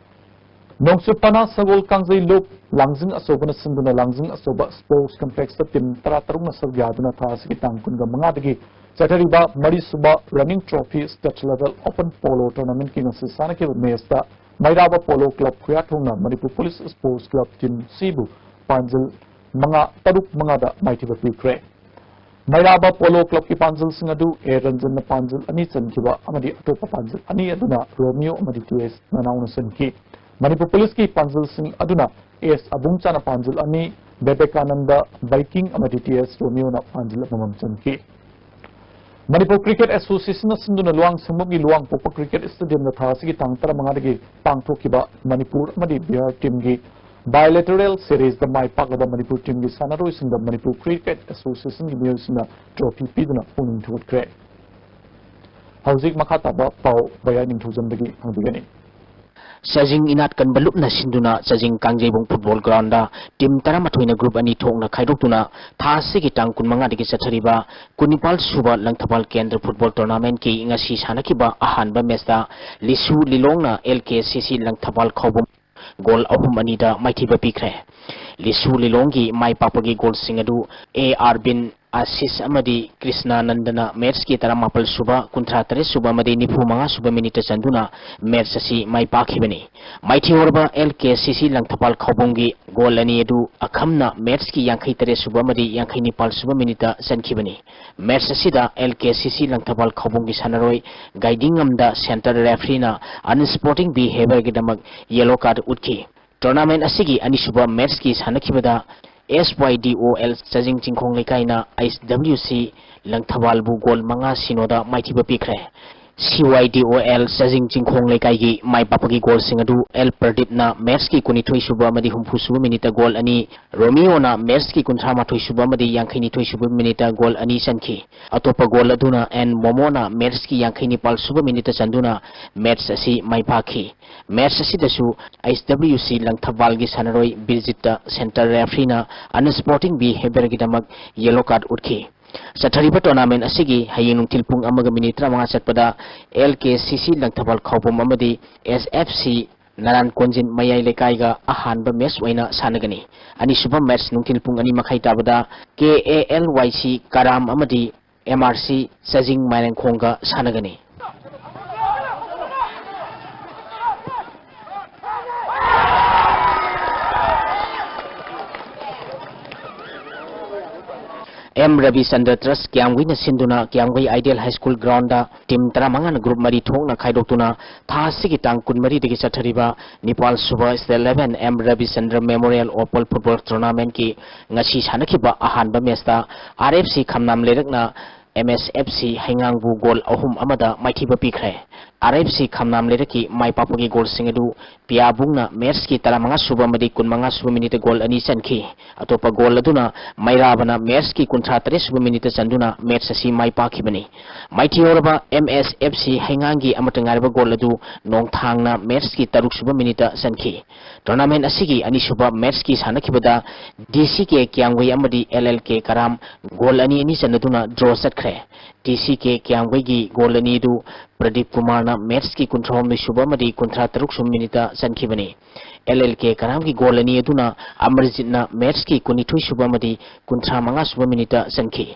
ꯅꯣꯡꯆꯨꯞ ꯄꯅꯥ ꯁꯒꯣꯜ ꯀꯥꯡꯖꯩ ꯂꯨꯞ ꯂꯥꯡꯖꯤꯡ ꯑꯆꯧꯕꯅ ꯁꯤꯟꯗꯨꯅ ꯂꯥꯡꯖꯤꯡ ꯑꯆꯧꯕ Sports Complexꯇ team ꯇꯔꯥꯇꯔꯨꯛꯅ ꯁꯔꯨꯛ ꯌꯥꯗꯨꯅ ꯊꯥ ꯑꯁꯤꯒꯤ ꯇꯥꯡ ꯀꯨꯟꯒ ꯃꯉꯥꯗꯒꯤ ꯆꯠꯊꯔꯤꯕ ꯃꯔꯤꯁꯨꯕ Running Trophy State Level Open Polo Tournamentꯀꯤ ꯉꯁꯤ ꯁꯥꯟꯅꯈꯤꯕ matchꯇ ꯃꯩꯔꯥꯕ Polo Club ꯈꯨꯌꯥꯊꯣꯡꯅ Manipur Police Sports Club team Cꯕꯨ ꯄꯥꯟꯖꯤꯜ ꯃꯉꯥ, ꯇꯔꯨꯛ ꯃꯉꯥꯗ ꯃꯥꯏꯊꯤꯕ ꯄꯤꯈ꯭ꯔꯦ꯫ ꯃꯩꯔꯥꯕ ꯄꯣꯂꯣ ꯀ꯭ꯂꯕꯀꯤ ꯄꯥꯟꯖꯜꯁꯤꯡ ꯑꯗꯨ ꯑꯦ ꯔꯟꯖꯟꯅ ꯄꯥꯟꯖꯜ ꯑꯅꯤ ꯆꯟꯈꯤꯕ ꯑꯃꯗꯤ ꯑꯇꯣꯞꯄ ꯄꯥꯟꯖꯜ ꯑꯅꯤ ꯑꯗꯨꯅ ꯔꯣꯃꯤꯌꯣ ꯑꯃꯗꯤ ꯇꯤ ꯑꯦꯁ ꯅꯅꯥꯎꯅ ꯆꯟꯈꯤ꯫ ꯃꯅꯤꯄꯨꯔ ꯄꯨꯂꯤꯁꯀꯤ ꯄꯥꯟꯖꯜꯁꯤꯡ ꯑꯗꯨꯅ ꯑꯦꯁ ꯑꯕꯨꯡꯆꯥꯅ ꯄꯥꯟꯖꯜ ꯑꯅꯤ, ꯕꯦꯕꯦꯀꯥꯅꯟꯗ ꯕꯥꯏꯀꯤꯡ ꯑꯃꯗꯤ ꯇꯤ ꯑꯦꯁ ꯔꯣꯃꯤꯌꯣꯅ ꯄꯥꯟꯖꯜ ꯑꯃꯃꯝ ꯆꯟꯈꯤ꯫ ꯃꯅꯤꯄꯨꯔ ꯀ꯭ꯔꯤꯀꯦꯠ ꯑꯦꯁꯣꯁꯤꯌꯦꯁꯟꯅ ꯁꯤꯟꯗꯨꯅ ꯂꯨꯋꯥꯡ ꯁꯪꯕꯝꯒꯤ ꯂꯨꯋꯥꯡ ꯄꯣꯛꯄ ꯀ꯭ꯔꯤꯀꯦꯠ ꯁ꯭ꯇꯦꯗꯤꯌꯝꯗ ꯊꯥ ꯑꯁꯤꯒꯤ ꯇꯥꯡ ꯇꯔꯥꯃꯉꯥꯗꯒꯤ ꯄꯥꯡꯊꯣꯛꯈꯤꯕ ꯃꯅꯤꯄꯨꯔ ꯑꯃꯗꯤ ꯕꯤꯍꯥꯔ ꯇꯤꯝꯒꯤ bilateral seriesꯗ ꯃꯥꯏ ꯄꯥꯛꯂꯕ ꯃꯅꯤꯄꯨꯔ ꯇꯤꯝꯒꯤ ꯁꯥꯟꯅꯔꯣꯏꯁꯤꯡꯗ ꯃꯅꯤꯄꯨꯔ ꯀ꯭ꯔꯤꯀꯦꯠ ꯑꯦꯁꯣꯁꯤꯌꯦꯁꯟꯒꯤ ꯃꯤꯑꯣꯏꯁꯤꯡꯅ ꯇ꯭ꯔꯣꯐꯤ ꯄꯤꯗꯨꯅ ꯄꯨꯛꯅꯤꯡ ꯊꯧꯒꯠꯈ꯭ꯔꯦ꯫ ꯍꯧꯖꯤꯛ ꯃꯈꯥ ꯇꯥꯕ ꯄꯥꯎ ꯕꯌꯥꯏ ꯅꯤꯡꯊꯧꯖꯝꯗꯒꯤ ꯍꯪꯕꯤꯒꯅꯤ꯫ ꯆꯥꯖꯤꯡ ꯏꯅꯥꯠ ꯀꯟꯕ ꯂꯨꯞꯅ ꯁꯤꯟꯗꯨꯅ ꯆꯥꯖꯤꯡ ꯀꯥꯡꯖꯩꯕꯨꯡ ꯐꯨꯠꯕꯣꯜ ꯒ꯭ꯔꯥꯎꯟꯗ ꯇꯤꯝ ꯇꯔꯥꯃꯥꯊꯣꯏꯅ ꯒ꯭ꯔꯨꯞ ꯑꯅꯤ ꯊꯣꯛꯅ ꯈꯥꯏꯗꯣꯛꯇꯨꯅ ꯊꯥ ꯑꯁꯤꯒꯤ ꯇꯥꯡ ꯀꯨꯟꯃꯉꯥꯗꯒꯤ ꯆꯠꯊꯔꯤꯕ ꯀꯨꯟꯅꯤꯄꯥꯜ ꯁꯨꯕ ꯂꯪꯊꯕꯥꯜ ꯀꯦꯟꯗ꯭ꯔ ꯐꯨꯠꯕꯣꯜ ꯇꯣꯔꯅꯥꯃꯦꯟꯠꯀꯤ ꯉꯁꯤ ꯁꯥꯟꯅꯈꯤꯕ ꯑꯍꯥꯟꯕ ꯃꯦꯆꯇ ꯂꯤꯁꯨ ꯂꯤꯂꯣꯡꯅ ꯑꯦꯜ ꯀꯦ ꯁꯤ ꯁꯤ ꯂꯪꯊꯕꯥꯜ ꯈꯥꯎꯕꯨꯝ ꯒꯣꯜ ꯑꯍꯨꯝ ꯑꯅꯤꯗ ꯃꯥꯏꯊꯤꯕ ꯄꯤꯈ꯭ꯔꯦ꯫ ꯂꯤꯁꯨ ꯂꯤꯂꯣꯡꯒꯤ ꯃꯥꯏ ꯄꯥꯛꯄꯒꯤ ꯒꯣꯜꯁꯤꯡ ꯑꯗꯨ ꯑꯦ ꯑꯥꯔꯕꯤꯟ, ꯑꯥꯁꯤꯁ ꯑꯃꯗꯤ ꯀ꯭ꯔꯤꯁꯅꯥꯅꯟꯗꯅ ꯃꯦꯆꯀꯤ ꯇꯔꯥꯃꯥꯄꯜ ꯁꯨꯕ, ꯀꯨꯟꯊ꯭ꯔꯥ ꯇꯔꯦꯠ ꯁꯨꯕ ꯑꯃꯗꯤ ꯅꯤꯐꯨ ꯃꯉꯥ ꯁꯨꯕ ꯃꯤꯅꯤꯠꯇ ꯆꯟꯗꯨꯅ ꯃꯦꯆ ꯑꯁꯤ ꯃꯥꯏ ꯄꯥꯛꯈꯤꯕꯅꯤ꯫ ꯃꯥꯏꯊꯤꯍꯧꯔꯕ ꯑꯦꯜ ꯀꯦ ꯁꯤ ꯁꯤ ꯂꯪꯊꯕꯥꯜ ꯈꯥꯎꯕꯨꯝꯒꯤ ꯒꯣꯜ ꯑꯅꯤ ꯑꯗꯨ ꯑꯈꯝꯅ ꯃꯦꯆꯀꯤ ꯌꯥꯡꯈꯩ ꯇꯔꯦꯠ ꯁꯨꯕ ꯑꯃꯗꯤ ꯌꯥꯡꯈꯩ ꯅꯤꯄꯥꯜ ꯁꯨꯕ ꯃꯤꯅꯤꯠꯇ ꯆꯟꯈꯤꯕꯅꯤ꯫ ꯃꯦꯆ ꯑꯁꯤꯗ ꯑꯦꯜ ꯀꯦ ꯁꯤ ꯁꯤ ꯂꯪꯊꯕꯥꯜ ꯈꯥꯎꯕꯨꯝꯒꯤ ꯁꯥꯟꯅꯔꯣꯏ ꯒꯥꯏꯗꯤꯡꯉꯝꯗ ꯁꯦꯟꯇꯔ ꯔꯦꯐ꯭ꯔꯤꯅ unsupporting behaviourꯒꯤꯗꯃꯛ ꯌꯦꯂꯣ ꯀꯥꯔꯗ ꯎꯠꯈꯤ꯫ ꯇꯣꯔꯅꯥꯃꯦꯟꯠ ꯑꯁꯤꯒꯤ ꯑꯅꯤꯁꯨꯕ ꯃꯦꯆꯀꯤ ꯁꯥꯟꯅꯈꯤꯕꯗ S Y D O L Chajing Chingkhong ꯂꯩꯀꯥꯏꯅ ꯑꯩꯆ ꯗꯕ꯭ꯂꯤꯎ ꯁꯤ ꯂꯪꯊꯕꯥꯜꯕꯨ ꯒꯣꯜ ꯃꯉꯥ ꯁꯤꯅꯣꯗ ꯃꯥꯏꯊꯤꯕ ꯄꯤꯈ꯭ꯔꯦ꯫ ꯁꯤ ꯋꯥꯏ ꯗꯤ ꯑꯣ ꯑꯦꯜ ꯆꯥꯖꯤꯡ ꯆꯤꯡꯈꯣꯡ ꯂꯩꯀꯥꯏꯒꯤ ꯃꯥꯏ ꯄꯥꯛꯄꯒꯤ ꯒꯣꯜꯁꯤꯡ ꯑꯗꯨ ꯑꯦꯜ ꯄ꯭ꯔꯗꯤꯞꯅ ꯃꯦꯆꯀꯤ ꯀꯨꯟꯅꯤꯊꯣꯏ ꯁꯨꯕ ꯑꯃꯗꯤ ꯍꯨꯝꯐꯨ ꯁꯨꯕ ꯃꯤꯅꯤꯠꯇ ꯒꯣꯜ ꯑꯅꯤ, ꯔꯣꯃꯤꯌꯣꯅ ꯃꯦꯆꯀꯤ ꯀꯨꯟꯊ꯭ꯔꯥ ꯃꯥꯊꯣꯏ ꯁꯨꯕ ꯑꯃꯗꯤ ꯌꯥꯡꯈꯩ ꯅꯤꯊꯣꯏ ꯁꯨꯕ ꯃꯤꯅꯤꯠꯇ ꯒꯣꯜ ꯑꯅꯤ ꯆꯟꯈꯤ꯫ ꯑꯇꯣꯞꯄ ꯒꯣꯜ ꯑꯗꯨꯅ ꯑꯦꯟ ꯃꯣꯃꯣꯅ ꯃꯦꯆꯀꯤ ꯌꯥꯡꯈꯩ ꯅꯤꯄꯥꯜ ꯁꯨꯕ ꯃꯤꯅꯤꯠꯇ ꯆꯟꯗꯨꯅ ꯃꯦꯆ ꯑꯁꯤ ꯃꯥꯏ ꯄꯥꯛꯈꯤ꯫ ꯃꯦꯆ ꯑꯁꯤꯗꯁꯨ ꯑꯩꯆ ꯗꯕ꯭ꯂꯤꯎ ꯁꯤ ꯂꯪꯊꯕꯥꯜꯒꯤ ꯁꯥꯟꯅꯔꯣꯏ ꯕꯤꯔꯖꯤꯠꯇ ꯁꯦꯟꯇꯔ ꯔꯦꯐ꯭ꯔꯤꯅ unsupporting behaviourꯒꯤꯗꯃꯛ ꯌꯦꯂꯣ ꯀꯥꯔꯗ ꯎꯠꯈꯤ꯫ ꯆꯠꯊꯔꯤꯕ ꯇꯣꯔꯅꯥꯃꯦꯟꯠ ꯑꯁꯤꯒꯤ ꯍꯌꯦꯡ ꯅꯨꯡꯊꯤꯜ ꯄꯨꯡ ꯑꯃꯒ ꯃꯤꯅꯤꯠ ꯇꯔꯥꯃꯉꯥ ꯆꯠꯄꯗ ꯑꯦꯜ ꯀꯦ ꯁꯤ ꯁꯤ ꯂꯪꯊꯕꯥꯜ ꯈꯥꯎꯕꯨꯝ ꯑꯃꯗꯤ ꯑꯦꯁ ꯑꯦꯐ ꯁꯤ ꯅꯔꯥꯟ ꯀꯣꯟꯖꯤꯟ ꯃꯌꯥꯏ ꯂꯩꯀꯥꯏꯒ ꯑꯍꯥꯟꯕ ꯃꯦꯆ ꯑꯣꯏꯅ ꯁꯥꯟꯅꯒꯅꯤ꯫ ꯑꯅꯤꯁꯨꯕ ꯃꯦꯆ ꯅꯨꯡꯊꯤꯜ ꯄꯨꯡ ꯑꯅꯤ ꯃꯈꯥꯏ ꯇꯥꯕꯗ ꯀꯦ ꯑꯦ ꯑꯦꯜ ꯋꯥꯏ ꯁꯤ ꯀꯔꯥꯝ ꯑꯃꯗꯤ ꯑꯦꯝ ꯑꯥꯔ ꯁꯤ ꯆꯥꯖꯤꯡ ꯃꯥꯏꯔꯦꯡꯈꯣꯡꯒ ꯁꯥꯟꯅꯒꯅꯤ꯫ ꯑꯦꯝ ꯔꯕꯤꯆꯟꯗ꯭ꯔ ꯇ꯭ꯔꯁ ꯀꯤꯌꯥꯝꯒꯩꯅ ꯁꯤꯟꯗꯨꯅ Keyamgei ideal high school ground team ꯇꯔꯥꯃꯉꯥꯅ ꯒ꯭ꯔꯨꯞ ꯃꯔꯤ ꯊꯣꯛꯅ ꯈꯥꯏꯗꯣꯛꯇꯨꯅ ꯊꯥ ꯑꯁꯤꯒꯤ ꯇꯥꯡ ꯀꯨꯟꯃꯔꯤꯗꯒꯤ ꯆꯠꯊꯔꯤꯕ ꯅꯤꯄꯥꯜ ꯁꯨꯕ state eleven M Rabichandra memorial open football ꯇꯣꯔꯅꯥꯃꯦꯟꯠꯀꯤ ꯉꯁꯤ ꯁꯥꯟꯅꯈꯤꯕ ꯑꯍꯥꯟꯕ ꯃꯦꯆꯇ ꯑꯥꯔ ꯑꯦꯐ ꯁꯤ ꯈꯝꯅꯥꯝ ꯂꯩꯔꯛꯅ ꯑꯦꯝ ꯑꯦꯁ ꯑꯦꯐ ꯁꯤ ꯍꯩꯉꯥꯡꯕꯨ ꯒꯣꯜ ꯑꯍꯨꯝ ꯑꯃꯗ ꯃꯥꯏꯊꯤꯕ ꯄꯤꯈ꯭ꯔꯦ꯫ ꯑꯥꯔ ꯑꯦꯐ ꯁꯤ ꯈꯝꯅꯥꯝ ꯂꯩꯔꯛꯀꯤ ꯃꯥꯏ ꯄꯥꯛꯄꯒꯤ ꯒꯣꯜꯁꯤꯡ ꯑꯗꯨ ꯄꯤꯌꯥꯕꯨꯡꯅ ꯃꯦꯠꯁꯀꯤ ꯇꯔꯥꯃꯉꯥ ꯁꯨꯕ ꯑꯃꯗꯤ ꯀꯨꯟꯃꯉꯥ ꯁꯨꯕ ꯃꯤꯅꯤꯠꯇ ꯒꯣꯜ ꯑꯅꯤ ꯆꯟꯈꯤ꯫ ꯑꯇꯣꯞꯄ ꯒꯣꯜ ꯑꯗꯨꯅ ꯃꯩꯔꯥꯕꯅ ꯃꯦꯠꯁꯀꯤ ꯀꯨꯟꯊ꯭ꯔꯥ ꯇꯔꯦꯠ ꯁꯨꯕ ꯃꯤꯅꯤꯠꯇ ꯆꯟꯗꯨꯅ ꯃꯦꯠꯁ ꯑꯁꯤ ꯃꯥꯏ ꯄꯥꯛꯈꯤꯕꯅꯤ꯫ ꯃꯥꯏꯊꯤꯍꯧꯔꯕ ꯑꯦꯝ ꯑꯦꯁ ꯑꯦꯐ ꯁꯤ ꯍꯩꯉꯥꯡꯒꯤ ꯑꯃꯠꯇ ꯉꯥꯏꯔꯕ ꯒꯣꯜ ꯑꯗꯨ ꯅꯣꯡꯊꯥꯡꯅ ꯃꯦꯠꯁꯀꯤ ꯇꯔꯨꯛ ꯁꯨꯕ ꯃꯤꯅꯤꯠꯇ ꯆꯟꯈꯤ꯫ ꯇꯣꯔꯅꯥꯃꯦꯟ ꯑꯁꯤꯒꯤ ꯑꯅꯤꯁꯨꯕ ꯃꯦꯠꯁꯀꯤ ꯁꯥꯟꯅꯈꯤꯕꯗ ꯗꯤ ꯁꯤ ꯀꯦ ꯀꯤꯌꯥꯝꯒꯩ ꯑꯃꯗꯤ ꯑꯦꯜ ꯑꯦꯜ ꯀꯦ ꯀꯔꯥꯝ ꯒꯣꯜ ꯑꯅꯤ ꯑꯅꯤ ꯆꯟꯅꯗꯨꯅ ꯗ꯭ꯔꯣ ꯆꯠꯈ꯭ꯔꯦ꯫ ꯗꯤ ꯁꯤ ꯀꯦ ꯀꯤꯌꯥꯝꯒꯩꯒꯤ ꯒꯣꯜ ꯑꯅꯤ ꯑꯗꯨ ꯄ꯭ꯔꯗꯤꯞ ꯀꯨꯃꯥꯔꯅ ꯃꯦꯠꯁꯀꯤ ꯀꯨꯟꯊ꯭ꯔꯥꯍꯨꯝꯗꯣꯏ ꯁꯨꯕ ꯑꯃꯗꯤ ꯀꯨꯟꯊ꯭ꯔꯥ ꯇꯔꯨꯛ ꯁꯨꯕ ꯃꯤꯅꯤꯠꯇ ꯆꯟꯈꯤꯕꯅꯤ꯫ ꯑꯦꯜ ꯑꯦꯜ ꯀꯦ ꯀꯔꯥꯝꯒꯤ ꯒꯣꯜ ꯑꯅꯤ ꯑꯗꯨꯅ ꯑꯃꯔꯖꯤꯠꯅ ꯃꯦꯠꯁꯀꯤ ꯀꯨꯟꯅꯤꯊꯣꯏ ꯁꯨꯕ ꯑꯃꯗꯤ ꯀꯨꯟꯊ꯭ꯔꯥ ꯃꯉꯥ ꯁꯨꯕ ꯃꯤꯅꯤꯠꯇ ꯆꯟꯈꯤ꯫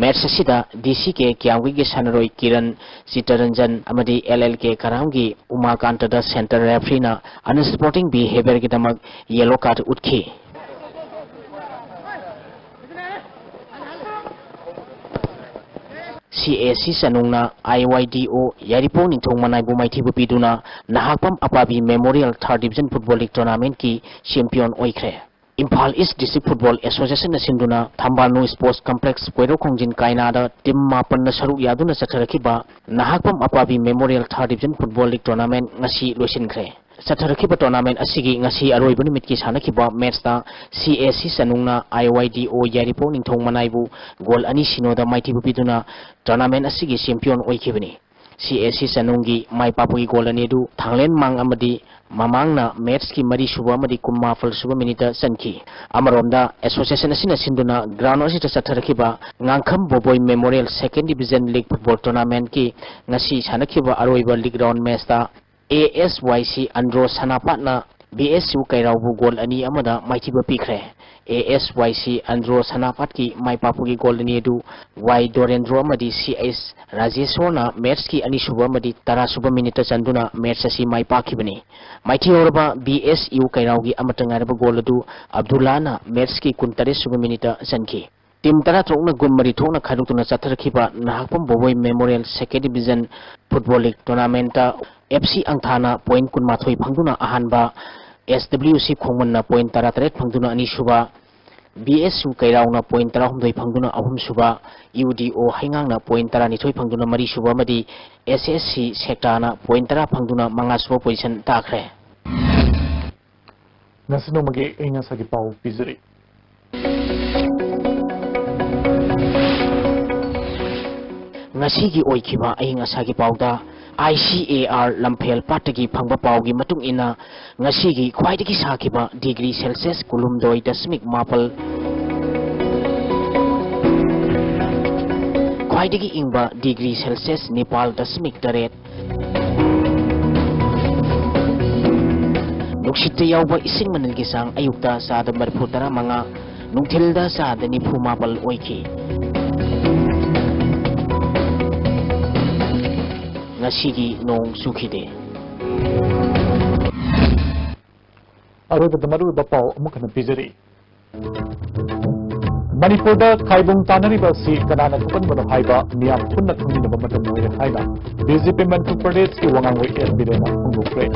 ꯃꯦꯠꯁ ꯑꯁꯤꯗ ꯗꯤ ꯁꯤ ꯀꯦ ꯀꯤꯌꯥꯝꯒꯩꯒꯤ ꯁꯥꯟꯅꯔꯣꯏ ꯀꯤꯔꯟ ꯆꯤꯇꯔꯟꯖꯟ ꯑꯃꯗꯤ ꯑꯦꯜ ꯑꯦꯜ ꯀꯦ ꯀꯔꯥꯝꯒꯤ ꯎꯃꯥꯀꯥꯟꯇꯗ ꯁꯦꯟꯇꯔ ꯔꯦꯐ꯭ꯔꯤꯅ ꯑꯟꯁ꯭ꯄꯣꯔꯇꯤꯡ ꯕꯤꯍꯦꯕꯤꯌꯔꯒꯤꯗꯃꯛ ꯌꯦꯂꯣ ꯀꯥꯔꯗ ꯎꯠꯈꯤ꯫ ꯁꯤ ꯑꯦ ꯁꯤ ꯆꯅꯨꯡꯅ ꯑꯥꯏ ꯋꯥꯏ ꯗꯤ ꯑꯣ ꯌꯥꯏꯔꯤꯄꯣꯛ ꯅꯤꯡꯊꯧ ꯃꯅꯥꯏꯕꯨ ꯃꯥꯏꯊꯤꯕ ꯄꯤꯗꯨꯅ ꯅꯍꯥꯛꯄꯝ ꯑꯄꯥꯕꯤ ꯃꯦꯃꯣꯔꯤꯌꯦꯜ ꯊꯥꯔꯠ ꯗꯤꯕꯤꯖꯟ ꯐꯨꯠꯕꯣꯜ ꯂꯤꯒ ꯇꯣꯔꯅꯥꯃꯦꯟꯠꯀꯤ ꯆꯦꯝꯄꯤꯌꯟ ꯑꯣꯏꯈ꯭ꯔꯦ꯫ ꯏꯝꯐꯥꯜ ꯏꯁ꯭ꯠ ꯗꯤꯁꯇ꯭ꯔꯤꯛ ꯐꯨꯠꯕꯣꯜ ꯑꯦꯁꯣꯁꯤꯌꯦꯁꯟꯅ ꯁꯤꯟꯗꯨꯅ ꯊꯝꯕꯥꯜꯅꯨ ꯁ꯭ꯄꯣꯔꯠꯁ ꯀꯝꯄ꯭ꯂꯦꯛꯁ ꯀꯣꯏꯔꯧ ꯈꯣꯡꯖꯤꯟ ꯀꯥꯏꯅꯥꯗ ꯇꯤꯝ ꯃꯥꯄꯟꯅ ꯁꯔꯨꯛ ꯌꯥꯗꯨꯅ ꯆꯠꯊꯔꯛꯈꯤꯕ ꯅꯍꯥꯛꯄꯝ ꯑꯄꯥꯕꯤ ꯃꯦꯃꯣꯔꯤꯌꯦꯜ ꯊꯥꯔꯠ ꯗꯤꯕꯤꯖꯟ ꯐꯨꯠꯕꯣꯜ ꯂꯤꯒ ꯇꯣꯔꯅꯥꯃꯦꯟꯠ ꯉꯁꯤ ꯂꯣꯏꯁꯤꯟꯈ꯭ꯔꯦ꯫ ꯆꯠꯊꯔꯛꯈꯤꯕ ꯇꯣꯔꯅꯥꯃꯦꯟꯠ ꯑꯁꯤꯒꯤ ꯉꯁꯤ ꯑꯔꯣꯏꯕ ꯅꯨꯃꯤꯠꯀꯤ ꯁꯥꯟꯅꯈꯤꯕ ꯃꯦꯠꯁꯇ ꯁꯤ ꯑꯦ ꯁꯤ ꯆꯅꯨꯡꯅ ꯑꯥꯏ ꯋꯥꯏ ꯗꯤ ꯑꯣ ꯌꯥꯏꯔꯤꯄꯣꯛ ꯅꯤꯡꯊꯧ ꯃꯅꯥꯏꯕꯨ ꯒꯣꯜ ꯑꯅꯤ ꯁꯤꯅꯣꯗ ꯃꯥꯏꯊꯤꯕ ꯄꯤꯗꯨꯅ ꯇꯣꯔꯅꯥꯃꯦꯟꯠ ꯑꯁꯤꯒꯤ ꯆꯦꯝꯄꯤꯌꯟ ꯑꯣꯏꯈꯤꯕꯅꯤ꯫ ꯁꯤ ꯑꯦ ꯁꯤ ꯆꯅꯨꯡꯒꯤ ꯃꯥꯏ ꯄꯥꯛꯄꯒꯤ ꯒꯣꯜ ꯑꯅꯤ ꯑꯗꯨ ꯊꯥꯡꯂꯦꯟ ꯃꯥꯡ ꯑꯃꯗꯤ ꯃꯃꯥꯡꯅ ꯃꯦꯠꯁꯀꯤ ꯃꯔꯤ ꯁꯨꯕ ꯑꯃꯗꯤ ꯀꯨꯟꯃꯥꯄꯜ ꯁꯨꯕ ꯃꯤꯅꯤꯠꯇ ꯆꯟꯈꯤ꯫ ꯑꯃꯔꯣꯝꯗ ꯑꯦꯁꯣꯁꯤꯌꯦꯁꯟ ꯑꯁꯤꯅ ꯁꯤꯟꯗꯨꯅ ꯒ꯭ꯔꯥꯎꯟ ꯑꯁꯤꯗ ꯆꯠꯊꯔꯛꯈꯤꯕ ꯉꯥꯡꯈꯝ ꯕꯣꯕꯣꯏ ꯃꯦꯃꯣꯔꯤꯌꯦꯜ ꯁꯦꯀꯦꯟ ꯗꯤꯕꯤꯖꯟ ꯂꯤꯒ ꯐꯨꯠꯕꯣꯜ ꯇꯣꯔꯅꯥꯃꯦꯟꯠꯀꯤ ꯉꯁꯤ ꯁꯥꯟꯅꯈꯤꯕ ꯑꯔꯣꯏꯕ ꯂꯤꯒ ꯔꯥꯎꯟ ꯃꯦꯠꯁꯇ ꯑꯦ ꯑꯦꯁ ꯋꯥꯏ ꯁꯤ ꯑꯟꯗ꯭ꯔꯣ ꯁꯅꯥꯄꯥꯠꯅ ꯕꯤ ꯑꯦꯁ ꯌꯨ ꯀꯩꯔꯥꯎꯕꯨ ꯒꯣꯜ ꯑꯅꯤ ꯑꯃꯗ ꯃꯥꯏꯊꯤꯕ ꯄꯤꯈ꯭ꯔꯦ꯫ ꯑꯦ ꯑꯦꯁ ꯋꯥꯏ ꯁꯤ ꯑꯟꯗ꯭ꯔꯣ ꯁꯅꯥꯄꯥꯠꯀꯤ ꯃꯥꯏ ꯄꯥꯛꯄꯒꯤ ꯒꯣꯜ ꯑꯅꯤ ꯑꯗꯨ ꯋꯥꯏ ꯗꯣꯔꯦꯟꯗ꯭ꯔꯣ ꯑꯃꯗꯤ ꯁꯤ ꯑꯩꯆ ꯔꯥꯖꯦꯁꯣꯔꯅ ꯃꯦꯠꯁꯀꯤ ꯑꯅꯤꯁꯨꯕ ꯑꯃꯗꯤ ꯇꯔꯥꯁꯨꯕ ꯃꯤꯅꯤꯠꯇ ꯆꯟꯗꯨꯅ ꯃꯦꯠꯁ ꯑꯁꯤ ꯃꯥꯏ ꯄꯥꯛꯈꯤꯕꯅꯤ꯫ ꯃꯥꯏꯊꯤꯍꯧꯔꯕ ꯕꯤ ꯑꯦꯁ ꯌꯨ ꯀꯩꯔꯥꯎꯒꯤ ꯑꯃꯠꯇ ꯉꯥꯏꯔꯕ ꯒꯣꯜ ꯑꯗꯨ ꯑꯕꯗꯨꯜꯂꯥꯅ ꯃꯦꯠꯁꯀꯤ ꯀꯨꯟꯇꯔꯦꯠꯁꯨꯕ ꯃꯤꯅꯤꯠꯇ ꯆꯟꯈꯤ꯫ Team ꯇꯔꯥꯇꯔꯨꯛꯅ ꯒꯨꯟ ꯃꯔꯤ ꯊꯣꯛꯅ ꯈꯥꯏꯗꯣꯛꯇꯨꯅ ꯆꯠꯊꯔꯛꯈꯤꯕ Nahakpam ꯕꯣꯕꯣꯏ Memorial Second Division Football League Tournamentꯇ F C ꯑꯪꯊꯥꯅ point ꯀꯨꯟꯃꯥꯊꯣꯏ ꯐꯪꯗꯨꯅ ꯑꯍꯥꯟꯕ, S W C ꯈꯣꯡꯃꯟꯅ point ꯇꯔꯥꯇꯔꯦꯠ ꯐꯪꯗꯨꯅ ꯑꯅꯤꯁꯨꯕ, B S U ꯀꯩꯔꯥꯎꯅ point ꯇꯔꯥꯍꯨꯝꯗꯣꯏ ꯐꯪꯗꯨꯅ ꯑꯍꯨꯝꯁꯨꯕ, U D O ꯍꯩꯉꯥꯡꯅ point ꯇꯔꯥꯅꯤꯊꯣꯏ ꯐꯪꯗꯨꯅ ꯃꯔꯤꯁꯨꯕ ꯑꯃꯗꯤ S S C ꯁꯦꯛꯇꯥꯅ point ꯇꯔꯥ ꯐꯪꯗꯨꯅ ꯃꯉꯥꯁꯨꯕ position ꯇꯥꯈ꯭ꯔꯦ꯫ ꯉꯁꯤ ꯅꯣꯡꯃꯒꯤ ꯑꯏꯪ ꯑꯁꯥꯒꯤ ꯄꯥꯎ ꯄꯤꯖꯔꯤ꯫ ꯉꯁꯤꯒꯤ ꯑꯣꯏꯈꯤꯕ ꯑꯏꯪ ꯑꯁꯥꯒꯤ ꯄꯥꯎꯗ I C A R ꯂꯝꯐꯦꯜ ꯄꯥꯠꯇꯒꯤ ꯐꯪꯕ ꯄꯥꯎꯒꯤ ꯃꯇꯨꯡ ꯏꯟꯅ, ꯉꯁꯤꯒꯤ ꯈ꯭ꯋꯥꯏꯗꯒꯤ ꯁꯥꯈꯤꯕ degree Celsius ꯀꯨꯟꯍꯨꯝꯗꯣꯏ ꯗꯁꯃꯤꯛ ꯃꯥꯄꯜ, ꯈ꯭ꯋꯥꯏꯗꯒꯤ ꯏꯪꯕ degree Celsius ꯅꯤꯄꯥꯜ ꯗꯁꯃꯤꯛ ꯇꯔꯦꯠ, ꯅꯨꯡꯁꯤꯠꯇ ꯌꯥꯎꯕ ꯏꯁꯤꯡ ꯃꯅꯤꯜꯒꯤ ꯆꯥꯡ ꯑꯌꯨꯛꯇ ꯆꯥꯗ ꯃꯔꯤꯐꯨ ꯇꯔꯥꯃꯉꯥ, ꯅꯨꯡꯊꯤꯜꯗ ꯆꯥꯗ ꯅꯤꯐꯨ ꯃꯥꯄꯜ ꯑꯣꯏꯈꯤ꯫ ꯉꯁꯤꯒꯤ ꯅꯣꯡ ꯆꯨꯈꯤꯗꯦ꯫ ꯑꯔꯣꯏꯕꯗ ꯃꯔꯨꯑꯣꯏꯕ ꯄꯥꯎ ꯑꯃꯨꯛ ꯍꯟꯅ ꯄꯤꯖꯔꯤ꯫ ꯃꯅꯤꯄꯨꯔꯗ ꯈꯥꯏꯕꯨꯡ ꯇꯥꯟꯅꯔꯤꯕ ꯑꯁꯤ ꯀꯅꯥꯅ ꯊꯣꯛꯍꯟꯕꯅꯣ ꯍꯥꯏꯕ ꯃꯤꯌꯥꯝ ꯄꯨꯟꯅ ꯈꯪꯃꯤꯟꯅꯕ ꯃꯇꯝ ꯑꯣꯏꯔꯦ ꯍꯥꯏꯅ B J P ꯃꯅꯤꯄꯨꯔ ꯄ꯭ꯔꯗꯦꯁꯀꯤ ꯋꯥꯉꯥꯡꯂꯣꯏ ꯑꯦꯜ ꯕꯤꯔꯦꯟꯅ ꯐꯣꯡꯗꯣꯛꯈ꯭ꯔꯦ꯫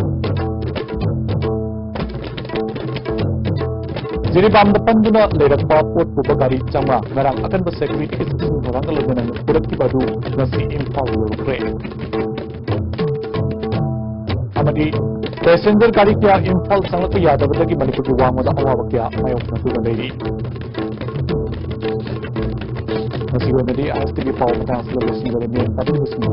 ꯖꯤꯔꯤꯕꯥꯝꯗ ꯄꯟꯗꯨꯅ ꯂꯩꯔꯛꯄ ꯄꯣꯠ ꯄꯨꯕ ꯒꯥꯔꯤ ꯆꯥꯝꯃꯉꯥ ꯉꯔꯥꯡ ꯑꯀꯟꯕ security ꯁꯤꯡ ꯊꯧꯔꯥꯡꯒ ꯂꯣꯏꯅꯅ ꯄꯨꯔꯛꯈꯤꯕ ꯑꯗꯨ ꯉꯁꯤ ꯏꯝꯐꯥꯜ ꯌꯧꯔꯛꯈ꯭ꯔꯦ꯫ ꯑꯃꯗꯤ passenger ꯒꯥꯔꯤ ꯀꯌꯥ ꯏꯝꯐꯥꯜ ꯆꯪꯂꯛꯄ ꯌꯥꯗꯕꯗꯒꯤ ꯃꯅꯤꯄꯨꯔꯒꯤ ꯋꯥꯡꯃꯗ ꯑꯋꯥꯕ ꯀꯌꯥ ꯃꯥꯌꯣꯛꯅꯗꯨꯅ ꯂꯩꯔꯤ꯫ ꯃꯁꯤꯒꯤ ꯑꯣꯏꯅꯗꯤ I S T V ꯄꯥꯎ ꯃꯇꯥꯡ ꯑꯁꯤꯗ ꯂꯣꯏꯁꯤꯟꯖꯔꯦ꯫ ꯃꯤꯌꯥꯝ ꯇꯥꯕꯤꯔꯤꯕꯁꯤꯡꯕꯨ